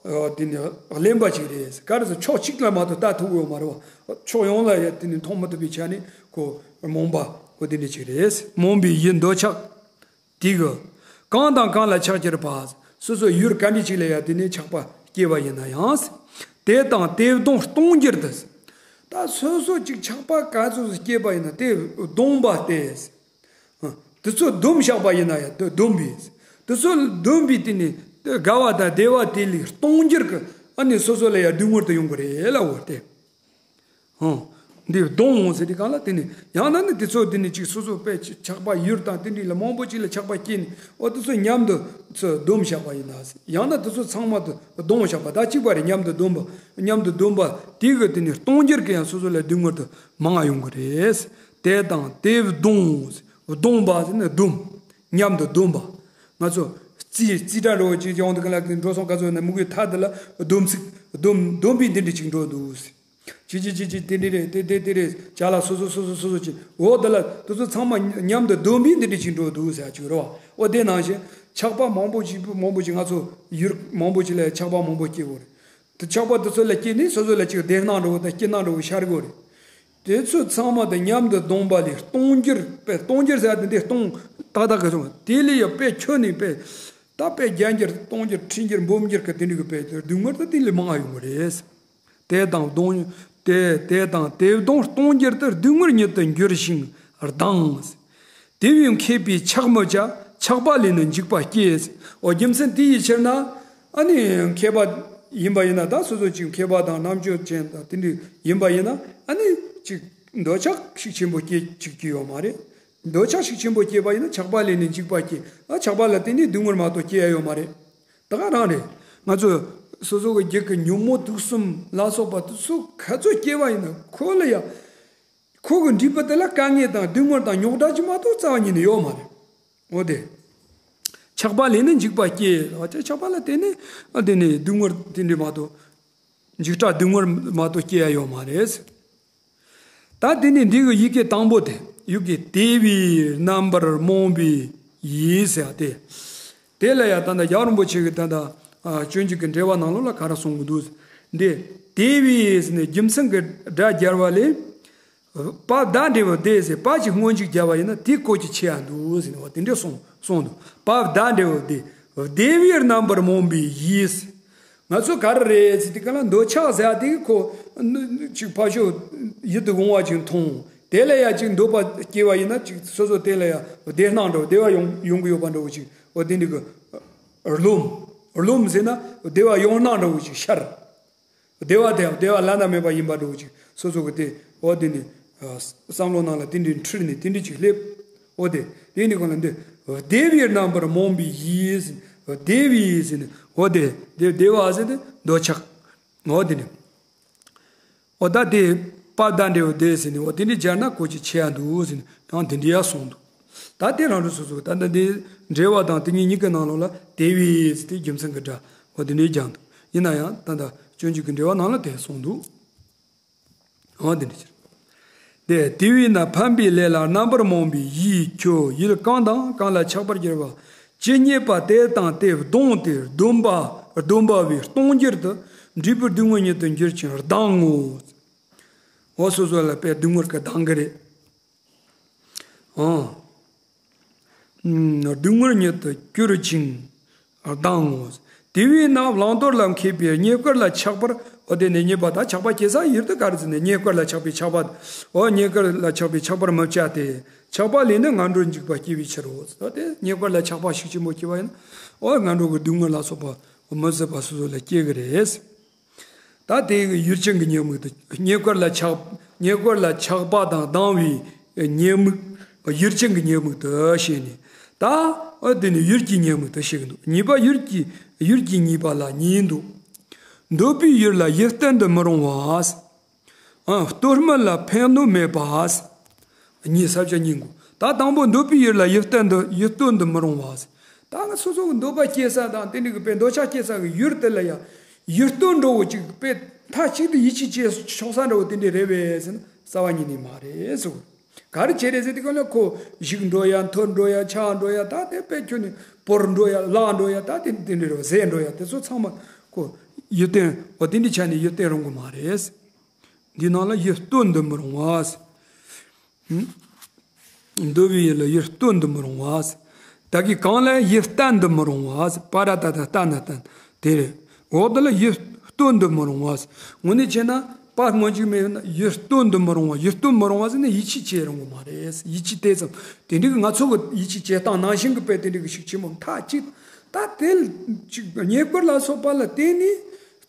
པ། དེ་ནི་གླེན་པ་ཅིག་རེད། ག་རེ་ཟེར་ཕྱོགས་གཅིག་ལ་མ་གཏོགས་ལྟ་ཐུབ་ཡོད་མ་རེད་བ། ཕྱོགས་ཡོངས་ལ་ཡ་དེ་ནི་མཐོང་མི་ཐུབ་པའི་ཆ་ནས་ཁོ་རྨོངས་པ་ཁོ་དེ་འདྲ་ཅིག་རེད། རྨོངས་པའི་ཡིད་འདོད་ཆགས་དེ་གི། གང་དང་གང་ལ་ཆགས་སྐྱེར་པ། སོ་སོ་ཡུལ་ག་འདྲ་ཅིག་ལ་ཡ་དེ་ནི་ཆགས་པ་སྐྱེ་བ་ཡིན་ན་ཡང་། དེ་དང་དེ་བརྡུང་སྟོང་འགྱུར་དུ། ད་སོ་སོ་ཅིག་ཆགས་པ་ག་ཚོད་སྐྱེས་པ་ཡིན་ན་དེ་བརྡུང་པ་སྟེ། དེ་ཚོ་བསྡོམས་བཞག་པ་ཡིན་ན་ཡང་དེ་བསྡོམས་པས། དེ་ཚོ་བསྡོམས་པས་དེ་ནི་དགའ་བ་དང་བདེ་བ་དེ་ལས་སྟོང་འགྱུར་གྱི་ཨ་ནི་སོ་སོ་ལ་ཡང་སྡུག་བསྔལ་དུ་ཡོང་གི་རེད་ལ་འོ་དེ། ཧང་། འདི་བསྡོམས་འོང་ཟེར་དུས་གང་ལ་དེ་ནི་ཡང་ན་ནི་དེ་ཚོ་དེ་ནི་ཅིག་སོ་སོ་པའི་ཆགས་པ་ཡུལ་དང་དེ་འདྲ་ལ་མང་པོ་ཅིག་ལ་ཆགས་པ་སྐྱེས་ནས་འོ་དེ་ཚོ་མཉམ་དུ་ཚོ་བསྡོམས་བཞག་པ་ཡིན་ན་ཡང་ན་དེ་ཚོ་ཚང་མ་དུ་བསྡོམས་བཞག་པ་ད་གཅིག་པ་རེད། མཉམ་དུ་བསྡོམས་པ་མཉམ་དུ་བསྡོམས་པ་དེ་གི་དེ་ནི་སྟོང་འགྱུར་གྱི་ཡང་སོ་སོ་ལ་སྡུག་བསྔལ་དུ་མང་ང་ཡོང་གི་རེད། དེ་དང་དེ་བསྡོམས། བསྡོམས་པ་ཟེར་ན་བསྡོམས། མཉམ་དུ་བསྡོམས་པ། ང་ཚོ་རྩིས་རྩིས་གྲངས་འགྲོ་བ་ཅིག་ཡོང་དུས་ག་ལ་འགྲོ་སོང་ག་ཚོད་ན་མུ་གུའི་མཐའ་དེ་ལ་བསྡོམས་ཚིག་བསྡོམས་བསྡོམས་པས་འདི་འདྲ་ཅིག་འགྲོ་འདུག་ཅི་ཅི་ཅི་ཅི་དེ་འདྲ་རེད། དེ་དེ་དེ་རེད། ཅ་ལག་སོ་སོ་སོ་སོ་སོ་སོ་ཅིག་འོ་དེ་ལ་དེ་ཚོ་ཚང་མ་མཉམ་དུ་བསྡོམས་པས་འདི་འདྲ་ཅིག་འགྲོ་འདུག་ཟེར་ཅིག་རེད་བ། འོ་དེ་ནང་བཞིན་ཆགས་པ་མང་པོ་ཅིག་མང་པོ་ཅིག་ང་ཚོ་ཡུལ་མང་པོ་ཅིག་ལ་ཆགས་པ་མང་པོ་སྐྱེ་དགོས་རེད། དེ་ཆགས་པ་དེ་ཚོ་ལ་སྐྱེས་ནས་སོ་སོ་ལ་ཅིག་བདེ་སྣང་འགྲོ་བ་དང་སྐྱིད་སྣང་འགྲོ་བ་ཤར་དགོས་རེད། དེ་ཚོ་ཚང་མ་དང་མཉམ་དུ་བསྡོམས་པ་ལས་སྟོང་འགྱུར་པས། སྟོང་འགྱུར་ཟེར་ཡ་དེ་འདི་སྟོང་ཏག་ཏག་གི་སོང་། དེ་ལས་ཡང་པས་ཁྱོན་ནས་པས་ད་པས་བརྒྱ་འགྱུར་སྟོང་འགྱུར་ཁྲི་འགྱུར་འབུམ་འགྱུར་གི་དེ་འདྲ་གི་པས་སྡུག་བསྔལ་ད་དེ་ལས་མང་ཡོང་གི་རེད། དེ་དང་བསྡོམས་དེ་དེ་དང་དེ་བསྡོམས་སྟོང་འགྱུར་དུ་སྡུག་བསྔལ་ཉིད་དུ་འགྱུར་ཞིང་ལྡང་། དེ་བས་མཁས་པས་ཆགས་མི་བྱ། ཆགས་པ་ལས་ནི་འཇིགས་པ་སྐྱེ། འོ་རྒྱུ་མཚན་དེ་ཡི་ཕྱིར་ན། ཨ་ནི་མཁས་པ་ཡིན་པ་ཡིན་ན་ད་སོ་སོ་ཅིག་མཁས་པ་དང་རྣམ་དཔྱོད་ཅན་དང་དེ་འདྲ་ཡིན་པ་ཡིན་ན་ཨ་ནི་ཅིག་འདོད་ཆགས་ཤུགས་ཆེན་པོ་སྐྱེ་ཅིག་སྐྱེ་ཡོད་མ་རེད། འདོད་ཆགས་ཤུགས་ཆེན་པོ་སྐྱེས་པ་ཡིན་ན་ཆགས་པ་ལས་ནི་འཇིགས་པ་སྐྱེ། ཨ་ཆགས་པ་ལ་བརྟེན་ནས་སྡུག་བསྔལ་མ་གཏོགས་སྐྱེ་ཡ་ཡོད་མ་རེད། ད་ག་རང་རེད། ང་ཚོ་སོ་སོ་གི་རྒྱུད་ཀྱི་ཉོན་མོངས་དུག་གསུམ་ལ་སོགས་པ་དེ་ཚོ་ག་ཚོད་སྐྱེ་བ་ཡིན་ན་ཁོ་ལ་ཡ། ཁོ་གི་འབྲས་བུ་དེ་ལ་དཀའ་ངལ་དང་སྡུག་བསྔལ་དང་རྙོག་དྲ་ཅིག་མ་གཏོགས་རྩ་བ་ཉིད་ནས་ཡོད་མ་རེད། འོ་དེ། ཆགས་པ་ལས་ནི་འཇིགས་པ་སྐྱེ། འོ་དེ་ཆགས་པ་ལ་བརྟེན་ནས་ཨ་དེ་ནས་སྡུག་བསྔལ་དེ་འདྲ་མ་གཏོགས། འཇིགས་སྐྲག་སྡུག་བསྔལ་མ་གཏོགས་སྐྱེ་ཡ་ཡོད་མ་རེད། ད་དེ་ནས་འདི་གི་ཡི་གེ་དང་པོ་དེ་ཡི་གེ་དེ་བས་རྣམ་པར་རྨོངས་པའི་ཡིད་ཟེར་ཡ་དེ། དེ་ལ་ཡ་ད་ལྟ་རྒྱལ་བ་རིན་པོ་ཆེ་གི་ད་ལྟ་སྤྱོད་འཇུག་གི་འགྲེལ་པ་ནང་ལོགས་ལ་ག་རེ་གསུང་གི་འདུག་འདི་དེ་བས་ཟེར་ནས་རྒྱུ་མཚན་གྱི་སྒྲ་སྦྱར་བ་ལས། པ་བརྡ་འབྲས་བུ་བདེ་ཟེར་བ་ཅིག་སྔོན་འཇུག་བརྒྱབ་པ་ཡིན་ན་དེ་གོ་རྒྱུ་ཆེ་ཡ་འདུག་ཟེར་ནས་བ་དེ་འདྲས་གསུངས་གསུངས་འདུག་པ་བརྡ་འབྲས་བུ་བདེ། བདེ་བས་རྣམ་པར་རྨོངས་པའི་ཡིད། ང་ཚོ་ག་རེ་རེད་ཟེར་དུས་ག་ལ་འདོད་ཆགས་ཟེར་ཡ་དེ་གི་ཁོ་ཅིག་ཕར་ཕྱོགས་ཡིད་དུ་འོང་བ་ཅིག་མཐོང་། དེ་ལ་ཡ་ཅིག་འདོད་པ་སྐྱེ་བ་ཡིན་ན་ཅིག་སོ་སོ་དེ་ལ་ཡ་བདེ་སྣང་འདྲ་བོ་བདེ་བ་ཡོང་ཡོང་གི་ཡོད་པ་འདྲ་བོ་ཅིག་འོ་དེ་འདྲ་གི་རློམ། རློམ་ཟེར་ན་བདེ་བ་ཡོང་སྣང་འདྲ་བོ་ཅིག་ཤར། བདེ་བ་དེ་བདེ་བ་བླ་ན་མེད་པ་ཡིན་པ་འདྲ་བོ་ཅིག་སོ་སོ་གི་དེ་འོ་དེ་ནི་བསམ་བློ་ནང་ལ་དེ་འདྲའི་འཁྲུལ་ནས་དེ་འདྲ་ཅིག་སླེབས། འོ་དེ་དེ་ནི་གང་ལ་འདི་བདེ་བས་རྣམ་པར་རྨོངས་པའི་ཡིད། བདེ་བས་ཟེར་ནས་འོ་དེ་དེ་བདེ་བ་ཟེར་ཏེ་འདོད་ཆགས། འོ་དེ་ནི་འོ་ད་དེ་པ་བརྡ་འབྲས་བུ་བདེ་ཟེར་ནས་འོ་དེ་འདྲ་སྦྱར་ན་གོ་རྒྱུ་ཆེ་ཡ་འདུག་ཟེར་ནས་ཡང་དེ་འདྲ་ཡ་གསུངས་འདུག་ད་དེ་རང་རུ་སོ་སོ་ད་ལྟ་འདི་འགྲེལ་པ་དང་དེ་གཉིས་གཉིས་ཀྱི་ནང་ལོགས་ལ་དེ་བས་ཟེར་ཏེ་རྒྱུ་མཚན་གྱི་སྒྲ་འོ་དེ་འདྲའི་སྦྱར་འདུག་ཡིན་ན་ཡང་ད་ལྟ་ སྤྱོད་འཇུག་གི་འགྲེལ་པ་ནང་ལ་དེ་གསུངས་འདུག་འོ་དེ་འདྲ་ཕྱིར། དེ་དེ་བས་ན་ཕན་པའི་ལས་ལ་རྣམ་པར་རྨོངས་པའི་ཡིད་ཁྱོད་ཡུལ་གང་དང་གང་ལ་ཆགས་པར་གྱུར་པ། ཇི་སྙེད་པ་དེ་དང་དེ་བསྡོངས་ཏེ་སྡོམ་པ་སྡོམ་པ་བས་སྟོང་རྒྱུར་དུ་འབྲས་བུ་སྡུག་བསྔལ་ཉིད་དུ་འགྱུར་ཞིང་སྡང་ངོ་། འོ་སོ་སོ་ལ་དཔེ་སྡུག་བསྔལ་གྱིས་སྡང་གི་རེད། ཨང་། སྡུག་བསྔལ་ཉིད་དུ་གྱུར་ཅིང་སྡང་ངོ་། དེ་བས་ན་བླང་དོར་ལ་མཁས་པའི་རྙེད་དཀར་ལ་ཆགས་པར། འོ་དེ་ནས་རྙེད་པ་དང་ཆགས་པ་སྐྱེ་ས་ཡུལ་དུ་ག་རེ་ཟེར་ན་རྙེད་དཀར་ལ་ཆགས་པའི་ཆགས་པ། འོ་རྙེད་དཀར་ལ་ཆགས་པའི་ཆགས་པར་མི་བྱ་སྟེ། ཆགས་པ་ལས་ནི་ངན་འགྲོར་འཇུག་པ་སྐྱེ་བའི་ཕྱིར་རོ། འོ་དེ་རྙེད་དཀར་ལ་ཆགས་པ་ཤུགས་ཆེན་པོ་སྐྱེ་བ་ཡིན་ན། འོ་ངན་འགྲོ་གི་སྡུག་བསྔལ་ལ་སོགས་པ་མི་བཟོད་པ་སོ་སོ་ལ་སྐྱེ་གི་རེད། ད་དེ་གི་ཡུལ་ཅན་གྱི་ཉེས་དམིགས་དེ་རྙེད་དཀར་ལ་ཆགས། རྙེད་དཀར་ལ་ཆགས་པ་དང་སྡང་བའི་ཉེས་དམིགས། ཡུལ་ཅན་གྱི་ཉེས་དམིགས་དེ་བཤད་ནས། ད་འོ་དེ་ནི་ཡུལ་གྱི་ཉེས་དམིགས་དེ་བཤད་ཀྱི་འདུག་གཉིས་པ་ཡུལ་གྱི་ཡུལ་གྱི་ཉེས་པ་ལ་གཉིས་འདུག་འདོད་པའི་ཡུལ་ལ་ཡིད་བརྟན་དུ་མི་རུང་བ། ཨ་ལྟོ་སྨད་ལ་ཕན་གནོད་མེད་པ། གཉིས་ས་བཅད་གཉིས་འགོ། ད་དང་པོ་འདོད་པའི་ཡུལ་ལ་ཡིད་བརྟན་དུ་ཡིད་རྟོན་དུ་མི་རུང་བ། ད་ང་སོ་སོ་གི་འདོད་པ་སྐྱེ་ས་དང་དེ་འདྲ་གི་དཔེ་འདོད་ཆགས་སྐྱེ་ས་གི་ཡུལ་དེ་ལ་ཡང་ཡིད་རྟོན་འདྲ་བོ་ཅིག་དཔེ་མཐའ་གཅིག་ཏུ་ཡིད་ཆེས་བྱེད་ཆོག་ས་འདྲ་བོ་དེ་འདྲ་རེད་པས་ཟེར་ན་རྩ་བ་ཉིད་ནས་མ་རེད་ཟེར། ག་རེ་བྱས་རེད་ཟེར་དུས་གང་ལ་ཁོ་བཞུགས་འགྲོ་ཡ་འཐོར་འགྲོ་ཡ་ཆགས་འགྲོ་ཡ་ད་དེ་དཔེ་ཁྱོན་ནས་བོར་འགྲོ་ཡ་བརླག་འགྲོ་ཡ་ད་དེ་དེ་འདྲ་རེད་བ་ཟད་འགྲོ་ཡ་དེ་ཚོ་ཚང་མ་ཁོ་ཡིད་རྟོན་འོ་དེ་འདྲ་ཆ་ནས་ཡིད་རྟོན་རུང་གི་མ་རེད། འདི་ནང་ལ་ཡིད་རྟོན་དུ་མི་རུང་བ། འདོད་པའི་ཡུལ་ལ་ཡིད་རྟོན་དུ་མི་རུང་བ། བདག་གིས་གང་ལ་ཡིད་བརྟན་དུ་མི་རུང་བ། པ་ར་ཏ་ཏ་ཏ་ན་ཏན་དེ་རེད། འོག་དེ་ལ་ཡིད་རྟོན་དུ་མི་རུང་བ། དངོས་གནས་བྱས་ན་པ་སྔོན་འཇུག་མེད་ན་ཡིད་རྟོན་དུ་མི་རུང་བ། ཡིད་རྟོན་མི་རུང་བ་ཟེར་ན་ཡིད་ཆེས་བྱེད་རུང་གི་མ་རེད། ཡིད་ཆེས་དེ་ཙམ་དེ་འདྲའི་ང་ཚོ་གི་ཡིད་ཆེས་བྱེད་སྟངས་ནང་བཞིན་གྱི་དཔེ་དེ་འདྲའི་གི་ཤུགས་ཆེན་པོ་མཐའ་གཅིག་ད་དེ་ཅིག་རྙེད་བཀུར་ལ་སོགས་པ་ལ་བརྟེན་ནས་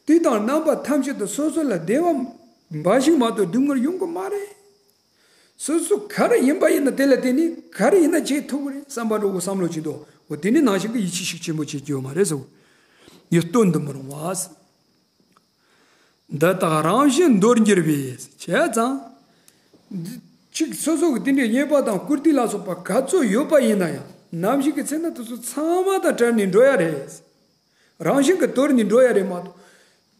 དུས་དང་རྣམ་པ་ཐམས་ཅད་དུ་སོ་སོ་ལ་བདེ་བ་འབའ་ཞིག་མ་གཏོགས་སྡུག་བསྔལ་ཡོང་གི་མ་རེད། སོ་སོ་ག་རེ་ཡིན་པ་ཡིན་ན་དེ་ལ་བརྟེན་ནས་ག་རེ་ཡིན་ན་བྱེད་ཐུབ་ཀྱི་རེད་བསམ་པ་འདྲ་བོ་བསམ་བློ་བྱེད་དོ། འོ་དེ་ནི་ནང་བཞིན་གྱི་ཡིད་ཆེས་ཤུགས་ཆེན་པོ་བྱེད་ཀྱི་ཡོད་མ་རེད་ཟེར། ཡིད་རྟོན་དུ་མི་རུང་བ། འདི་དག་རང་བཞིན་འདོར་འགྱུར་བས་བྱས་ཙང་། ཅིག་སོ་སོ་གི་དེ་འདྲའི་རྙེད་པ་དང་བཀུར་སྟི་ལ་སོགས་པ་ག་ཚོད་ཡོད་པ་ཡིན་ན་ཡང་ནམ་ཞིག་གི་ཚེ་ན་དེ་ཚོ་ཚང་མ་དང་བྲལ་ནས་འགྲོ་ཡ་རེད། རང་བཞིན་གྱིས་དོར་ནས་འགྲོ་ཡ་རེད་མ་གཏོགས།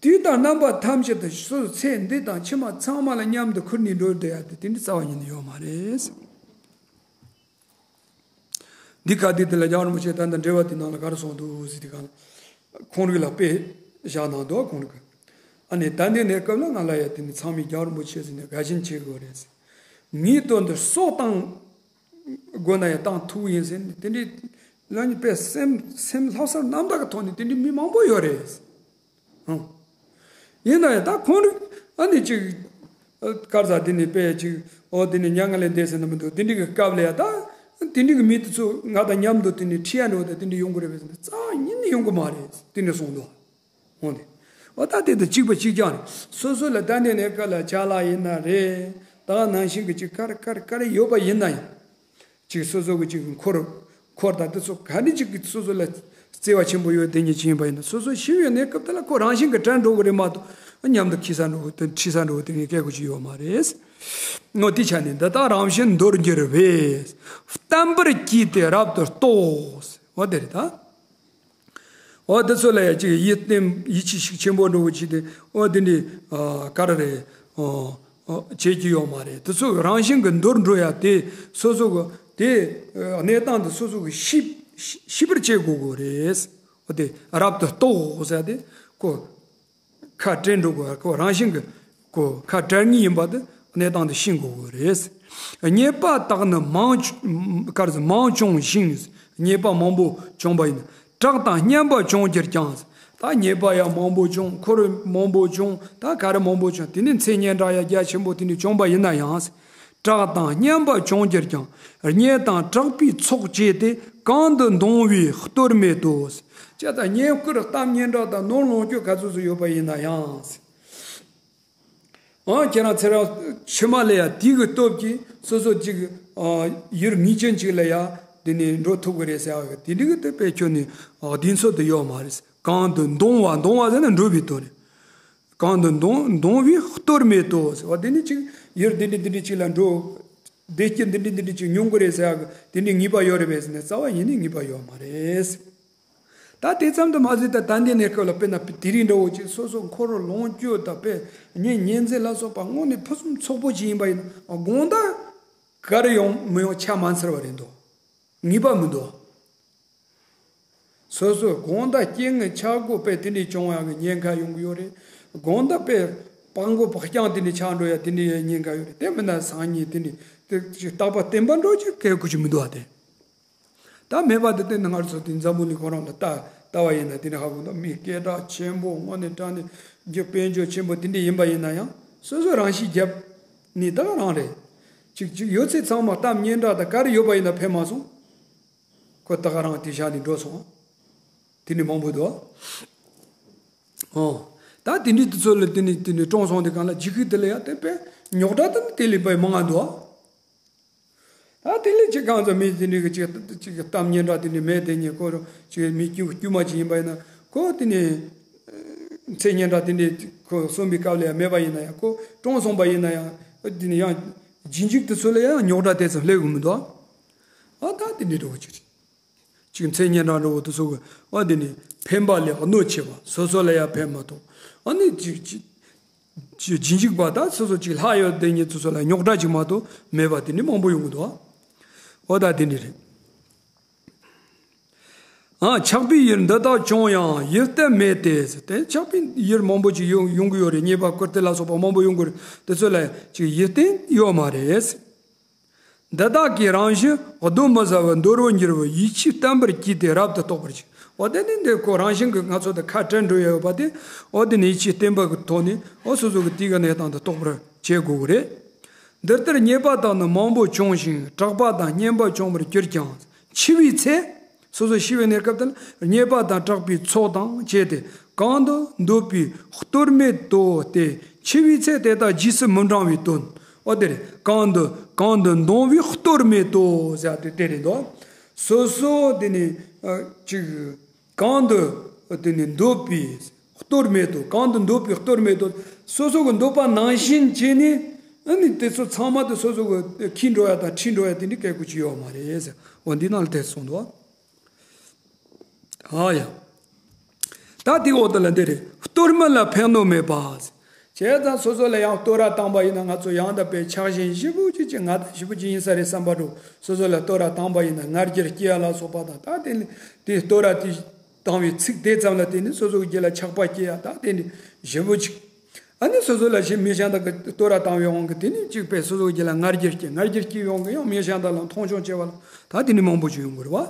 དུས་དང་རྣམ་པ་ཐམས་ཅད་དུ་སོ་སོའི་ཚེ་འདི་དང་ཕྱི་མ་ཚང་མ་ལ་མཉམ་དུ་ཁུར་ནས་འགྲོ་བསྡད་ཡ་དེ་དེ་འདྲའི་རྩ་བ་ཉིད་ནས་ཡོད་མ་རེད། འདི་ག་དུས་དེ་ལ་རྒྱལ་བ་རིན་པོ་ཆེ་ད་ལྟ་འགྲེལ་པ་དེ་ནང་ལ་ག་རེ་གསུངས་འདུག་ཟེར་དུས་གང་ལ། ཁོང་རིགས་ལ་དཔེ་བཞག་གནང་འདུག་ཁོང་རིགས། ཨ་ནི་ད་འདི་གནས་སྐབས་ལ་ང་ལ་ཡ་དེ་ནི་ཚང་མས་རྒྱལ་བ་རིན་པོ་ཆེ་ཟེར་ནས་དགའ་ཞེན་བྱེད་དགོས་རེད་ཟེར། ངའི་དོན་དུ་སྲོག་བཏང་དགོས་ན་ཡང་བཏང་ཐུབ་ཡིན་ཟེར་ནས་དེ་འདྲའི་ལ་ནི་དཔེ་སེམས་སེམས་ལྷག་བསམ་རྣམ་དག་གི་ཐོག་ནས་དེ་འདྲའི་མི་མང་པོ་ཡོད་རེད། ཨང་། ཡིན་ན་ཡང་ད་ཁོང་རིགས་ཨ་ནི་ཅིག་དཀར་ཟ་དེ་ནི་དཔེ་ཅིག་འོ་དེ་ནི་མྱ་ངན་ལས་འདས་ཟེར་ན་མི་འདུག་དེ་འདྲའི་གི་སྐབས་ལ་ཡང་ད་དེ་འདྲའི་གི་མི་དེ་ཚོ་ང་དང་མཉམ་དུ་དེ་ནི་ཁྲིད་ཡ་འགྲོ་དང་དེ་འདྲའི་ཡོང་གི་རེད་པས་ཟེར་ན་རྩ་བ་ཉིད་ནས་ཡོང་གི་མ་རེད་དེ་འདྲ་གསུངས་འདུག་འོང་དེ། འོ་ད་དེ་དང་གཅིག་པ་གཅིག་རྐྱང་རེད། སོ་སོ་ལ་ད་ནས་ནས་ཀ་ལ་ཅ་ལག་ཡིན་ན་རེད། ད་ནང་བཞིན་གྱི་ཅིག་ཀར་ཀར་ཀར་ཡོད་པ་ཡིན་ན་ཡང་། ཅིག་སོ་སོ་གི་ཅིག་འཁོར་འཁོར་དང་དེ་ཚོ་ག་ནས་ཅིག་གི་སོ་སོ་ལ་བརྩེ་བ་ཆེན་པོ་ཡོད་དེ་ཉིད་ཅིག་ཡིན་པ་ཡིན་ན་སོ་སོ་ཤི་བའི་གནས་སྐབས་དེ་ལ་ཁོ་རང་བཞིན་གྱི་བྲལ་འགྲོ་གི་རེད་མ་གཏོགས་མཉམ་དུ་ཁྱི་ས་འགྲོ་གི་དེ་ཁྲི་ས་འགྲོ་གི་དེ་ངས་སྐད་གོ་ཅིག་ཡོད་མ་རེད། ངོ་དེ་ཆ་ནས་འདི་དག་རང་བཞིན་འདོར་འགྱུར་བས། བརྟན་པར་གྱིས་ཏེ་རབ་ཏུ་རྟོགས། འོ་དེ་རེད་ད། འོ་དེ་ཚོ་ལ་ཡ་ཅིག་ཡིད་བརྟན་ཡིད་ཆེས་ཤུགས་ཆེན་པོ་འགྲོ་གི་ཅིག་དེ་འོ་དེ་འདྲའི་ཨ་ག་རེ་རེད་ཨོ་ཨོ་བྱེད་ཀྱི་ཡོད་མ་རེད། དེ་ཚོ་རང་བཞིན་གྱི་འདོར་འགྲོ་ཡ་དེ་སོ་སོ་གི་དེ་གནས་སྟངས་དེ་སོ་སོ་གི་ཤེས་ཤེས་པར་བྱེད་དགོས་དགོས་རེད། འོ་དེ་རབ་ཏུ་རྟོགས་ཟེར་དེ་ཁོ། ཁ་བྲལ་འགྲོ་དགོས་ཁོ་རང་བཞིན་གྱི་ཁོ་ཁ་བྲལ་ངེས་ཡིན་པ་དེ་གནས་སྟངས་དེ་ཤེས་དགོས་དགོས་རེད། རྙེད་པ་དག་ནི་མང་བྱུང་གར་ཟེར་མང་བྱུང་ཞིང་རྙེད་པ་མང་པོ་བྱུང་བ་ཡིན་ན་གྲགས་དང་སྙན་པ་བྱུང་གྱུར་ཀྱང་། ད་རྙེད་པ་ཡང་མང་པོ་བྱུང་འཁོར་མང་པོ་བྱུང་ད་ག་རེ་མང་པོ་བྱུང་དེ་ནི་མཚན་སྙན་གྲགས་ཡང་རྒྱ་ཆེན་པོ་དེ་འདྲ་བྱུང་བ་ཡིན་ན་ཡང་། གྲགས་དང་སྙན་པ་བྱུང་གྱུར་ཀྱང་། རྙེད་དང་གྲགས་པའི་ཚོགས་བཅས་ཏེ་གང་དུ་འདོང་བའི་གཏོར་མེད་དོ། ཅེས་དང་བསྙེན་བཀུར་གཏམ་སྙན་གྲགས་དང་ནོར་ལོངས་སྤྱོད་ག་ཚོད་ཚོད་ཡོད་པ་ཡིན་ན་ཡང་། ཨང་ཁྱེད་རང་ཚེ་རབས་ཕྱི་མ་ལ་ཡང་དེའི་གི་སྟོབས་ཀྱིས་སོ་སོ་ཅིག་ཨ་ཡུལ་ངེས་ཅན་ཅིག་ལ་ཡང་དེ་ནས་འགྲོ་ཐུབ་ཀྱི་རེད་ཟེར་ཡག་གི་དེ་འདྲའི་གི་དེ་དཔེ་ཁྱོན་ནས་ཨ་གདེང་ཚོད་དུ་ཡོད་མ་རེད། གང་དུ་འདོང་བ་འདོང་བ་ཟེར་ན་འགྲོ་བའི་དོན་རེད། གང་དུ་འདོང་འདོང་བའི་གཏོར་མེད་དོ་ཟེར་བ་དེ་ནི་ཅིག་ཡུལ་འདི་འདྲ་འདི་འདྲ་ཅིག་ལ་འགྲོ། བདེ་སྐྱིད་འདི་འདྲ་འདི་འདྲ་ཅིག་མྱོང་གི་རེད་ཟེར་ཡག་གི་དེ་འདྲའི་ངེས་པ་ཡོད་རེད་པས་ཟེར་ནས་རྩ་བ་ཉིད་ནས་ངེས་པ་ཡོད་མ་རེད། ད་དེ་ཙམ་དུ་མ་ཟད། ད་ད་ལྟའི་གནས་སྐབས་ལ་དཔེར་ན་དེ་རིང་འདྲ་བོ་ཅིག་སོ་སོ་འཁོར་ལོངས་སྤྱོད་དང་དཔེ་གཉེན་ཉེ་ཚན་ལ་སོགས་པ་དངོས་གནས་ཕུན་སུམ་ཚོགས་པོ་ཅིག་ཡིན་པ་ཡིན་ན། དགོང་དག་ག་རེ་ཡོང་མི་ཡོང་ཆ་མ་འཚལ་བ་རེད་འདུག་ངེས་པ་མི་འདུག་སོ་སོ་དགོང་དག་སྐྱེ་དངོས་ཆག་སྒོ་དཔེ་དེ་འདྲའི་བྱུང་ཡག་གི་ཉེན་ཁ་ཡོང་གི་ཡོད་རེད། དགོང་དག་དཔེ་སྤང་མགོ་བག་རྐྱང་དེ་འདྲའི་ཆགས་འགྲོ་ཡག་དེ་འདྲའི་ཉེན་ཁ་ཡོད་རེད། དེ་མིན་ན་སང་ཉིན་དེ་འདྲའི་དེ་ཅིག་རྟག་པ་བརྟན་པ་འགྲོ་ཅིག་གལ་ཁུ་ཅིག་མི་འདུག་ཨ། དེ་ད་མེད་པ་དེ་བརྟེན་ནས་ང་ཚོ་དེ་འཛམ་བུ་གླིང་ཁོ་རང་ལ་ལྟ་ལྟ་བ་ཡིན་ན། དེ་འདྲ་ཧ་གོ་འདུག་མི་སྐད་གྲགས་ཆེན་པོ་དངོས་གནས་དྲང་གནས་རྒྱུ་དཔལ་འབྱོར་ཆེན་པོ་དེ་འདྲ་ཡིན་པ་ཡིན་ན་ཡང་སོ་སོ་རང་ཤི་རྒྱབ་ནི་ད་ག་རང་རེད། ཅིག་ཅིག་ཡོད་ཚད་ཚང་མ་གཏམ་སྙན་གྲགས་དང་ག་རེ་ཡོད་པ་ཡིན་ན་ཕན་མ་སོང་། ཁོ་ད་ག་རང་དེ་བཞག་ནས་འགྲོ་སོང་། དེ་ནི་མང་པོ་འདུག་ཨོ། ད་དེ་འདྲའི་དུས་ཚོད་ལ་དེ་ནི་དེ་ནི་གྲོངས་སོང་དེ་གང་ལ་འཇིགས་སྐུལ་དེ་ལ་ཡང་དེ་དཔེ་རྙོག་དྲ་དེ་ནི་དེ་ལས་དཔེ་མང་ང་འདུག་ད་དེ་ལས་ཅིག་གང་ཚོ་མི་དེ་འདྲའི་གི་ཅིག་ཅིག་གཏམ་སྙན་གྲགས་དེ་འདྲའི་མེད་དེ་ཉེ་ཁོ་རང་ཅིག་མི་དཀྱུས་དཀྱུས་མ་ཅིག་ཡིན་པ་ཡིན་ན། ཁོ་དེ་ནི་མཚན་སྙན་གྲགས་དེ་འདྲའི་ཁོ་གསོན་པའི་སྐབས་ལ་ཡང་མེད་པ་ཡིན་ན་ཡང་། ཁོ་གྲོངས་སོང་པ་ཡིན་ན་ཡང་དེ་ནི་ཡང་རྗེས་འཇུག་དེ་ཚོ་ལ་ཡང་རྙོག་དྲ་དེ་ཚོ་སླེབས་གི་མི་འདུག་ཨ། ད་དེ་འདྲའི་འདྲ་བོ་ཅིག་རེད། ཅིག་མཚན་སྙན་གྲགས་འདྲ་བོ་དེ་ཚོ་གི་ཨ་དེ་ནི་ཕན་པ་ལས་གནོད་ཆེ་བ། སོ་སོ་ལ་ཡང་ཕན་མ་ཐོགས། ཨ་ནི་ཅིག་ཅིག་ཅིག་རྗེས་འཇུག་པ་དང་སོ་སོ་ཅིག་ལྷག་ཡོད་དེ་ཉིད་དེ་ཚོ་ལ་རྙོག་དྲ་ཅིག་མ་གཏོགས་མེད་པ་དེ་འདྲ་མང་པོ་ཡོང་གི་འདུག་ཨོ་ད་དེ་འདྲ་རེད། ཨ། ཆགས་པའི་ཡུལ་འདི་དག་ཀྱང་ཡང་ཡིད་བརྟན་མེད་དེ། དེ་ཆགས་པའི་ཡུལ་མང་པོ་ཅིག་ཡོང་ཡོང་གི་ཡོད་རེད། རྙེད་པ་བཀུར་སྟི་ལ་སོགས་པ་མང་པོ་ཡོང་གི་རེད། དེ་ཚོ་ལ་ཅིག་ཡིད་བརྟན་ཡོད་མ་རེད། འདི་དག་གི་རང་བཞིན་གདོན་མི་ཟ་བར་འདོར་བར་འགྱུར་བའི་ཡིད་ཆེས་བརྟན་པར་གྱིས་ཏེ་རབ་ཏུ་རྟོག་པར་བྱེད། འོ་དེ་ནི་འདི་ཁོ་རང་བཞིན་གྱིས་ང་ཚོ་དང་ཁ་བྲལ་འགྲོ་ཡ་ཡོད་པ་དེ། འོ་དེ་ནི་ཡིད་ཆེས་བརྟན་པ་གི་ཐོག་ནས་འོ་སོ་སོ་གི་དེ་གི་གནས་སྟངས་དེ་རྟོགས་པར་བྱེད་དགོས་ཀྱི་རེད། འདི་ལྟར་རྙེད་པ་དག་ནི་མང་པོ་བྱུང་ཞིང་གྲགས་པ་དང་སྙན་པ་བྱུང་བར་གྱུར་ཀྱང་། འཆི་བའི་ཚེ། སོ་སོ་ཤི་བའི་གནས་སྐབས་དེ་ལ་རྙེད་པ་དང་གྲགས་པའི་ཚོགས་དང་བཅས་ཏེ་གང་དུ་འདོད་པའི་གཏོར་མས་དོ་སྟེ། འཆི་བའི་ཚེ་དེ་དག་རྗེས་སུ་མི་འབྲང་བའི་དོན། འོ་དེ་རེད། གང་དུ་གང་དུ་འདོད་པའི་གཏོར་མས་དོ་ཟེར་དེ་དེ་རེད་དོ། སོ་སོ་དེ་ནི་ཨ་ཅིག་གང་དུ་དེ་ནི་འདོད་པའི་གཏོར་མས་དོ། གང་དུ་འདོད་པའི་གཏོར་མས་དོ། སོ་སོ་གི་འདོད་པ་ནང་བཞིན་བྱས་ནས་ཨ་ནི་དེ་ཚོ་ཚང་མ་དེ་སོ་སོ་གི་འཁྱིལ་འགྲོ་ཡ་དང་ཁྲིད་འགྲོ་ཡ་དེ་འདྲའི་སྐད་ཀོ་ཅིག་ཡོད་མ་རེད་ཟེར། འོ་འདི་ནང་ལ་དེ་གསུངས་འདུག་ཨ་ཡ། ད་དེའི་འོག་ཏུ་ལ་འདི་རེད། གཏོར་མ་ལ་ཕན་གནོད་མེད་པ། བྱས་ཙང་སོ་སོ་ལ་ཡང་གཏོར་ར་བཏང་པ་ཡིན་ན་ང་ཚོ་ཡང་དག་པའི་ཆགས་ཞེན་ཞེ་པོ་ཅིག་ཅིག་ང་དང་ཞེ་པོ་ཅིག་ཡིན་ས་རེད་བསམ་པ་འདྲ། སོ་སོ་ལ་གཏོར་ར་བཏང་པ་ཡིན་ན་ང་རྒྱལ་སྐྱེ་ཡ་ལ་སོགས་པ་དང་། ད་དེ་ནི་དེ་གཏོར་ར་དེ་བཏང་བའི་ཚིག་དེ་ཙམ་ལ་བརྟེན་ནས་སོ་སོ་གི་རྒྱུད་ལ་ཆགས་པ་སྐྱེ་ཡ། ད་དེ་ནི་ཞེ་པོ་ཅིག་ཨ་ནི་སོ་སོ་ལ་ཞེ་མི་གཞན་དག་གི་གཏོར་ར་བཏང་བའི་དབང་གིས་དེ་ནི་གཅིག་པས་སོ་སོ་རྒྱུད་ལ་ང་རྒྱལ་སྐྱེ། ང་རྒྱལ་སྐྱེ་བའི་དབང་གིས་ཡང་མི་གཞན་དག་ལ་མཐོང་ཆུང་བྱེད་པ་ལ་ད་དེ་ནི་མང་པོ་ཞིག་ཡོང་གི་རེད་བ།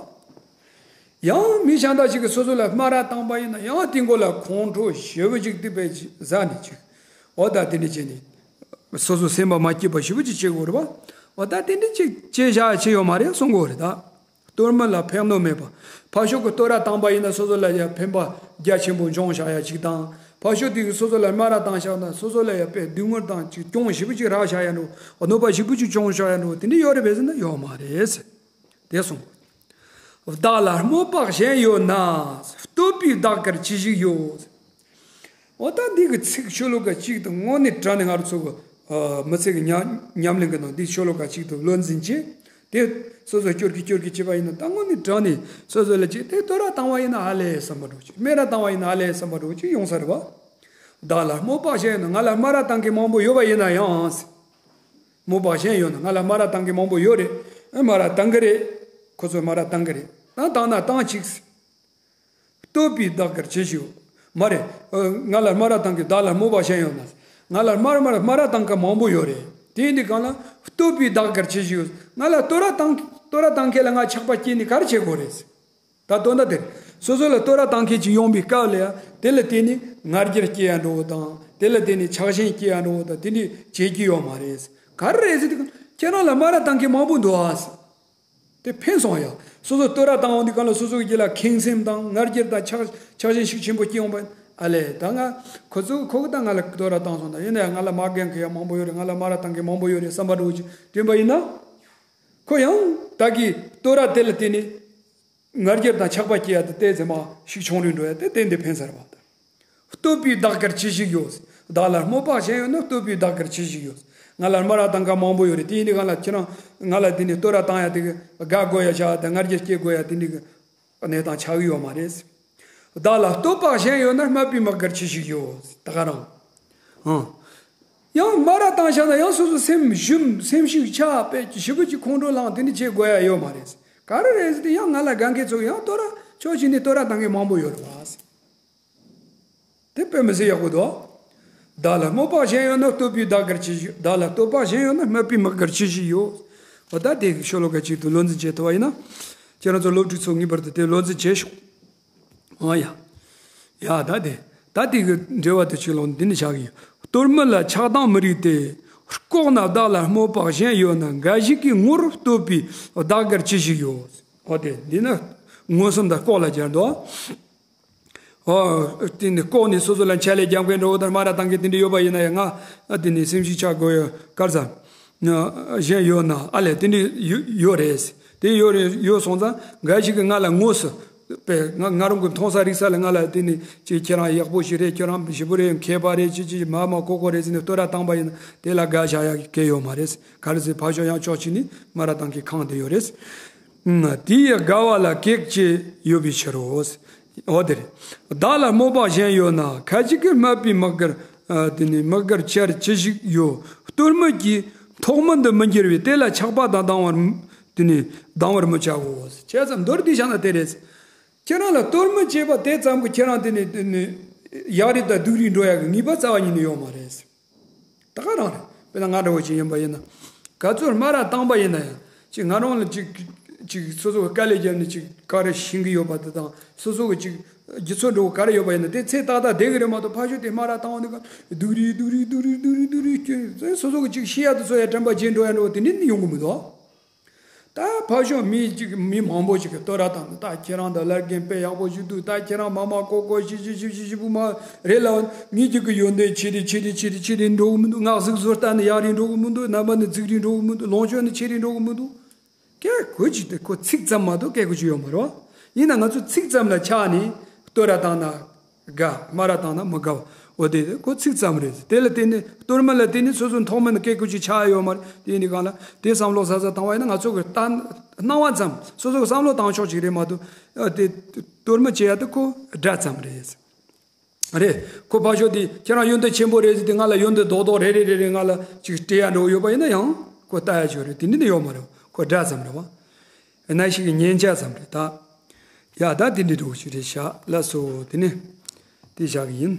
ཡང་མི་གཞན་དག་ཞིག་གིས་སོ་སོ་ལ་སྨ་ར་བཏང་པ་ཡིན་ན་ཡང་དེའི་མགོ་ལ་ཁོང་ཁྲོ་ཞེ་པོ་ཅིག་དེ་པས་ཟ་ནས་ཅིག་འོ་ད་དེ་འདྲ་བྱས་ནས་སོ་སོ་སེམས་པ་མ་སྐྱིད་པ་ཞེ་པོ་ཅིག་བྱེད་དགོས་རེད་བ། འོ་ད་དེ་འདྲ་ཅིག་བྱས་བཞག་བྱས་ཡོད་མ་རེད་གསུང་གི་ཡོད་རེད་ད། གཏོར་མ་ལ་ཕན་གནོད་མེད་པ། ཕར་ཕྱོགས་ཀྱི་གཏོར་ར་བཏང་པ་ཡིན་ན་སོ་སོ་ལ་ཡང་ཕན་པ་རྒྱ་ཆེན་པོ་འབྱུང་བཞག་ཡ་ཅིག་དང་། ཕར་ཕྱོགས་དེ་གིས་སོ་སོ་ལ་སྨ་ར་བཏང་བཞག་ན་སོ་སོ་ལ་ཡང་དཔེ་སྡུག་བསྔལ་དང་ཅིག་གྱོང་ཞེ་པོ་ཅིག་རག་བཞག་ཡ་འགྲོ། གནོད་པ་ཞེ་པོ་ཅིག་བྱུང་བཞག་ཡ་འགྲོ། དེ་འདྲ་ཡོད་རེད་པས་ཟེར་ན་ཡོད་མ་རེད། དེ་གསུངས། བདག་ལ་དམོད་པ་གཞན་ཡོད་ན། བསྟོད་པའི་བདག་གིར་ཅི་ཞིག་ཡོད། འོ་ད་འདི་གི་ཚིག་ཤོ་ལོ་ཀ་གཅིག་ཏུ་དངོས་གནས་དྲང་ནས་ང་རང་ཚོ་གི་ཨ་མི་ཚེ་གི་ཉམས་ཉམས་ལེན་གི་ནང་འདི་ཤོ་ལོ་ཀ་གཅིག་ཏུ་བློ་འཛིན་བྱས། དེ་སོ་སོ་སྐྱོར་གི་སྐྱོར་གི་བྱས་པ་ཡིན་ན་ད་དངོས་གནས་དྲང་ནས་སོ་སོ་ལ་ཅིག་དེ་གཏོར་ར་བཏང་བ་ཡིན་ན་ཨ་ལས་བསམ་པ་འདྲ་བོ་ཅིག་སྨད་ར་བཏང་བ་ཡིན་ན་ཨ་ལས་བསམ་པ་འདྲ་བོ་ཅིག་ཡོང་ས་རེད་བ། བདག་ལ་དམོད་པ་གཞན་ཡོད་ན། ང་ལ་སྨ་ར་བཏང་མཁན་མང་པོ་ཡོད་པ་ཡིན་ན་ཡང་། དམོད་པ་གཞན་ཡོད་ན། ང་ལ་སྨ་ར་བཏང་མཁན་མང་པོ་ཡོད་རེད། ཨ་སྨ་ར་བཏང་གི་རེད། ཁོ་ཚོས་སྨ་ར་བཏང་གི་རེད། ད་བཏང་ན་བཏང་ཅིག་བསྟོད་པའི་བདག་གིར་ཅི་ཞིག་ཡོད། མ་རེད། ཨ་ང་ལ་སྨ་ར་བཏང་གི་བདག་ལ་དམོད་པ་གཞན་ཡོད་ན། ང་ལ་སྨ་ར་སྨ་ར་སྨ་ར་བཏང་མཁན་མང་པོ་ཡོད་རེད། དེ་ཡིན་དུས་གང་ལ་བསྟོད་པའི་བདག་གིར་ཅི་ཞིག་ཡོད། ང་ལ་གཏོར་ར་བཏང་གཏོར་ར་བཏང་མཁན་ལ་ང་ཆགས་པ་སྐྱེས་ནས་ག་རེ་བྱེད་དགོས་རེད། ད་དོན་དག་དེར་སོ་སོ་ལ་གཏོར་ར་བཏང་མཁན་ཅིག་ཡོང་བའི་སྐབས་ལ་ཡང་དེ་ལ་བརྟེན་ནས་ང་རྒྱལ་སྐྱེ་ཡ་འགྲོ་བ་དང་། དེ་ལ་བརྟེན་ནས་ཆགས་ཞེན་སྐྱེ་ཡ་འགྲོ་བ་དང་། དེ་འདྲ་བྱེད་ཀྱི་ཡོད་མ་རེད། ག་རེ་རེད་ཟེར་དུས་ཁྱེད་རང་ལ་སྨ་ར་བཏང་མཁན་མང་པོ་འདུག་ཨ། དེ་ཕན་སོང་ཡ། སོ་སོ་གཏོར་ར་བཏང་འོང་དུས་གང་ལ་སོ་སོ་གི་རྒྱུད་ལ་ཁེངས་སེམས་དང་ང་རྒྱལ་དང་ཆགས་ཆགས་ཞེན་ཤུགས་ཆེན་པོ་སྐྱེ་འོང་བ། ཨ་ལས་ད་ང་ཁོ་ཚོ་ཁོ་གི་ད་ང་ལ་གཏོར་ར་བཏང་སོང་ད། ཡིན་ན་ཡང་ང་ལ་མ་རྒན་མཁན་ཡང་མང་པོ་ཡོད་རེད། ང་ལ་སྨ་ར་བཏང་མཁན་མང་པོ་ཡོད་རེད་བསམ་པ་འདྲ་བོ་ཅིག་དྲན་པ་ཡིན་ན། ཁོ་ཡང་ད་གི་གཏོར་ར་དེ་ལ་བརྟེན་ནས་ང་རྒྱལ་དང་ཆགས་པ་སྐྱེ་ཡ་དེ་ཏོག་ཙམ་མ་ཤུགས་ཆུང་རུ་འགྲོ་ཡ་དེ་ཏན་ཏན་ཕན་ས་རེད་བ། བསྟོད་པའི་བདག་གིར་ཅི་ཞིག་ཡོད། བདག་ལ་དམོད་པ་གཞན་ཡོད་ན། བསྟོད་པའི་བདག་གིར་ཅི་ཞིག་ཡོད། ང་ལ་སྨ་ར་བཏང་མཁན་མང་པོ་ཡོད་རེད། དེ་ཡིན་དུས་གང་ལ་ཁྱེད་རང་ང་ལ་དེ་ནས་གཏོར་ར་བཏང་ཡ་དེ་གི་དགའ་དགོས་ཡ་བྱ་བ་དང་ང་རྒྱལ་སྐྱེ་དགོས་ཡ་དེ་འདྲ་གི་གནས་སྟངས་ཆགས་ཀྱི་ཡོད་མ་རེད། བདག་ལ་བསྟོད་པ་གཞན་ཡོད་ན། སྨད་པའི་དམིགས་བཀར་ཅི་ཞིག་ཡོད། ད་ག་རང་། ཨང་། ཡང་སྨ་ར་བཏང་བཞག་ན་ཡང་སོ་སོ་སེམས་ཞུམ། སེམས་ཤུགས་ཆག་པས་ཞེ་པོ་ཅིག་ཁོང་ཁྲོ་ལངས། དེ་འདྲ་བྱེད་དགོས་ཡ་ཡོད་མ་རེད། ག་རེ་རེད་ཟེར་དུས་ཡང་ང་ལ་དགའ་མཁན་ཚོ་ཡང་བསྟོད་ར་ཕྱོགས་གཅིག་ནས་བསྟོད་ར་བཏང་མཁན་མང་པོ་ཡོད་རེད་བ། དེ་དཔེ་མི་སྲིད་ཡག་པོ་འདུག་བདག་ལ་སྨོད་པ་གཞན་ཡོད་ན། བསྟོད་པའི་བདག་བཀར་ཅི་ཞིག་བདག་ལ་བསྟོད་པ་གཞན་ཡོད་ན། སྨད་པའི་དམིགས་བཀར་ཅི་ཞིག་ཡོད། འོ་ད་དེ་ཤོ་ལོ་ཀ་གཅིག་ཏུ་བློ་འཛིན་བྱེད་ཐུབ་པ་ཡིན་ན། ཁྱེད་རང་ཚོ་སློབ་ཕྲུག་ཚོ་ངེས་པར་དུ་དེ་བློ་འཛིན་བྱེད་ཤོག་ཨོ་ཡ། ཡ་ད་དེ། ད་དེ་གི་འགྲེལ་བ་དེ་ཅིག་ལོངས་འདི་ནས་ཆགས་ཀྱི་ཡོད། བསྟོད་སྨད་ལ་ཆགས་སྡང་མི་རིགས་ཏེ། ལྐོག་ན་བདག་ལ་སྨོད་པ་གཞན་ཡོད་ན། འགའ་ཞིག་གིས་ངོ་རུ་བསྟོད་པའི་བདག་བཀར་ཅི་ཞིག་ཡོད། ཨོ་དེ་འདི་ནི་མངོན་སུམ་དང་ལྐོག་ལ་སྦྱར་འདུག་ཨོ། དེ་ནི་ལྐོག་ནས་སོ་སོ་ལ་འཆལ་ལས་རྒྱབ་མཁན་འདྲ་བོ་དང་སྨ་ར་བཏང་མཁན་དེ་འདྲ་ཡོད་པ་ཡིན་ན་ཡང་། ང་ཨ་དེ་ནི་སེམས་ཤུགས་ཆག་དགོས་ཡོད་གར་ས། གཞན་ཡོད་ན་ཨ་ལས་དེ་འདྲ་ཡོད་ཡོད་རེད། དེ་ཡོད་རེད། ཡོད་སོང་ཙང་འགའ་ཞིག་གིས་ང་ལ་དངོས་སུ་པས་ང་ང་རང་གི་མཐོང་ས་རིག་ས་ལ་ང་ལ་དེ་ནི་ཅིག་ཁྱེད་རང་ཡག་པོ་ཞིག་རེད། ཁྱེད་རང་ཞེ་པོ་རེད། མཁས་པ་རེད། ཅི་ཅི་མ་མ་ཀོ་ཀོ་རེད་ཟེར་ནས་བསྟོད་ར་བཏང་པ་ཡིན་ན་དེ་ལ་དགའ་བཞག་ཡག་གི་གལ་ཡོད་མ་རེད། ག་རེ་ཟེར་ཕར་ཕྱོགས་ཡང་ཕྱོགས་གཅིག་ནས་སྨ་ར་བཏང་མཁན་གང་དེ་ཡོད་རེད། ཨང་། དེ་ཡི་དགའ་བ་ལ་གེགས་ཅི་ཡོད་པའི་ཕྱིར་རོ། འོ་དེ་རེད། བདག་ལ་སྨོད་པ་གཞན་ཡོད་ན། ཁ་ཅིག་གིས་སྨད་པའི་དམིགས་བཀར། ཨ་དེ་ནི་དམིགས་བཀར་ཅར་ཅི་ཞིག་ཡོད། བསྟོད་སྨད་ཀྱི་མཐོང་མིན་དུ་མི་འགྱུར་བས། དེ་ལ་ཆགས་པ་དང་སྡང་བར་དེ་ནི་སྡང་བར་མི་བྱའོ། བྱས་ཙང་མདོར་བསྡུས་བྱས་ན་དེ་རེད། ཁྱེད་རང་ལ་བསྟོད་སྨད་བྱས་པ་དེ་ཙམ་གྱིས་ཁྱེད་རང་དེ་ནི་དེ་ནི་ཡག་རིགས་དང་སྡུག་རིགས་འགྲོ་ཡག་གི་ངེས་པ་རྩ་བ་ཉིད་ནས་ཡོད་མ་རེད། ད་ག་རང་རེད། དཔེར་ན་ང་འདྲ་བོ་ཅིག་ཡིན་པ་ཡིན་ན། ག་ཚོད་སྨ་ར་བཏང་པ་ཡིན་ན་ཡང་། ཅིག་ང་རང་ལ་ཅིག་ཅིག་སོ་སོ་གི་དཀའ་ལས་བརྒྱབ་ནས་ཅིག་ག་རེ་ཤེས་ཀྱི་ཡོད་པ་དེ་དང་སོ་སོ་གི་ཅིག་རྒྱུ་ཚོད་འགྲོ་ག་རེ་ཡོད་པ་ཡིན་ན་དེ་ཚེ་ཏག་ཏག་བསྡད་ཀྱི་རེད་མ་གཏོགས། ཕར་ཕྱོགས་དེ་སྨ་ར་བཏང་བ་འདི་ག་སྡུག་རུས་སྡུག་རུས་སྡུག་རུས་སྡུག་རུས་སྡུག་རུས་སྐྱོན་སོ་སོ་གི་ཅིག་ཤེས་ཡག་དེ་ཚོ་ཡང་དྲན་པ་བརྗེད་འགྲོ་ཡ་འགྲོ་བ་དེ་འདྲ་ནི་ཡོང་གི་མི་འདུག་ད་ཕར་ཕྱོགས་མི་གཅིག་མི་མང་པོ་ཞིག་གིས་བསྟོད་ར་བཏང་ནས། ད་ཁྱེད་རང་དང་ལར་རྒན་དཔེ་ཡག་པོ་ཞིག་འདུག་ད་ཁྱེད་རང་མ་མ་ཀོ་ཀོ་ཞི་ཞི་ཞི་ཞི་ཞི་པུ་མ་རེད་ལ། ངེད་ཅག་གི་ཡོན་ཏན་ཆེ་རེ་ཆེ་རེ་ཆེ་རེ་ཆེ་རེ་འགྲོ་གི་མི་འདུག་ངག་གཟུགས་བཟོ་ལྟ་ནི་ཡག་རེ་འགྲོ་གི་མི་འདུག་རྣམ་པ་ནི་རྫིག་རེ་འགྲོ་གི་མི་འདུག་ལོངས་སྤྱོད་ནི་ཆེ་རེ་འགྲོ་གི་མི་འདུག་སྐད་གོ་ཅིག་དེ་ཁོ་ཚིག་ཙམ་མ་གཏོགས་སྐད་གོ་ཅིག་ཡོད་མ་རེད་བ། ཡིན་ན་ང་ཚོ་ཚིག་ཙམ་ལ་ཆགས་ནས་བསྟོད་ར་བཏང་ན། དགའ། སྨ་ར་བཏང་ན་མི་དགའ་བ། འོ་དེ་ཁོ་ཚིག་ཙམ་རེད། དེ་ལ་བརྟེན་ནས་བསྟོད་སྨད་ལ་བརྟེན་ནས་སོ་སོ་མཐོང་མིན་སྐད་ཀོ་ཅིག་ཆགས་ཡོད་མ་རེད། དེ་ཡིན་དུས་གང་ལ་དེ་བསམ་བློ་ས་ས་བཏང་བ་ཡིན་ན་ང་ཚོ་གི་ལྟ་སྣང་བ་ཙམ་སོ་སོ་གི་བསམ་བློ་བཏང་ཕྱོགས་ཅིག་རེད་མ་གཏོགས། ཨ་དེ་བསྟོད་སྨད་བྱེད་ཡ་དེ་ཁོ་སྒྲ་ཙམ་རེད། རེད། ཁོ་ཕར་ཕྱོགས་དེ་ཁྱེད་རང་ཡོན་ཏན་ཆེན་པོ་རེད་ཟེར་དུས་ང་ལ་ཡོན་ཏན་རྡོག་རྡོག་རེ་རེ་རེ་རེ་ང་ལ་ཅིག་སྤྲད་ཡ་འགྲོ་གི་ཡོད་པ་ཡིན་ན་ཡང་ཁོ་ལྟ་ཡ་ཅིག་རེད། དེ་འདྲ་ནི་ཡོད་མ་རེད། ཁོ་སྒྲ་ཙམ་རེད་བ། ན་ཞིག་གི་མཉན་བྱ་ཙམ་རེད་ད། ཡ་ད་དེ་འདྲ་འགྲོ་གི་ཅིག་རེད་ཤག་ལགས་སོ། དེ་ནི་དེ་བཞག་གི་ཡིན།